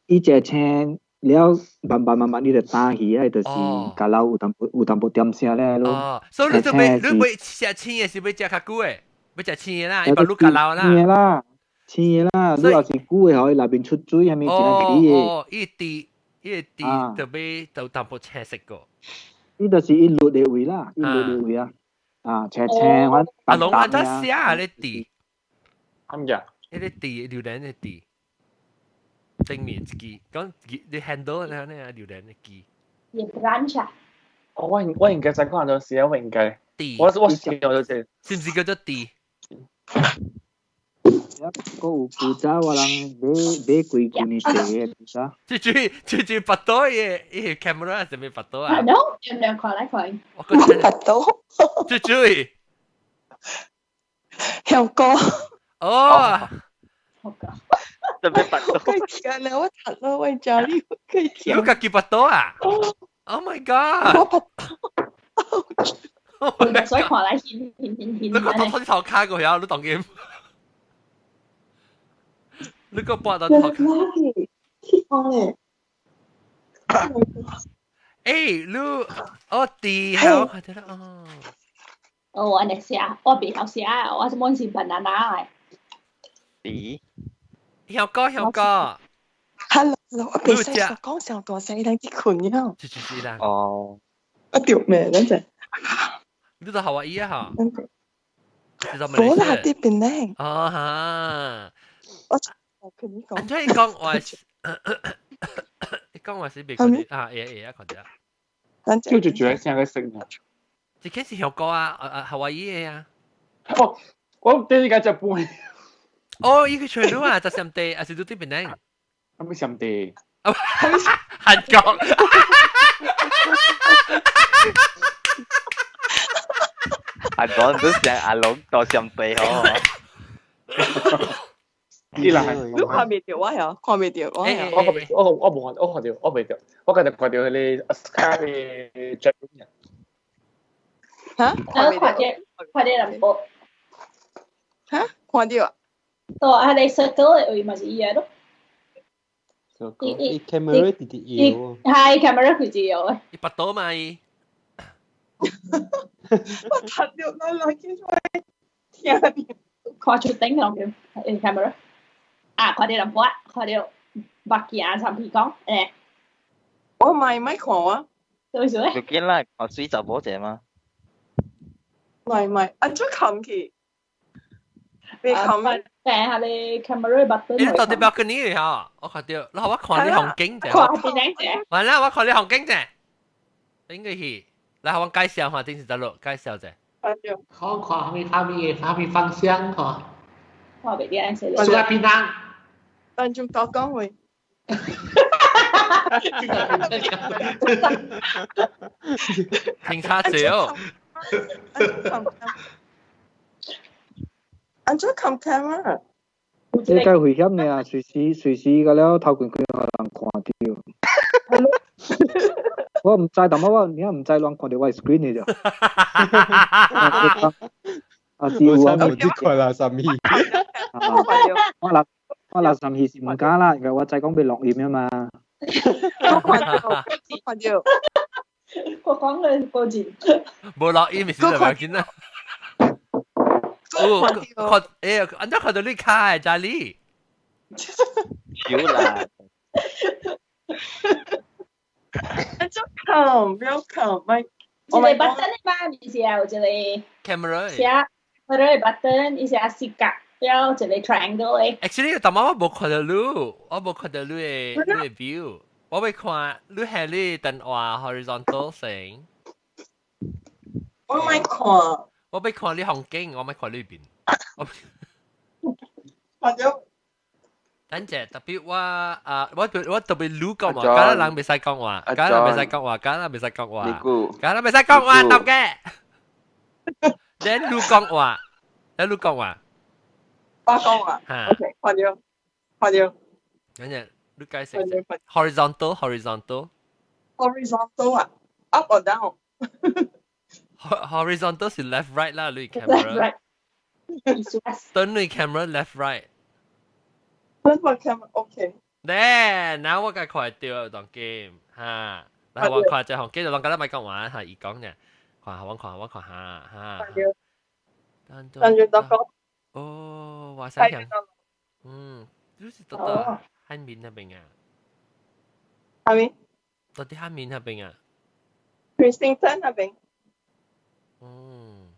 [SPEAKER 6] 伊這青了，慢慢慢慢，你就打起啊，就是甲老有淡薄有淡薄點聲咧咯。
[SPEAKER 1] 哦，所以你就欲你欲食青的，是欲食較久的，欲食青的啦，伊把你較老啦。
[SPEAKER 6] 青的啦，青的啦，你若是久的吼，伊內面出水，啥物真係滴的。
[SPEAKER 1] 哦，伊蒂伊蒂就欲就淡薄青色個。
[SPEAKER 6] 伊就是伊綠的位啦，伊綠的位啊，啊，青青，反
[SPEAKER 1] 阿龍按怎寫啊？你蒂，
[SPEAKER 7] 啱嘅。
[SPEAKER 1] 彼個蒂榴蓮的蒂，頂面一支，講你 handle 你看啊榴蓮的支。
[SPEAKER 2] 葉 branch 啊？
[SPEAKER 7] 我我應該知看到寫，我應該。
[SPEAKER 1] 蒂。
[SPEAKER 7] 我我試咗這。
[SPEAKER 1] 是毋是叫做蒂？
[SPEAKER 6] 閣有古早我人買買幾舊年踅的古早。
[SPEAKER 1] 這句這句拔刀的，伊 camera 是啥物拔刀啊？
[SPEAKER 2] No，有兩看來看。
[SPEAKER 1] 我個
[SPEAKER 10] 拔刀。
[SPEAKER 1] 這句。
[SPEAKER 10] 香哥。
[SPEAKER 1] 哦。
[SPEAKER 4] 特別拔刀。
[SPEAKER 10] 可以聽啦，我讀咯，我家裡可以聽。
[SPEAKER 1] 你家己拔刀啊？Oh my god！
[SPEAKER 10] 我拔刀。
[SPEAKER 2] 所以看來顯顯顯顯。
[SPEAKER 1] 你個頭頭卡過去，你當劍。你個拔到頭卡。
[SPEAKER 10] 咧。
[SPEAKER 1] 欸，你哦弟，好，看到啦哦。
[SPEAKER 2] 哦，我來寫，我袂曉寫，我是滿是 banana 的。
[SPEAKER 4] 咦？
[SPEAKER 1] 曉哥，曉哥。
[SPEAKER 10] Hello，我袂使講上大聲，伊人去睏了。
[SPEAKER 1] 是是是啦。
[SPEAKER 4] 哦。
[SPEAKER 10] 我著命，等陣。
[SPEAKER 1] 你到夏威夷啊？嚇？
[SPEAKER 10] 無啦，佇檳城。
[SPEAKER 1] 哦哈。
[SPEAKER 10] 我佢你講。
[SPEAKER 1] 安怎伊講話？你講話是袂記啊？會會啊，看著。
[SPEAKER 7] 叫住住喺聲個聲啊！
[SPEAKER 1] 這個是香港啊，啊夏威夷的啊。
[SPEAKER 7] 哦，我第一個就搬。
[SPEAKER 1] 哦，伊去吹到啊，就上地，還是都對邊呢？
[SPEAKER 7] 係咪上地？
[SPEAKER 1] 韓國。
[SPEAKER 4] 韓國都想阿龍到上地吼。
[SPEAKER 7] 你啦係。
[SPEAKER 10] 你看袂著我呀？看袂著我呀？
[SPEAKER 7] 我無看，我看著，我袂著，我今日看著彼個 Sky 的 chat room。
[SPEAKER 10] 嚇？
[SPEAKER 2] 看著看著人無？
[SPEAKER 10] 嚇？看著啊？
[SPEAKER 2] 哦，啊，你 circle 的位嘛是伊個咯。
[SPEAKER 3] 伊 camera 直直搖。
[SPEAKER 2] 係 camera 佢自搖的。
[SPEAKER 1] 伊拔刀嘛伊。
[SPEAKER 10] 我睇著來來去去聽著。
[SPEAKER 2] 看出頂兩邊 camera。啊，看著人無啊，看著目鏡三皮講，誒。
[SPEAKER 10] 我咪咪看啊。
[SPEAKER 2] 對唔對？
[SPEAKER 4] 就見啦，看水查某者嗎？
[SPEAKER 10] 唔係唔係，按怎冚去？未冚咩？
[SPEAKER 2] 訂下你 camera button。
[SPEAKER 1] 你到底表跟你嚇？我看到，然後我看你風景者。
[SPEAKER 2] 看邊頂者？
[SPEAKER 1] 完啦，我看你風景者。應該是，來我介紹下，電視大陸介紹者。
[SPEAKER 5] 看看蝦米蝦米蝦米方向嗬？
[SPEAKER 2] 我袂記得寫。
[SPEAKER 5] 蘇亞檳榔。
[SPEAKER 10] 但仲多講話。
[SPEAKER 1] 停車少。
[SPEAKER 10] 按怎冚 camera？
[SPEAKER 6] 這個危險呢，隨時隨時個了頭前幾個人看著。我毋知，但我我你毋知亂看著我 screen 的啫。啊，是有啊，
[SPEAKER 3] 無知看啦，啥物？
[SPEAKER 6] 我六我六十二是毋敢啦，因為我知講欲錄音啊嘛。
[SPEAKER 10] 我看著，看著。
[SPEAKER 2] 我講嘅個字。
[SPEAKER 1] 無錄音是就無要緊啦。哦，看，欸，按怎看著你跤的，查理？
[SPEAKER 4] 少啦。
[SPEAKER 10] 按怎冚？不要冚，咪。
[SPEAKER 2] 一個 button 的嘛，毋是啊，有一個
[SPEAKER 1] camera。
[SPEAKER 2] 寫 camera 的 button，伊寫四角，了一個 triangle 的。
[SPEAKER 1] Actually，淡仔我無看著你，我無看著你的你的 view，我欲看你係你電話 horizontal 先。
[SPEAKER 10] 我欲看。
[SPEAKER 1] 我欲看你風景，我欲看你面。
[SPEAKER 10] 看著。
[SPEAKER 1] 等陣，特別我啊，我我特別你講話，敢若人袂使講話，敢若人袂使講話，敢若人袂使講話，敢若袂使講話，得嘅。then 你講話，then 你講話。
[SPEAKER 10] 我講話。OK，看著，看著。
[SPEAKER 1] 等陣，你解釋者。Horizontal, horizontal。
[SPEAKER 10] Horizontal 啊，up or down？
[SPEAKER 1] Horizontal 是 left right 啦，你 camera。
[SPEAKER 2] Left right。
[SPEAKER 1] 等你 camera left right。
[SPEAKER 10] 等我 camera OK。
[SPEAKER 1] 咧，嗱我該看著當 game 嚇，嗱我看這行機就當今日咪講完嚇，伊講呢，看我看我看下嚇。
[SPEAKER 10] 等住得講。
[SPEAKER 1] 哦，哇塞！嗯，就是到到漢面那邊啊。
[SPEAKER 10] 係咪？
[SPEAKER 1] 到底漢面那邊啊
[SPEAKER 10] ？Kensington 那邊。
[SPEAKER 1] 嗯。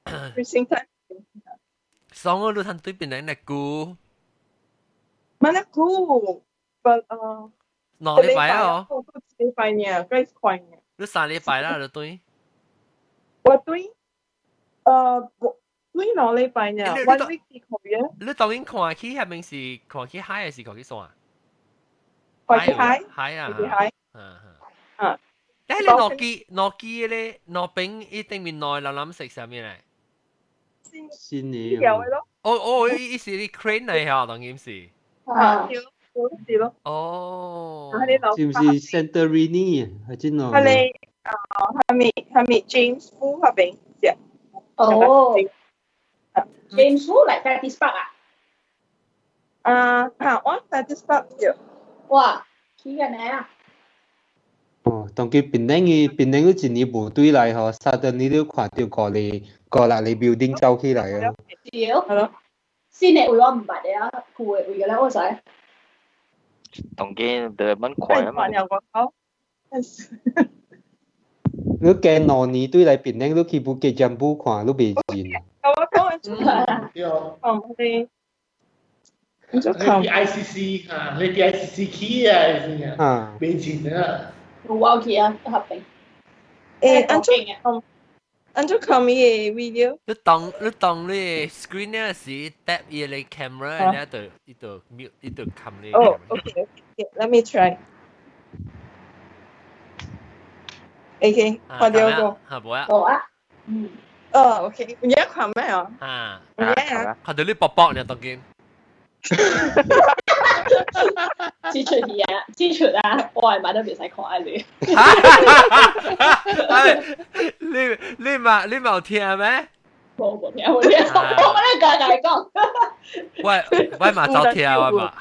[SPEAKER 10] Kensington。
[SPEAKER 1] 上個路睇對邊嚟那久？
[SPEAKER 10] 蠻那久，but
[SPEAKER 1] 2禮拜啊！
[SPEAKER 10] 哦，一禮拜呢，幾快呢？
[SPEAKER 1] 你3禮拜啦，你對？
[SPEAKER 10] 我對，對2禮拜呢，one week 一個月。
[SPEAKER 1] 你當然看去遐邊是看去海還是看去山？
[SPEAKER 10] 看去海。
[SPEAKER 1] 海啊！
[SPEAKER 10] 海。
[SPEAKER 1] 嗯嗯。
[SPEAKER 10] 啊！
[SPEAKER 1] 但係你落機落機咧，落邊一定面內諗諗食啥物咧？
[SPEAKER 3] 新嘅。
[SPEAKER 10] 有嘅咯。
[SPEAKER 1] 哦哦，伊是你 crane 嚟嚇，當然是。
[SPEAKER 10] 啊，對，是咯。
[SPEAKER 1] 哦。
[SPEAKER 3] 是毋是 Santorini 啊？係真喏。
[SPEAKER 10] 係你啊，係咪係咪 James Fu 嗰邊？
[SPEAKER 2] 哦。James Fu 嚟 Fettes Park 啊？
[SPEAKER 10] 啊，嚇！我 Fettes Park 對。
[SPEAKER 2] 哇，去緊呢啊！
[SPEAKER 3] 哦，當佢檳城伊檳城伊一年無對來吼，suddenly 你看著五個五六個 building 走起來啊！
[SPEAKER 2] 對，係咯。新的位我毋捌的啊，舊的位個咧我知。
[SPEAKER 4] 當今就蠻快啊嘛。
[SPEAKER 3] 你加2年對來檳城，你去布吉占卜看，你袂認。
[SPEAKER 10] 我講緊
[SPEAKER 5] 對。
[SPEAKER 10] 哦，你。
[SPEAKER 5] 你 PICC 啊，你 PICC 起啊，是啊，袂認啊。
[SPEAKER 2] 有我去啊，合併。
[SPEAKER 10] 誒，按怎按怎看伊个 video？
[SPEAKER 1] 你當你 screen 咧是 tap 伊個 camera，咧就伊就 mute，伊就冚你。
[SPEAKER 10] 哦，OK，OK，let me try。OK，看到個。
[SPEAKER 1] 嚇無啊？
[SPEAKER 2] 無啊。嗯。
[SPEAKER 10] 哦，OK，有影看咩啊？
[SPEAKER 1] 啊。
[SPEAKER 10] 有影啊？
[SPEAKER 1] 看到你薄薄呢，當今。
[SPEAKER 2] 支出去啊，支出啊，我係買都袂使看啊你。
[SPEAKER 1] 你你嘛有聽咩？
[SPEAKER 2] 無無聽無聽，我咧家家講。
[SPEAKER 1] 我我嘛走聽我嘛。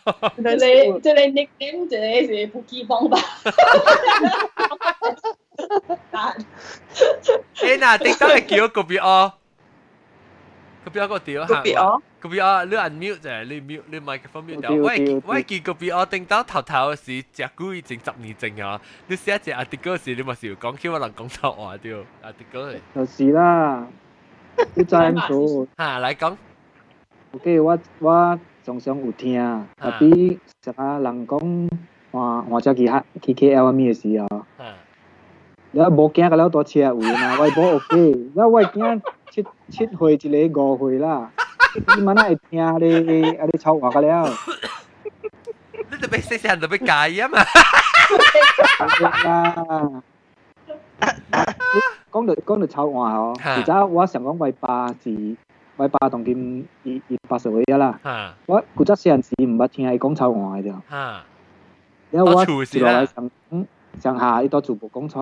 [SPEAKER 2] 這個 nickname 這個是不記方吧？
[SPEAKER 1] 欸嗱，頂當係叫個別哦，個別個掉嚇。
[SPEAKER 10] 個別哦。
[SPEAKER 1] 個別哦，你 unmute 就係你 mute 你 microphone mute 掉。我我記個別哦，頂當頭頭時食久已經10年前啊，你寫一隻 article 時，你嘛是有講起我人講錯話對，article。
[SPEAKER 6] 就是啦，你知影做？
[SPEAKER 1] 嚇，來講。
[SPEAKER 6] OK，我常常有聽，特別成日人講換換車去去 KL 咩時候，了無驚個了大車位嘛，我無 OK，了我囝7歲一個5歲啦，你嘛哪會聽咧？啊你吵話個了。
[SPEAKER 1] 你特別細細漢特別介意啊嘛。
[SPEAKER 6] 啦。講到吵話吼，而家我想講我爸是。我爸當今伊伊80歲啊啦，我古早細漢時毋捌聽伊講臭話的。了我一落來上上下，伊蹛厝無講臭，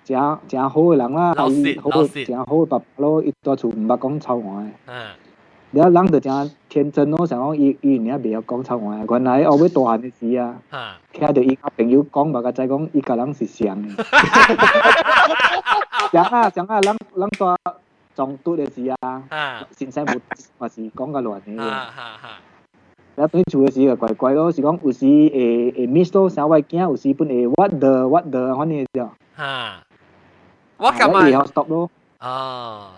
[SPEAKER 6] 誠誠好的人啦，伊好誠好的爸爸咯，伊蹛厝毋捌講臭話的。了人就誠天真咯，想講伊伊爾袂曉講臭話，原來後尾大漢的時啊，聽著伊佮朋友講，嘛才知講伊佮人是像的。像啊像啊，人人蹛撞拄的時啊，先生無嘛是講較亂的。了轉厝的時就怪怪咯，是講有時會會 miss 咯，啥我囝有時本會 what the what the 反正就。
[SPEAKER 1] 哈，我感覺。
[SPEAKER 6] 會曉 stop 咯。
[SPEAKER 1] 哦，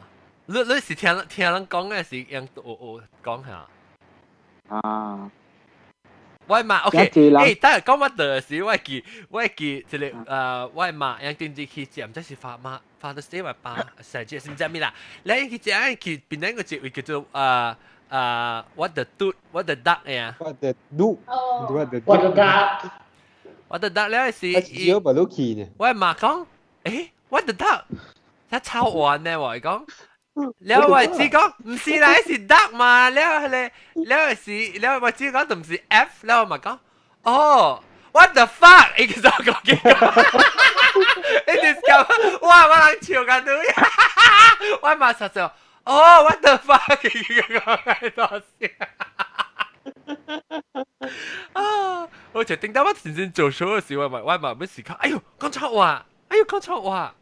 [SPEAKER 1] 你是聽聽人講的是用學學講下。
[SPEAKER 6] 啊。
[SPEAKER 1] 我嘛 OK，欸，等下講乜的時，我記這個我媽用電視去食，毋知是發媽 Father's Day 或爸生日，是毋知咩啦。你去食，去邊兩個節位叫做What the dude What the duck 呀
[SPEAKER 3] ？What the dude？What the
[SPEAKER 5] What the duck？
[SPEAKER 1] What the duck 咧是？
[SPEAKER 3] 我冇落去呢。
[SPEAKER 1] 我媽講，欸，What the duck？他臭完呢，我講。了我只講唔是啦，是 duck 嘛。了咧，了是了我只講就唔是 F。了我嘛講，哦，what the fuck？伊個就講幾個，你就是講，哇，我人笑緊到，我嘛實就，哦，what the fuck？伊個講係多笑。啊！我就頂到我真正做 show 嘅時，我嘛要時刻，哎呦，講錯話，哎呦，講錯話。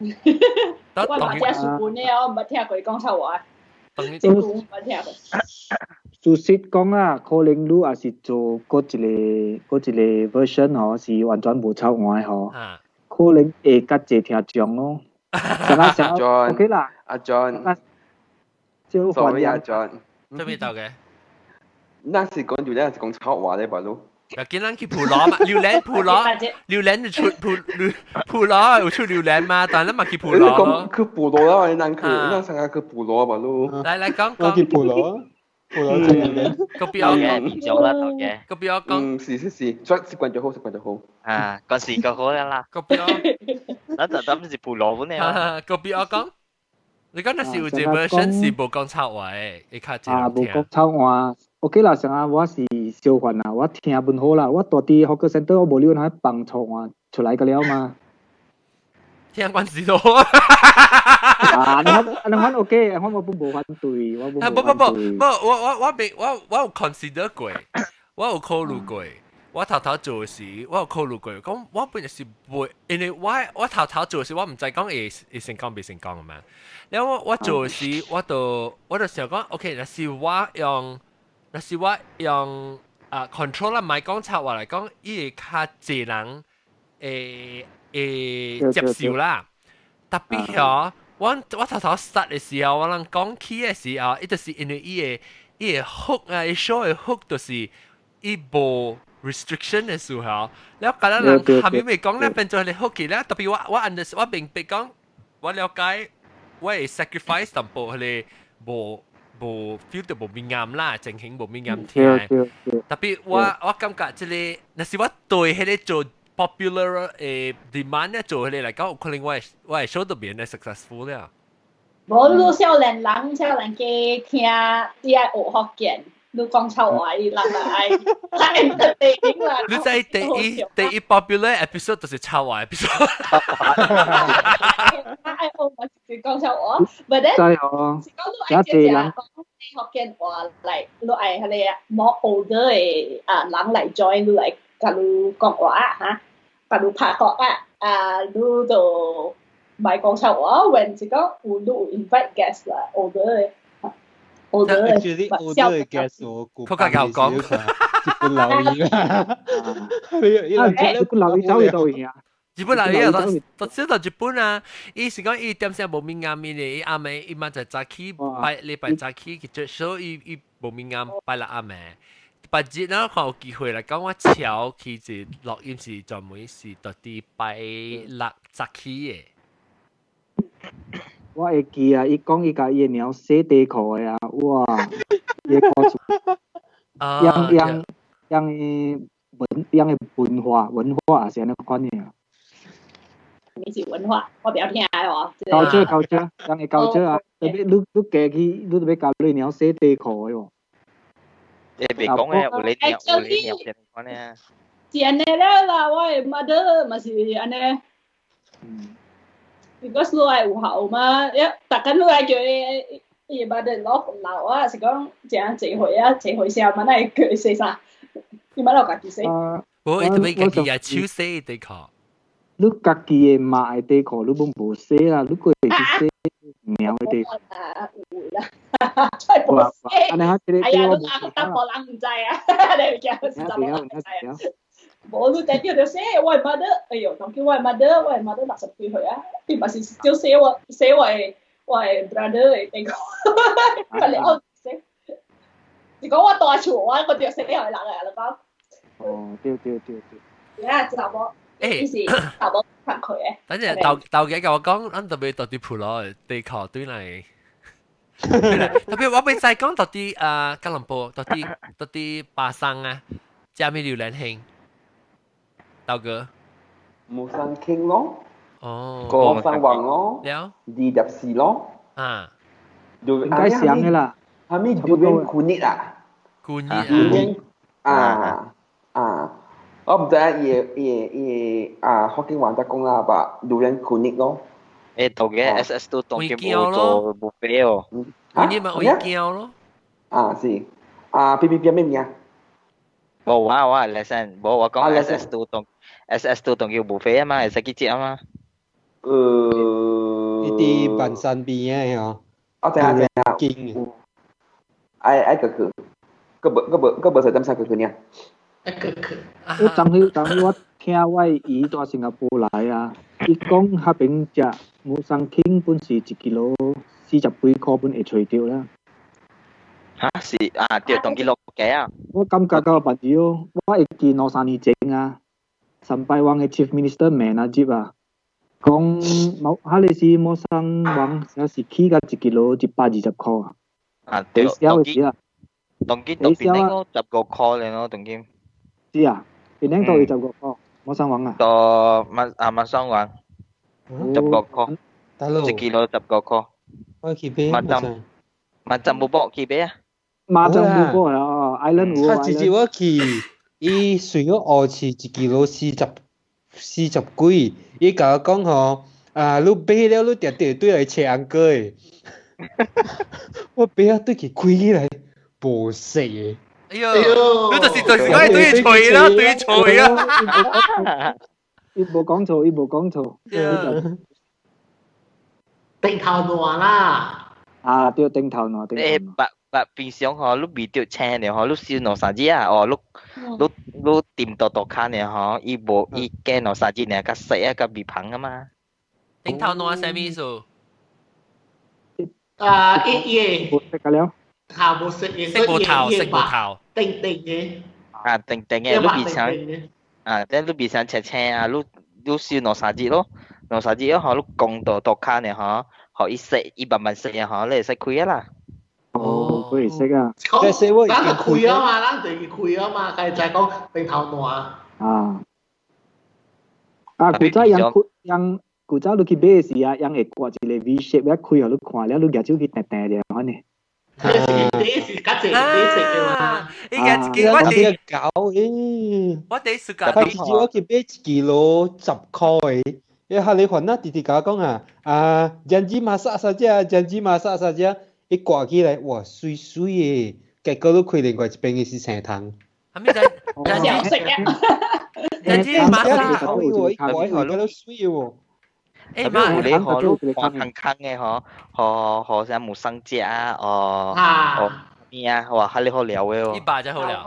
[SPEAKER 2] 我嘛聽書本的，我毋捌聽過伊講臭話。這句毋捌聽過。
[SPEAKER 6] 事實講啊，可能你也是做閣一個閣一個 version 吼，是完全無臭話的吼，可能會較濟聽眾咯。啥啊啥 OK 啦。
[SPEAKER 8] 阿 John，
[SPEAKER 6] 少
[SPEAKER 8] sorry 阿 John，
[SPEAKER 1] 這邊到嘅。
[SPEAKER 8] 那是講榴蓮，是講臭話咧，白佬。
[SPEAKER 1] 又見咱去普羅嘛，榴蓮普羅，榴蓮就出普普羅有出榴蓮嘛，但咱嘛去普羅咯。
[SPEAKER 8] 去普羅啦，你咱去，咱上下去普羅吧咯。
[SPEAKER 1] 來來講講。
[SPEAKER 3] 我去普羅，普羅食榴蓮。
[SPEAKER 1] 個邊我
[SPEAKER 4] 講，咗啦，頭嘅。
[SPEAKER 1] 個邊我講。
[SPEAKER 8] 嗯，是是是，習慣就好，習慣就好。
[SPEAKER 4] 啊，嗰時就好啦。
[SPEAKER 1] 個邊我。
[SPEAKER 4] 咱就當是普羅本呢。
[SPEAKER 1] 個邊我講。你講那是有一個 version 是無講臭話的，會較濟
[SPEAKER 6] 啊，無講臭話。OK 啦，上下我是小煩啦，我聽本好啦，我蹛佇 hawker centre 我無理由放錯話出來個了嘛。
[SPEAKER 1] 聽關係咯。
[SPEAKER 6] 啊，你看 OK，我我本無反對，我
[SPEAKER 1] 不不不不，我我我我有 consider 過，我有考慮過，我頭頭做時，我有考慮過，講我本來是袂，因為我頭頭做時，我毋知講會會成功袂成功嘛。然後我做時，我就想講，OK，若是我用啊 control 啦，莫講臭話來講，伊會較濟人會會接受啦。特別嗬，我頭頭 start 的時候，我人講起的時候，伊就是因為伊個伊個 hook 啊，伊 show 的 hook 就是伊無。restriction 嘅時候，了個人下面未講咧，變做你好奇咧，特別我 understand 我明白講，我了解，我會 sacrifice 淡薄佢無無 feel 到無敏感啦，情形無敏感聽。特別我感覺這個，若是我對彼個做 popular 誒 demand 咧做彼個來講，有可能我會 show 到變得 successful 了。
[SPEAKER 2] 無你少年人，少年家聽，你愛學福建，你講臭話，伊人愛愛 entertaining 啦。
[SPEAKER 1] 你知第一 popular episode 就是臭話 episode。
[SPEAKER 2] 愛學嘛是講臭話，but then
[SPEAKER 6] 真哦，
[SPEAKER 2] 是講你愛食講福建話來，你愛彼個 more older 的啊人來 join 你來共你講話嚇，共你拍國啊，啊你就莫講臭話，when 是講有你有 invite guest 啦，older 的。older 的
[SPEAKER 3] Actually older 的 guest 我估
[SPEAKER 1] 佢較講
[SPEAKER 3] 日本老姨啦，
[SPEAKER 6] 啊，日本老姨走去倒去啊？
[SPEAKER 1] 日本老姨啊，都知道日本啊，伊是講伊點聲無敏感面的，伊暗暝伊嘛就早起拜禮拜早起去做，所以伊無敏感拜六暗暝。拜日咧，看有機會來講，我超去是錄音是專門是到底拜六早起的。
[SPEAKER 6] 我會記啊，伊講伊共伊的貓洗底褲的啊，哇！伊的故事，樣樣樣的文樣的文化也是按呢款的啊。
[SPEAKER 2] 你是文化，我比較聽哦。
[SPEAKER 6] 高招高招，樣的高招啊！特別你加去，你特別共你貓洗底褲的喎。
[SPEAKER 4] 你別講嘅，有你尿有你尿嘅款呢？
[SPEAKER 2] 是按呢了啦，我的 mother 嘛是按呢。嗯。Because 你愛有效嘛，一逐工你愛叫伊伊 mother 攞老啊，是講誠濟歲啊，濟歲聲嘛，哪會叫伊洗衫？伊嘛落家己洗。
[SPEAKER 1] 無，伊特別家己也手洗底褲。
[SPEAKER 6] 你家己的媽的底褲你攏無洗啦，你閣會去洗貓的底褲？
[SPEAKER 2] 啊，有啦，出無洗。哎呀，你阿查某人毋知啊，你驚是查某人毋知啊？無，你代表著洗，我的 mother，哎喲，當叫我的 mother，我的 mother 60幾歲啊，伊嘛是少洗我洗我的 brother 的底褲，佢哋我洗。是講我大厝，我個著洗予人啊，你講。
[SPEAKER 6] 哦，對對對對。
[SPEAKER 2] 呀，查某。誒，是查某工課的。
[SPEAKER 1] 等陣豆豆姐共我講，咱特別到底鋪落地殼對來，特別我袂知講到底啊，吉隆坡到底到底巴生啊，食咩榴蓮興？豆哥。
[SPEAKER 8] Musang King 咯。
[SPEAKER 1] 哦。
[SPEAKER 8] 摩山王咯。
[SPEAKER 1] 了。
[SPEAKER 8] 24咯。
[SPEAKER 1] 啊。
[SPEAKER 6] 應該上的啦。
[SPEAKER 8] 係咪 durian kunyit 啊
[SPEAKER 1] ？kunyit
[SPEAKER 8] 啊。啊。我毋知影伊伊伊啊福建話得講啦，吧 durian kunyit 咯。
[SPEAKER 4] 誒，頭嘅 SS 都當佢冇做 buffet 哦。
[SPEAKER 1] kunyit 咪會膠咯。
[SPEAKER 8] 啊是，啊 B B B 咩名？
[SPEAKER 4] 無我我lesson，無我講 SS 都當 SS 都當叫 buffet 啊嘛，會使去食啊嘛。
[SPEAKER 3] 呢啲半山邊嘅嗬。
[SPEAKER 8] 我知啊知啊。
[SPEAKER 3] 經。
[SPEAKER 8] 愛愛個個，個無個無個無使點使個個呢？
[SPEAKER 6] 我昨日昨日我聽我姨蹛新加坡來啊，伊講彼邊食 Musang King 本是一 kilo 40幾箍本會揣著啦。
[SPEAKER 4] 嚇是啊，對，當佢落價啊。
[SPEAKER 6] 我感覺到別哦，我會記兩三年前啊，上擺王的 Chief Minister 問納吉啊，講某彼个時 Musang 王也是起到一 kilo 120箍啊。
[SPEAKER 4] 啊，對，
[SPEAKER 6] 當時啊，
[SPEAKER 4] 當佢當邊個15箍咧咯，當佢。
[SPEAKER 6] 是啊，檳城都25箍，Musang 王啊。
[SPEAKER 4] 到馬啊 Musang 王，十五箍，一 kilo 15箍。
[SPEAKER 3] 我去買。
[SPEAKER 4] 馬浸馬浸冇搏去買啊？
[SPEAKER 6] 馬浸冇搏啊，Island 有。
[SPEAKER 3] 他直接我去，伊隨咗學市一 kilo 40幾，伊共我講吼，啊，你買了你定定對來揣 uncle 的。我買啊對佢開起來，無色的。
[SPEAKER 1] 哎呦，你就是就是講對錘啦，對錘啊！
[SPEAKER 6] 伊無講錯，伊無講錯。
[SPEAKER 5] 頂頭爛啦！
[SPEAKER 6] 啊，對，頂頭爛。
[SPEAKER 4] 誒，白白平常吼，你未著青的吼，你燒兩三日啊，哦，你掂到到卡呢吼，伊無伊加兩三日呢，較細啊，較微芳啊嘛。
[SPEAKER 1] 頂頭爛啥物意思？
[SPEAKER 5] 啊，伊伊
[SPEAKER 6] 無識個了。
[SPEAKER 5] 嚇無識嘅，
[SPEAKER 1] 色無頭，色無頭。
[SPEAKER 5] 定定嘅。
[SPEAKER 4] 啊，定定嘅，你別想啊，等你別想切青啊，你你燒兩三日咯，兩三日嗬，你講到到卡呢嗬，予伊食，伊慢慢食啊嗬，你會使開啊啦。
[SPEAKER 6] 哦，佢會識啊。
[SPEAKER 5] 講，咱就開啊嘛，咱就開啊嘛，佢就講頂頭爛。
[SPEAKER 6] 啊。啊，古早人人古早你去買時啊，人會掛一個 V shape 一開予你看了，你舉手去掟掟者款呢。
[SPEAKER 5] 你是較濟你食嘅嘛？
[SPEAKER 1] 應該一個我
[SPEAKER 3] 哋搞誒，
[SPEAKER 1] 我哋暑假
[SPEAKER 3] 我我去買一 kilo 10塊的，一下你還那弟弟甲我講啊，啊，janji masak saja，janji masak saja，一掛起來，哇，水水的，結果你開另外一邊的是生湯。
[SPEAKER 1] 係咪就
[SPEAKER 2] 食啊？
[SPEAKER 1] janji masak，
[SPEAKER 3] 喎，一掛起來都水喎。
[SPEAKER 1] 誒，
[SPEAKER 4] 嘛，有咧嗬，你看空空嘅嗬，嗬嗬啥木生食啊，哦，哦咩啊，哇，哈你好料嘅哦。
[SPEAKER 1] 一百就好了。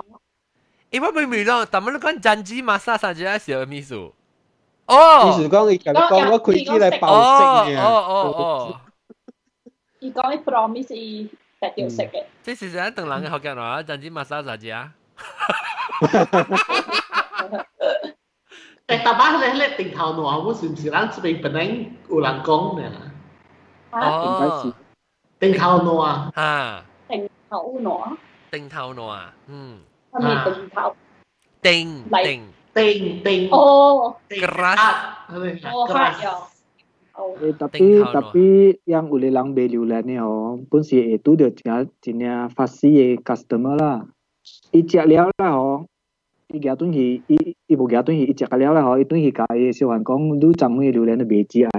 [SPEAKER 1] 誒，我明明咯，但係你講 janji masak 啥只係什麼意思？哦，
[SPEAKER 3] 意思講伊共你講我開起來包食嘅。
[SPEAKER 1] 哦哦哦。
[SPEAKER 2] 伊講伊 promise 伊特著食嘅。
[SPEAKER 1] 這是啥唐人嘅福建話？janji masak 啥只啊？
[SPEAKER 5] 誒，逐擺咧咧頂頭爛，我是毋是咱這邊本來有人講呢？
[SPEAKER 1] 哦，
[SPEAKER 5] 頂頭爛
[SPEAKER 1] 啊，
[SPEAKER 2] 頂頭爛，
[SPEAKER 1] 頂頭爛，嗯，
[SPEAKER 2] 係咪頂頭？
[SPEAKER 1] 頂頂
[SPEAKER 5] 頂頂
[SPEAKER 2] 哦
[SPEAKER 1] ，keras，
[SPEAKER 2] 哦，係啊。
[SPEAKER 6] 誒，特別特別，讓有個人賣榴蓮的吼，本是會拄著真真正發死的 customer 啦，伊食了啦吼。伊舉轉去，伊伊無舉轉去，伊食甲了啦吼，伊轉去共伊小販講，你昨昏榴蓮都袂食的。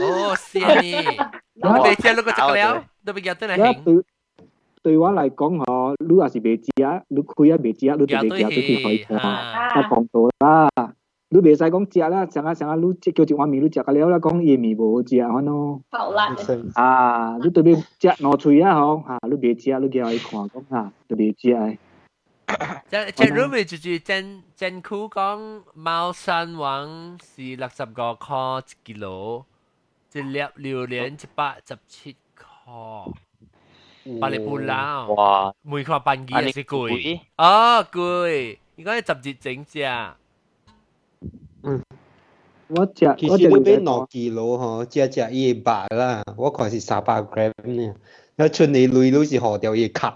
[SPEAKER 1] 哦，是啊，你袂食，你閣食了，都袂舉轉來行。
[SPEAKER 6] 對對我來講吼，你若是袂食，你開啊袂食，你就袂舉轉去予伊看，較公道啦。你袂使講食啦，啥啊啥啊，你叫一碗麵，你食甲了啦，講伊麵無好食，款咯。
[SPEAKER 2] 好啦。
[SPEAKER 6] 啊，你特別食兩喙啊吼，哈，你袂食，你舉予伊看，講哈，就袂食的。
[SPEAKER 1] 這這入面就是真真苦講，貓山王是65塊一 kilo，一粒榴蓮117塊，百里不老。
[SPEAKER 4] 哇！
[SPEAKER 1] 每塊半斤也是貴。哦，貴，應該十日整隻。
[SPEAKER 3] 嗯，
[SPEAKER 6] 我食
[SPEAKER 3] 其實你買兩 kilo 吼，食食伊會肉啦，我看是300 gram 呢，那剩的鐳攏是予掉伊的殼。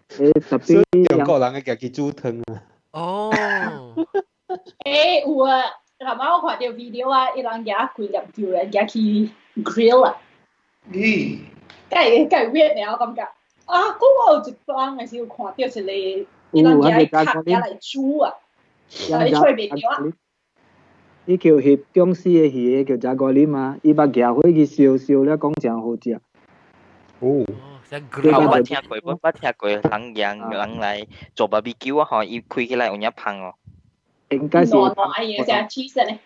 [SPEAKER 6] 誒，特別
[SPEAKER 3] 中國人會家己煮湯啊！
[SPEAKER 1] 哦，
[SPEAKER 2] 誒有啊，頭仔我看著 video 啊，伊人舉幾粒榴蓮舉去 grill 啊，
[SPEAKER 5] 咦，
[SPEAKER 2] 梗係梗係 weird 呢，我感覺啊，嗰我有一擺的時有看著一個，伊人舉殼舉來煮啊，你吹袂著啊？
[SPEAKER 6] 伊叫翕僵屍的魚叫炸鍋林啊，伊捌舉火去燒燒了，講誠好食。
[SPEAKER 3] 哦。
[SPEAKER 4] 我聽過，我捌聽過人人人來做 barbecue 啊，吼，伊開起來有影芳哦。
[SPEAKER 6] 應該是。
[SPEAKER 2] 爛爛的，食 cheese 呢。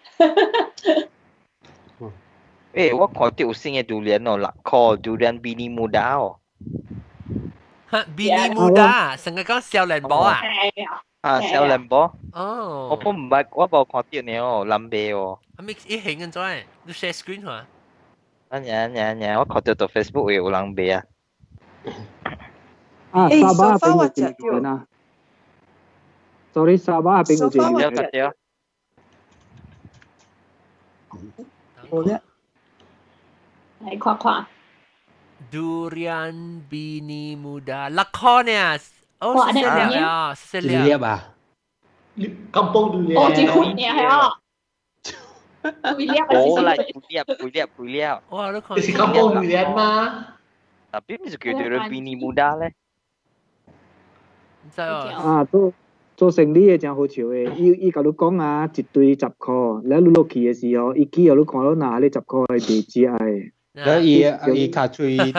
[SPEAKER 4] 欸，我看著有新的榴蓮哦，6塊榴蓮 bini muda 哦。
[SPEAKER 1] 哈，bini muda，成個講少年寶啊？
[SPEAKER 4] 啊，少年寶。
[SPEAKER 1] 哦。
[SPEAKER 4] 我本毋捌，我無看著呢哦，南賣哦。
[SPEAKER 1] 啊，咪伊興緊做，你 share screen 下。
[SPEAKER 4] 啊，娘娘娘，我看著到 Facebook 有人賣啊。
[SPEAKER 6] 啊，沙巴邊有一個人啊？Sorry，沙巴邊有一個人。
[SPEAKER 10] 好咧，
[SPEAKER 2] 來看看。
[SPEAKER 1] Durian bini muda，6塊呢？哦，四粒啊，四粒
[SPEAKER 3] 啊。
[SPEAKER 5] 金寶榴蓮。
[SPEAKER 2] 哦，一塊呢係啊。幾粒啊？
[SPEAKER 4] 冇啦，幾粒？幾粒？幾粒？
[SPEAKER 1] 哇，你看。
[SPEAKER 5] 是金寶榴蓮嗎？
[SPEAKER 4] 啊，邊是叫做 bini muda 咧？
[SPEAKER 1] 唔知哦。
[SPEAKER 6] 啊，做做生理的誠好笑的，伊伊共你講啊，一堆十箍，了你落去的時候，伊起予你看到若彼十箍會袂食的。
[SPEAKER 3] 了伊伊較喙利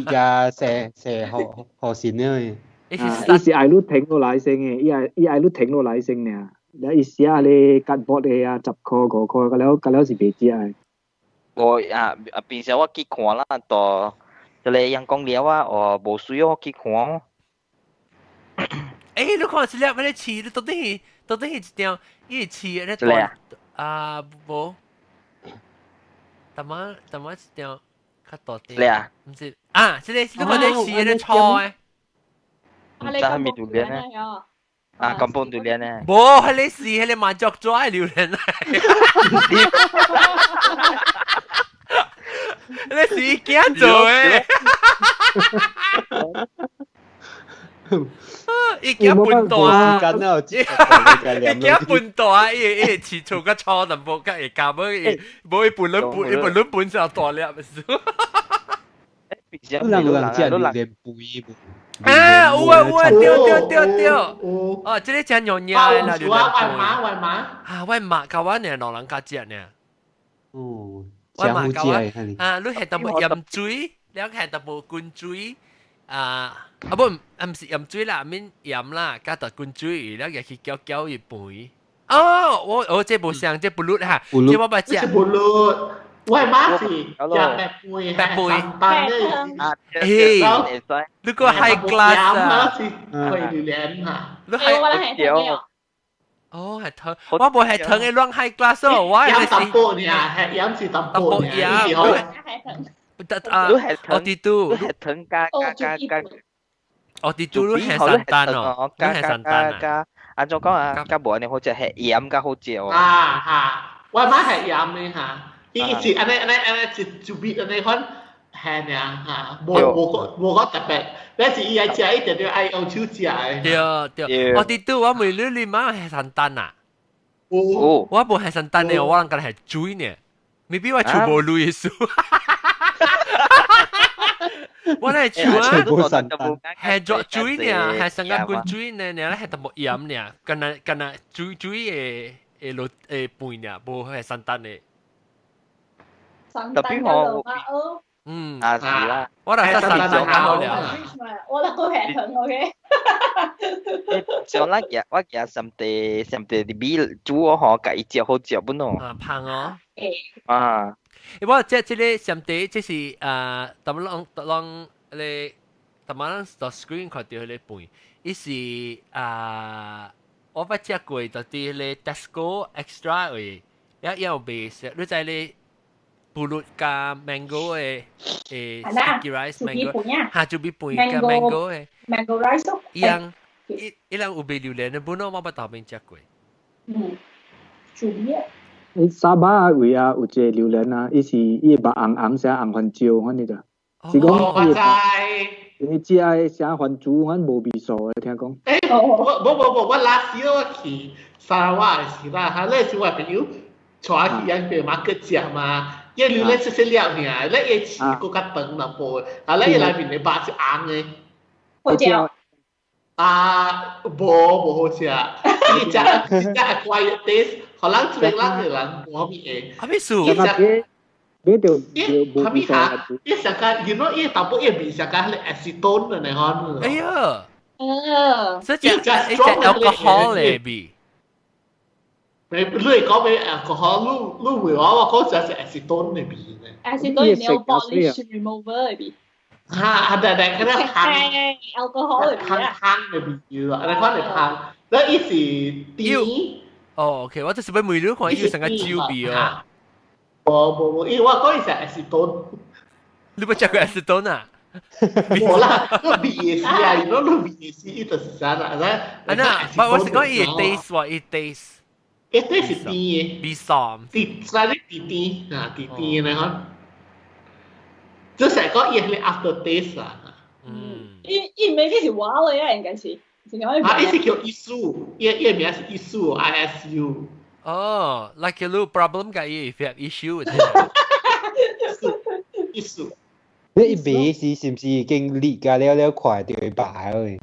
[SPEAKER 3] 加生生好好先呢。
[SPEAKER 6] 伊是愛你停落來先的，伊愛伊愛你停落來先爾。了伊寫咧夾薄的啊，10箍5箍，了了是袂食的。
[SPEAKER 4] 我啊啊，平時我去看啦，到這個陽光了啊，哦，無需要去看。
[SPEAKER 1] 欸，你看一粒，彼個刺，你到底是到底是一條，伊是刺咧大啊無，淡仔淡仔一條較大條，毋是啊，這個你看這刺咧粗的，
[SPEAKER 2] 啊，你講榴蓮啊？
[SPEAKER 4] 啊，kampung 榴蓮咧。
[SPEAKER 1] 無，彼个是彼个麻雀抓的榴蓮嚟。你是伊囝做的。伊囝笨大，伊囝笨大，伊伊飼厝較粗淡薄，較會夾無伊無伊本輪本，伊本輪本就大粒。
[SPEAKER 3] 有人食榴蓮肥無？
[SPEAKER 1] 啊，有啊有啊，對對對對。哦，這个真容易啦，榴蓮
[SPEAKER 5] 肥。我媽我媽。
[SPEAKER 1] 啊，我媽教我呢，老人家食呢。
[SPEAKER 3] 哦，
[SPEAKER 1] 我媽教我啊，你係淡薄鹽水，你係淡薄滾水。啊，啊不，啊毋是鹽水啦，免鹽啦，加特滾水，了入去攪攪伊肥。哦，我我這無像，這不滷哈，這我捌食。
[SPEAKER 5] 這不滷，我媽是食白肥，
[SPEAKER 1] 白肥。
[SPEAKER 5] 欸，
[SPEAKER 1] 你個 high class 啊？
[SPEAKER 5] 會榴蓮哈。
[SPEAKER 1] 你係哦，係糖，我無係糖的亂 high class 哦，我
[SPEAKER 5] 係淡薄爾，係鹽是淡薄爾，
[SPEAKER 1] 啊，我啲都，
[SPEAKER 4] 係糖加加加加，
[SPEAKER 1] 我啲都係三單哦，
[SPEAKER 4] 加加加加，按怎講啊？加無按呢好食，係鹽較好食哦。
[SPEAKER 5] 啊哈，我媽係鹽的哈，伊是按呢按呢按呢一一味按呢款係爾哈，無無個無個特別，但是伊愛食一定著愛用手食的。
[SPEAKER 1] 對對，我啲都我問你，你媽係三單啊？
[SPEAKER 4] 哦，
[SPEAKER 1] 我無係三單呢，我人敢係水呢，maybe 我厝無鐳數。我咧厝啊，係做水呢，係成個滾水呢，呢係淡薄鹽呢，敢若敢若水水的的落的飯呢，無係三單的。
[SPEAKER 2] 三單我
[SPEAKER 1] 嗯，
[SPEAKER 4] 啊是啦，
[SPEAKER 1] 我來三單就好了。
[SPEAKER 2] 我來個係糖，OK。
[SPEAKER 4] 上咱日我日上地上地啲米煮我嗬，共伊食好食本哦。
[SPEAKER 1] 啊，芳哦。
[SPEAKER 4] 啊。
[SPEAKER 1] 我這這个上帝，這是啊，淡薄攏攏咧，淡薄攏到 screen 看著彼个飯，伊是啊，我捌食過，就佇彼个 Tesco Extra 位，也有賣食，你知咧，pulut 加 mango 的誒 sticky rice mango，哈，就比飯加 mango 的
[SPEAKER 2] mango rice，
[SPEAKER 1] 伊人伊伊人有賣榴蓮的，本我捌頭邊食過。
[SPEAKER 2] 嗯，煮麵。
[SPEAKER 6] 你沙巴位啊，有一個榴蓮啊，伊是伊的肉紅紅啥紅番椒，反正就，是講伊的肉，伊食的啥番薯，反無味素的，聽講。
[SPEAKER 5] 欸，無無無，我 last year 我去沙拉瓦的時啦，哈，那時我朋友帶我去養個馬去食嘛，伊榴蓮細細粒爾，咧伊刺閣較長淡薄，啊，咧伊內面的肉是紅的。
[SPEAKER 2] 好食。
[SPEAKER 5] 啊，無無好食，伊食食 acquired taste，予人這邊人的人無啥物會。
[SPEAKER 1] 啥物事？
[SPEAKER 5] 伊食，
[SPEAKER 6] 買著
[SPEAKER 5] 伊啥物哈？伊上個，you know，伊淡薄伊味上個彼個 acetone 的呢款。
[SPEAKER 1] 哎呀！
[SPEAKER 2] 哦。
[SPEAKER 1] 這隻這隻 alcohol 的味。
[SPEAKER 5] 你你會講咩 alcohol？你你會話我講這是 acetone 的味呢
[SPEAKER 2] ？acetone nail polish remover 的味。
[SPEAKER 5] 哈，啊對對，彼個香
[SPEAKER 2] alcohol 的
[SPEAKER 5] 香香的味道，按呢款的香，那伊是甜。
[SPEAKER 1] 哦，OK，我就是欲問你看伊有啥個酒味哦。
[SPEAKER 5] 無無無，因為我講伊是 acetone。
[SPEAKER 1] 你捌食過 acetone 啊？
[SPEAKER 5] 無啦，你味的是啊，如果你味的是，伊就是啥啦，
[SPEAKER 1] 啊那，我是講伊的 taste 喎，伊 taste。
[SPEAKER 5] 伊 taste 是甜的。
[SPEAKER 1] 味素。
[SPEAKER 5] 甜，啥哩甜甜啊，甜甜的呢款。就是講伊係 after taste 啊。
[SPEAKER 1] 嗯。
[SPEAKER 2] 伊伊 maybe 是我的啊，應該是。
[SPEAKER 5] 啊，伊是叫 Isu，伊伊名是 Isu，I S U。
[SPEAKER 1] 哦，like a little problem 佮伊 if you have issue with
[SPEAKER 5] it。Isu。
[SPEAKER 3] 你伊賣時是毋是已經裂甲了了快就會白去？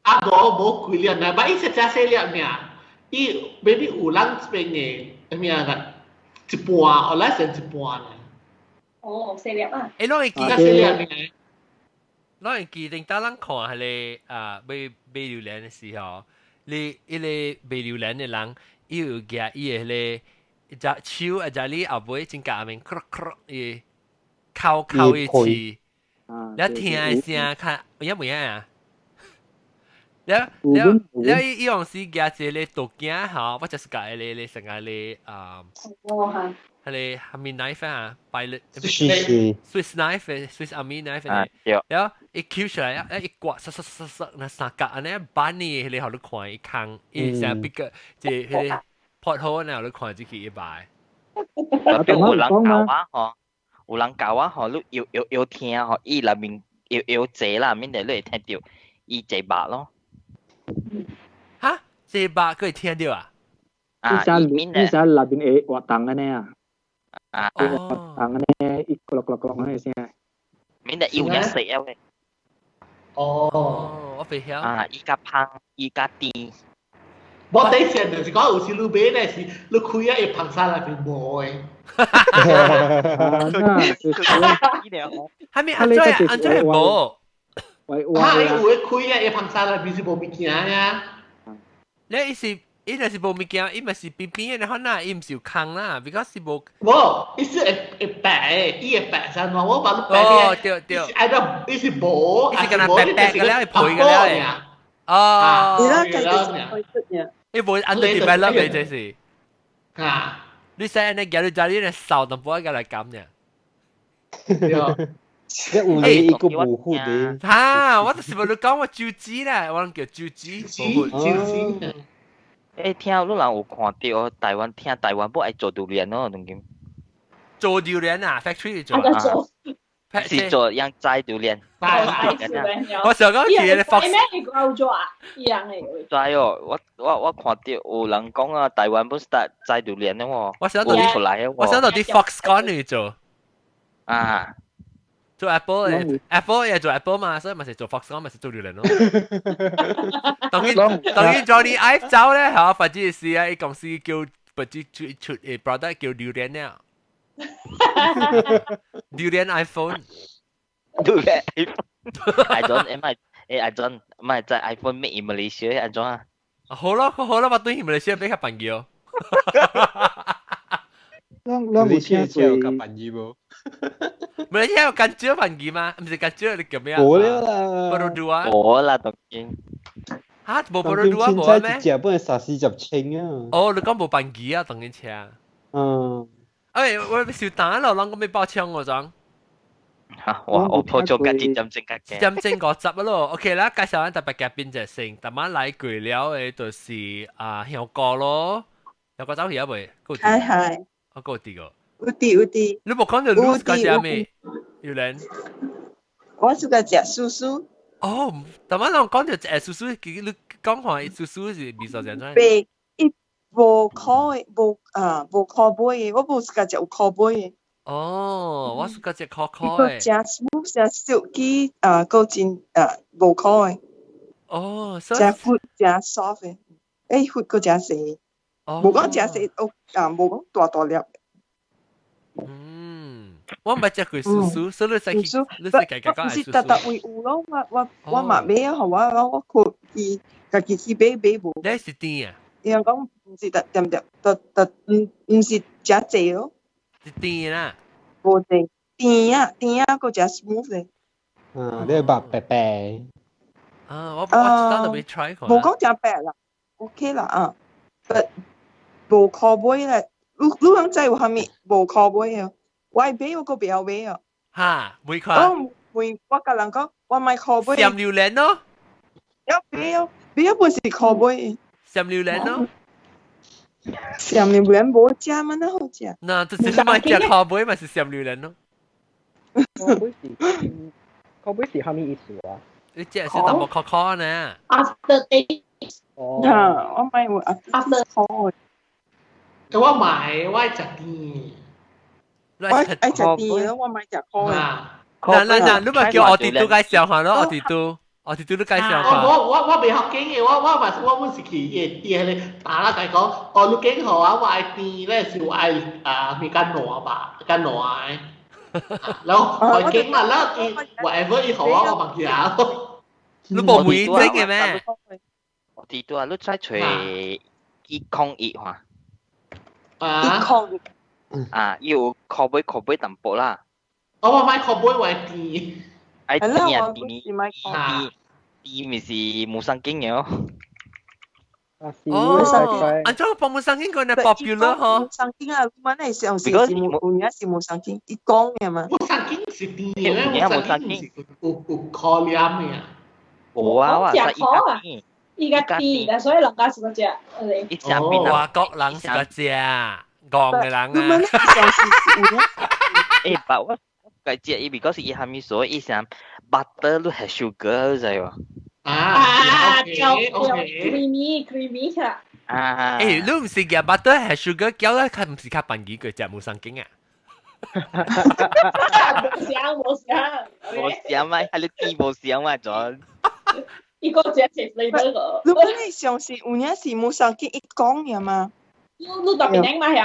[SPEAKER 5] 啊，無無幾粒呢，但伊是誠細粒爾，伊 maybe 有人這邊的啥物啊？一半，後來剩一半呢。
[SPEAKER 2] 哦，細粒啊！
[SPEAKER 1] 欸，攏會記
[SPEAKER 5] 較細粒爾。
[SPEAKER 1] 攏會記頂當咱看彼个啊買買榴蓮的時候，你彼个賣榴蓮的人，伊有舉伊的彼个一隻手啊，只你後尾真夾面，咔咔伊敲敲伊刺，了聽的聲較有影無影啊？了了了，伊伊用時舉一个刀鏡吼，我就是共彼个咧成個咧啊，個係咪 knife 啊？Pilot
[SPEAKER 3] 是
[SPEAKER 1] Swiss knife Swiss Army knife
[SPEAKER 4] 啊對，
[SPEAKER 1] 然後一 Q 出來啊，一刮，刷刷刷刷，那三格安尼板呢，你好你看一空，伊成別個即係個 pothole 呢，你看這個一擺。
[SPEAKER 4] 特別有人教我吼，有人教我吼，你搖搖搖聽吼，伊內面搖搖坐啦，免得你會聽到伊坐肉咯。
[SPEAKER 1] 哈，坐肉佢會聽到啊？
[SPEAKER 4] 啊，
[SPEAKER 6] 伊寫內面會活動安尼啊。
[SPEAKER 4] 啊，
[SPEAKER 6] 活動安尼，伊咯咯咯咯安尼聲。
[SPEAKER 4] 免得伊有影細啊喂。
[SPEAKER 5] 哦，
[SPEAKER 1] 我未曉。
[SPEAKER 4] 啊，伊較芳，伊較甜。
[SPEAKER 5] 我底線就是講有時你買咧是你開啊，伊芳沙內面無的。
[SPEAKER 1] 係咪安怎安怎無？
[SPEAKER 5] 啊，伊有的開啊，伊芳沙內面是無物件呀。
[SPEAKER 1] 你意思？伊若是無物件，伊嘛是邊邊的，可能伊毋是有空啦，because 是無。
[SPEAKER 5] 無，伊是會會白的，伊會白啥喏？我把你白
[SPEAKER 1] 哦，對對。
[SPEAKER 5] 伊是伊是無，
[SPEAKER 1] 伊是敢若白白個了，伊皮個了。哦。伊無 underdevelop 的這是。
[SPEAKER 5] 啊。
[SPEAKER 1] 你使按呢夾你家你咧掃淡薄仔來減呢？
[SPEAKER 5] 對。
[SPEAKER 3] 這有你一個無血的。
[SPEAKER 1] 哈！我就是無你講我手指啦，我攏叫手指。
[SPEAKER 5] 手指。
[SPEAKER 4] 欸，聽你人有看到台灣聽台灣不愛做榴蓮咯，當今。
[SPEAKER 1] 做榴蓮啊，factory 做
[SPEAKER 4] 啊。是做樣摘榴蓮。
[SPEAKER 1] 我想講佢哋 Fox。
[SPEAKER 2] 咩係高做啊？一樣嘅。
[SPEAKER 4] 摘哦，我看到有人講啊，台灣不是摘摘榴蓮的喎。
[SPEAKER 1] 我想到
[SPEAKER 4] 出來
[SPEAKER 1] 我想到啲 Foxconn 去做。
[SPEAKER 4] 啊。
[SPEAKER 1] 做 Apple 嘅 Apple 也做 Apple 嘛，所以咪是做 Foxconn 咪是做榴蓮咯。當然當然 Johnny Ive 走咧嚇，反正是啊，伊公司叫不知出出誒 product 叫榴蓮了。榴蓮 iPhone。
[SPEAKER 4] 榴蓮 iPhone。I don't 唔係誒，I don't 唔係在 iPhone made in Malaysia 安怎啊？
[SPEAKER 1] 好咯好咯，我對馬來西亞比較便宜哦。
[SPEAKER 6] 咱咱有聽過
[SPEAKER 3] 較便宜無？
[SPEAKER 1] 馬來西亞有甘蕉便宜嗎？唔是甘蕉，你叫咩啊？
[SPEAKER 3] 無了啦。
[SPEAKER 1] Perodua。
[SPEAKER 4] 無啦，當然。
[SPEAKER 1] 嚇，無 Perodua 無咩？
[SPEAKER 3] 一隻本三四十千啊。
[SPEAKER 1] 哦，你講無便宜啊，當然車。
[SPEAKER 3] 嗯。
[SPEAKER 1] 哎，我小蛋咯，啷個未包槍我裝？
[SPEAKER 4] 嚇！我破咗個一點鐘個
[SPEAKER 1] 一點鐘五十咯。OK 啦，介紹咱特別嘉賓就先，逐晚來過了的就是啊香哥咯，香哥走去啊未？
[SPEAKER 10] 係係。
[SPEAKER 1] 我夠啲個。
[SPEAKER 10] 有啲有啲。
[SPEAKER 1] 你無講到你喜歡食咩？有人。
[SPEAKER 10] 我喜歡食酥酥。
[SPEAKER 1] 哦，逐晚人講到食酥酥，其實你講話酥酥是味素怎樣？
[SPEAKER 10] 白，伊無苦的，無啊無苦味的，我無喜歡食有苦味的。
[SPEAKER 1] 哦，我喜歡食苦苦的。
[SPEAKER 10] 食 smooth 食小雞啊，閣真啊無苦的。
[SPEAKER 1] 哦，
[SPEAKER 10] 食滑食 soft 的，欸滑閣誠細。無講誠細，哦啊無講大大粒。
[SPEAKER 1] 嗯，我毋捌食過酥酥，所以你使去，你使家己講
[SPEAKER 10] 毋是逐逐位有咯，我嘛買啊，予我我看伊家己去買買無。
[SPEAKER 1] 你是甜啊？
[SPEAKER 10] 伊人講毋是逐點點，逐逐毋是誠濟咯。
[SPEAKER 1] 是甜啦。
[SPEAKER 10] 無濟，甜啊甜啊，閣誠 smooth 的。
[SPEAKER 3] 嗯，你白白白。
[SPEAKER 1] 啊，我我都未 try 過。
[SPEAKER 10] 無講誠白啦，OK 啦啊，but 無苦味啦。你你通知有啥物無苦味啊？我愛買我閣袂曉買啊。
[SPEAKER 1] 哈，每款。
[SPEAKER 10] 我問我共人講，我買苦味。
[SPEAKER 1] 鹹榴蓮咯。
[SPEAKER 10] 要買哦，買本是苦味。
[SPEAKER 1] 鹹榴蓮咯。
[SPEAKER 10] 鹹榴蓮無食嘛，哪好食？
[SPEAKER 1] 那就是買食苦味，咪是鹹榴蓮咯。
[SPEAKER 9] 苦味是苦味是啥物意思啊？
[SPEAKER 1] 你食是淡薄苦苦呢
[SPEAKER 2] ？After taste。
[SPEAKER 9] 哦。
[SPEAKER 10] 我買有 after 苦。
[SPEAKER 5] 我買，我愛食甜。
[SPEAKER 10] 我愛食甜，我買食苦的。
[SPEAKER 1] 嗱嗱嗱，你咪叫我哋都介紹下咯，我哋都，我哋都都介紹下。
[SPEAKER 5] 我未學經嘅，我嘛我本是去伊個店迄個打啦，甲伊講，哦，你揀予我，我愛甜咧是有愛啊比較爛吧，較爛的。然後我揀嘛，然後伊 whatever 伊予我，我嘛食。
[SPEAKER 1] 你無味精嘅咩？
[SPEAKER 4] 我哋都啊，你再揣101話。
[SPEAKER 5] 啊！
[SPEAKER 4] 啊，有苦味苦味淡薄啦。
[SPEAKER 5] 我買苦味我甜。
[SPEAKER 4] 愛甜啊甜甜甜咪是無生經嘅哦。
[SPEAKER 1] 哦，按怎放 Musang King 個呢 popular 嗬
[SPEAKER 10] ？Musang King 啊，我那上是是有影是 Musang King，伊講嘅嘛。
[SPEAKER 5] Musang King 是甜嘅，Musang King 是有可黏嘅。
[SPEAKER 4] 有啊，我
[SPEAKER 2] 食苦啊，伊較甜，所以人家是個食。
[SPEAKER 1] 外國人是個食，戇嘅人啊。
[SPEAKER 4] 誒，白我計食伊，because 伊蝦米所以伊想 butter 你係 sugar 你知無？
[SPEAKER 2] 啊，就 creamy creamy 嚇。
[SPEAKER 4] 啊！
[SPEAKER 1] 誒，你唔是夾 butter 係 sugar 攪咧，佢唔是較便宜過食 Musang King 啊？
[SPEAKER 2] 無想無想。
[SPEAKER 4] 無想嘛，係你甜無想嘛，陣。
[SPEAKER 2] 伊個食是 flavor 個。
[SPEAKER 10] 如果你相信有影是 Musang King 伊講嘅嘛？
[SPEAKER 2] 你特別靚嘛係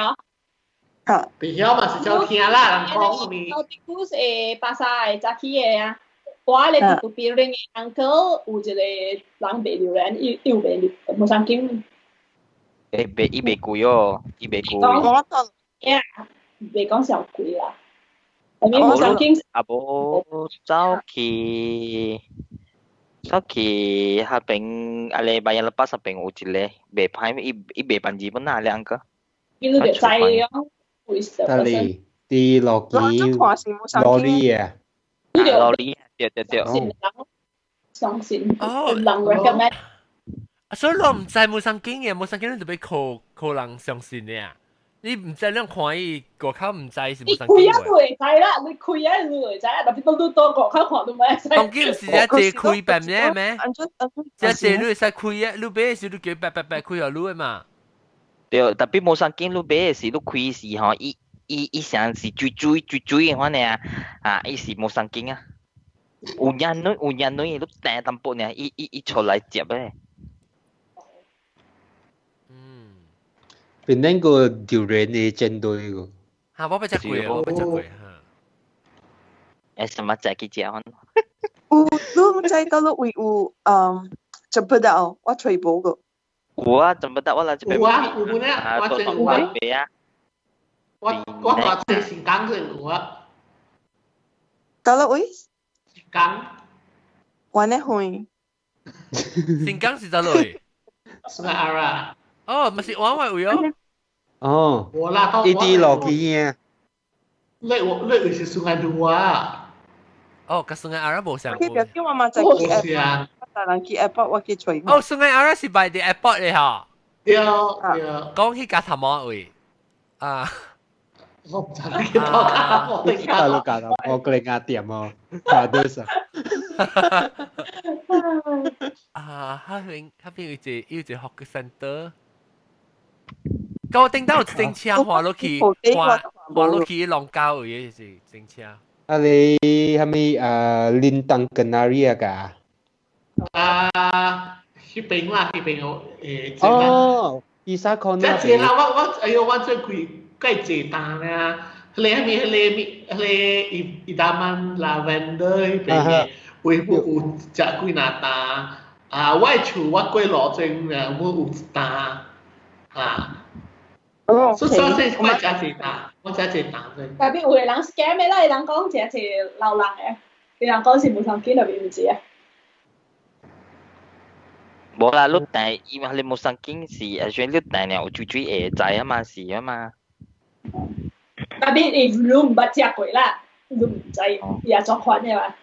[SPEAKER 10] 嚇。
[SPEAKER 5] 別曉嘛是照聽啦，人講咪。
[SPEAKER 2] 我啲是巴沙的早起的啊。我咧住 building 的 uncle 有一個人賣榴蓮，伊有賣 Musang King。
[SPEAKER 4] 誒，袂伊袂貴哦，伊袂貴。
[SPEAKER 2] 我當，袂講上貴啦。但係 Musang King。
[SPEAKER 4] 啊無走去走去彼邊，啊咧 Bayan Lepas 彼邊有一個袂歹，伊伊賣番日本啊兩個。
[SPEAKER 2] 伊你就知講，
[SPEAKER 3] 得哩，佇落機羅里啊。
[SPEAKER 4] 羅里。對對對。
[SPEAKER 2] 相信人 recommend。
[SPEAKER 1] 所以我唔知 Musang King 嘅，Musang King 你特別靠靠人相信嘅啊！你唔知你看伊外口唔知是 Musang King。
[SPEAKER 2] 你開啊，你會知啦！你開啊，你會知啦！特別到你到外口看都唔知。
[SPEAKER 1] 當今唔是一隻開白咩咩？一隻你會使開啊！你買時你叫白白白開予你的嘛？
[SPEAKER 4] 對，特別 Musang King 你買的時，你開時吼，伊伊伊成是水水水水的款爾啊，伊是 Musang King 啊。有影女有影女，你訂淡薄爾，伊伊伊出來接的。
[SPEAKER 1] 嗯。
[SPEAKER 3] 邊頂個榴蓮的戰隊個？
[SPEAKER 1] 嚇！我捌食過，我捌食過嚇。
[SPEAKER 4] 誒，什麼食去食款？
[SPEAKER 10] 有，你毋知佗落位有嗯，cempedak 我揣無個。
[SPEAKER 4] 有啊，cempedak 我來這邊。
[SPEAKER 5] 有啊，有本啊，我這有啊。我我大這是港這有啊。
[SPEAKER 10] 佗落位？
[SPEAKER 5] 港。
[SPEAKER 10] 我咧會。
[SPEAKER 1] 新港是佗落位？
[SPEAKER 5] Sungai Ara。
[SPEAKER 1] 哦，毋是往外位哦。
[SPEAKER 3] 哦。
[SPEAKER 5] 我啦，
[SPEAKER 3] 伊佇落機啊。
[SPEAKER 5] 你我你位是 Sungai Dua。
[SPEAKER 1] 哦，佮 Sungai Ara 無相。
[SPEAKER 10] 去表叫我媽再去 airport，我帶人去 airport，我去揣。
[SPEAKER 1] 哦，Sungai Ara 是 by the airport 的吼。
[SPEAKER 5] 對對。
[SPEAKER 1] 講去加頭毛位。啊。
[SPEAKER 5] 我唔知你多加我
[SPEAKER 3] 大陸加頭毛，個嚟壓店哦，加多少？
[SPEAKER 1] 啊，彼邊有一個 hawker center。我頂到有一間車滑落去，滑滑落去龍溝位是一間車。
[SPEAKER 3] 啊你係咪Lintang Kenari 啊？噶？
[SPEAKER 5] 啊，彼邊啦，彼邊有誒。
[SPEAKER 3] 哦，伊沙康
[SPEAKER 5] 那邊。這啦，我我哎呦，我最貴貴濟單啊！彼個啥物？彼個物？彼個伊伊達曼 lavender 彼邊嘅，位有食幾若單啊！我厝我過路前啊，我有一單啊。
[SPEAKER 10] 哦，
[SPEAKER 5] 所以所以我食濟單，我食濟單啫。
[SPEAKER 2] 特別有個人 scam 的啦，人講食濟老人的，有人講是 Musang King，特別毋知啊。
[SPEAKER 4] 無啦，你訂伊嘛，你 Musang King 是啊，選你訂了有水水會知啊嘛，是啊嘛。
[SPEAKER 2] 特別你你毋捌食過啦，你毋知伊也怎款的嘛。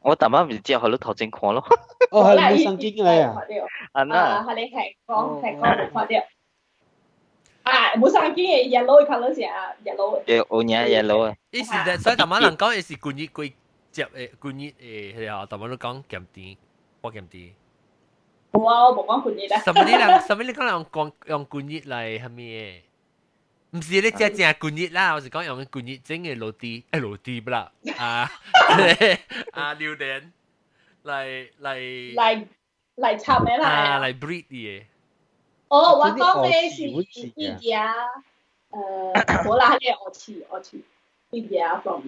[SPEAKER 4] 我淡薄毋是食，予你頭前看咯。
[SPEAKER 3] 哦，係 Musang King 嚟啊。
[SPEAKER 4] 啊
[SPEAKER 2] 那。啊，係你係講係講無看著。啊，Musang King 的 yellow colour 是啊，yellow。
[SPEAKER 4] 對，有影 yellow 啊。
[SPEAKER 1] 伊是所以淡薄人講伊是舊日規接的，舊日的彼個，淡薄都講鹹甜，我鹹甜。
[SPEAKER 2] 無啊，我無講舊日啦。
[SPEAKER 1] 什麼你人？什麼你講用講用舊日來啥物的？毋是你食正舊日啦，我是講用舊日整的螺絲，欸螺絲不啦，啊啊榴蓮來來
[SPEAKER 2] 來來插的啦。
[SPEAKER 1] 啊來 breed 的。
[SPEAKER 2] 哦，我講的是伊家，無啦，彼個學市學市，伊家 from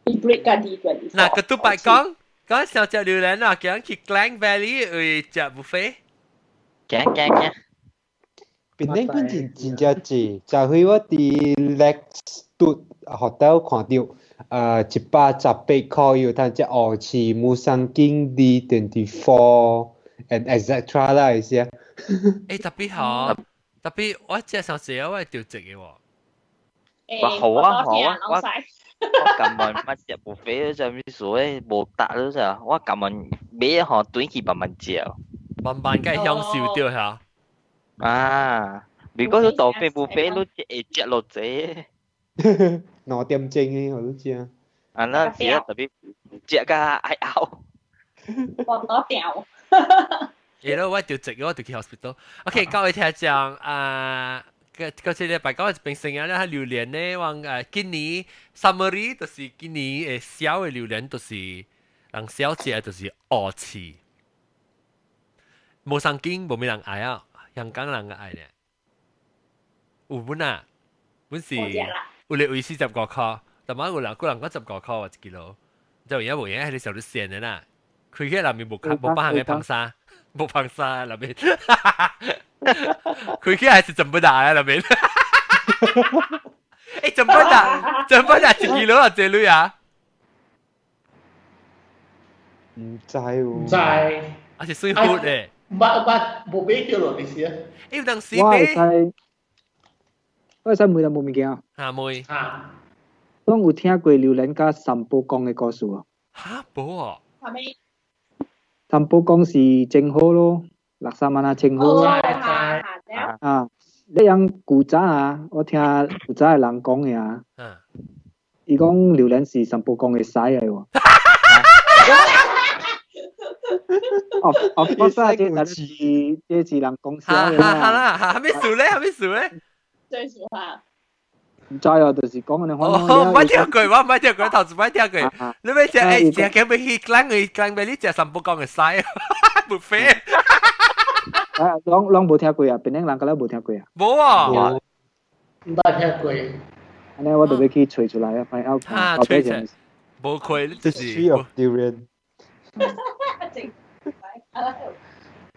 [SPEAKER 2] 伊 breed 家己過。
[SPEAKER 1] 嗱，個拄擺講講想食榴蓮啊，行去 Klang Valley 去食 buffet。
[SPEAKER 4] 行行行。
[SPEAKER 3] 檳城本真真正濟，昨昏我佇 Lex Hotel 看著，118塊有通食鱷翅、Musang King D24 and etc 啦，意思啊。
[SPEAKER 1] 欸，特別好，特別我食上次我會掉一個喎。
[SPEAKER 4] 哇好啊好啊，我我今晚乜食 buffet 就咩所謂無得咯就，我今晚買吼轉去慢慢食。
[SPEAKER 1] 慢慢梗係享受掉嚇。
[SPEAKER 4] 啊，如果你當飛 buffet 你會食落濟。
[SPEAKER 3] 2點鐘嘅我都知啊。
[SPEAKER 4] 啊，那是啊，特別食甲愛嘔。
[SPEAKER 2] 我多掉。
[SPEAKER 1] 欸，我掉一個，我就去 hospital。OK，各位聽眾啊。個個這禮拜講一邊生啊，咧榴蓮呢，往今年 summary 就是今年會銷的榴蓮，就是人銷食就是烏刺，無上經無咩人愛啊，香港人愛咧。有本啊，本是有咧為45塊，但係有人個人講15塊一 kilo，就而家無影係你受到線的啦，開起內面無無包含嘅硼砂，無硼砂內面。開起來是怎麼打啊？那邊，欸，怎麼打？怎麼打？一 kilo 啊，這類啊？
[SPEAKER 3] 唔知喎。
[SPEAKER 5] 唔知。
[SPEAKER 1] 啊是水滸的。
[SPEAKER 5] 唔捌捌，無買到落你是啊？
[SPEAKER 1] 欸，有當時
[SPEAKER 6] 我會使，我會使問下無物件。
[SPEAKER 1] 嚇問。
[SPEAKER 5] 嚇。
[SPEAKER 6] 攏有聽過榴蓮佮三寶公的故事無？
[SPEAKER 1] 嚇，無哦。
[SPEAKER 2] 啥物？
[SPEAKER 6] 三寶公是真好咯。垃圾嘛，真好
[SPEAKER 2] 啊！
[SPEAKER 6] 啊，你樣古早啊，我聽古早的人講的啊，伊講榴蓮是三寶公的屎來喎。哦哦，我說這是這是人講笑的
[SPEAKER 1] 啦。哈，哈咩事咧？哈咩事咧？
[SPEAKER 2] 最事哈。
[SPEAKER 6] 唔知啊，就是講安尼。
[SPEAKER 1] 哦，唔捌聽過，我唔捌聽過，頭次捌聽過。你欲食欸，食幾欲去，咱去咱欲你食三寶公的屎，buffet。
[SPEAKER 6] 啊，攏攏無聽過啊，檳城人敢若無聽過啊。
[SPEAKER 1] 無啊，
[SPEAKER 5] 毋捌聽過。
[SPEAKER 6] 按呢我就欲去揣出來啊，find out
[SPEAKER 1] 哈，揣出來。無虧，就是。
[SPEAKER 3] History of durian。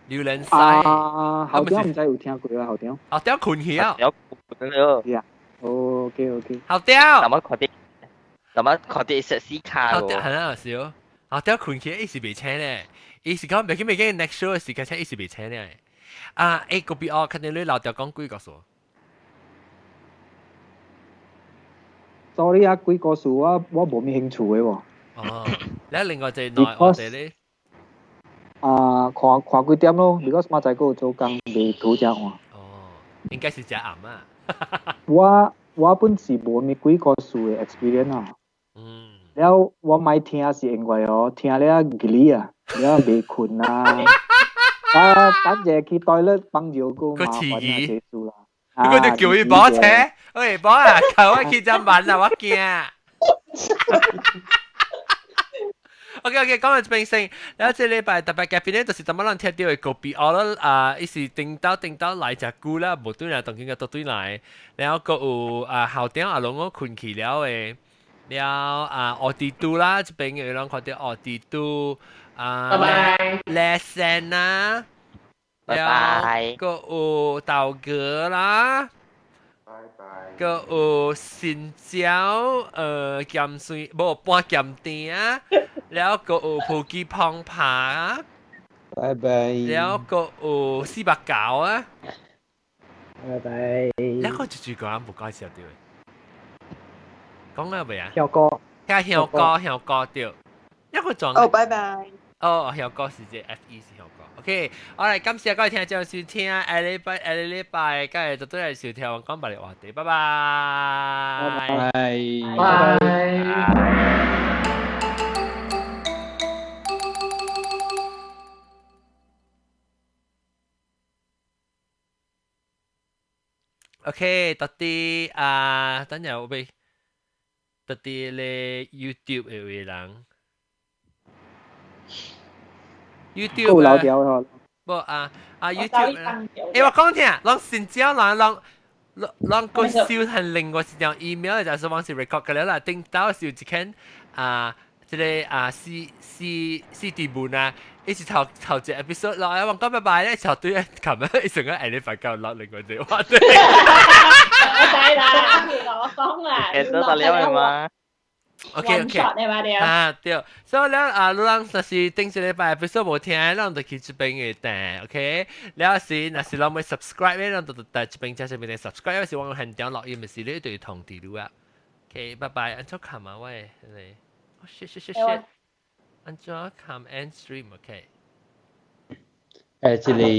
[SPEAKER 1] 榴蓮屎。
[SPEAKER 6] 啊，校長毋知有聽過啊，校長。
[SPEAKER 1] 校長睏去啊。
[SPEAKER 4] 校長了。
[SPEAKER 6] 呀，OK OK。
[SPEAKER 1] 校長。
[SPEAKER 4] 那麼看啲，那麼看啲食屎卡。
[SPEAKER 1] 校長係啊，少。校長睏去，伊是袂請咧。伊是講袂緊袂緊，next show 的時間請，伊是袂請咧。啊，欸，個別哦，肯定你老掉講幾個數。
[SPEAKER 6] Sorry 啊，幾個數我我無咩興趣的喎。
[SPEAKER 1] 哦，你另外一個內我哋咧。
[SPEAKER 6] 啊，看看幾點咯，如果明仔載閣有做工，袂拄才看。
[SPEAKER 1] 哦，應該是食暗啊。
[SPEAKER 6] 我我本是無咩幾個數的 experience 啊。
[SPEAKER 1] 嗯。
[SPEAKER 6] 了我莫聽是因為哦，聽了熱啊，了袂睏啊。啊，等下去 toilet 放尿閣麻煩啊，結束啦。
[SPEAKER 1] 我就叫伊補車，喂，補啊，求我去只慢啊，我驚。OK OK，講到這邊先，然後這禮拜特別嘉賓咧，就是怎麼人聽到的個別奧咯，啊，伊是頂到頂到來食久啦，無對來，當今個都對來，然後閣有啊校長阿攏我睏去了的，了啊奧迪都啦，這邊有人看到奧迪都啊，
[SPEAKER 5] 拜拜，lesson
[SPEAKER 1] 啊，
[SPEAKER 4] 拜拜，
[SPEAKER 1] 閣有豆哥啦。閣有新椒，鹹水無半鹹甜啊，了閣有普吉澎爬，
[SPEAKER 3] 拜拜。
[SPEAKER 1] 了閣有409啊，
[SPEAKER 9] 拜拜。
[SPEAKER 1] 了閣一句講無介紹著，講了未啊？
[SPEAKER 9] 香哥，
[SPEAKER 1] 聽香哥，香哥對，一個撞。
[SPEAKER 10] 哦，拜拜。
[SPEAKER 1] 哦，香哥是這 F E 是香哥。OK，好嚟，感謝各位聽眾收聽，下禮拜下禮拜，今日就對嚟收聽我講別個話題，拜拜。
[SPEAKER 3] 拜
[SPEAKER 5] 拜。
[SPEAKER 1] OK，到底啊，等下我俾，到底咧 YouTube 的位人。YouTube
[SPEAKER 6] 夠老掉嗬。
[SPEAKER 1] 無啊啊 YouTube，欸我講聽，攏新椒人攏攏攏個收係另外一張 email，就是往時 record 個了啦。頂到時有一間啊，這個啊四四四弟們啊，一直頭頭一 episode 落來，我講拜拜咧，頭對琴日一成個下禮拜夠落另外一個話題。
[SPEAKER 2] 我知啦，我講啦。
[SPEAKER 4] 記得得了嘛？
[SPEAKER 1] OK。啊對，所以咧啊，你人若是頂一禮拜 episode 無聽，咱就去這邊嘅訂，OK。了是若是人欲 subscribe 咧，咱就在這邊加這邊嘅 subscribe，抑是我現場錄音的時，你就會通知你啊。OK，拜拜。按怎看啊喂，你，哦，shit shit shit shit，按怎看 end stream，OK。
[SPEAKER 3] 誒，這裡。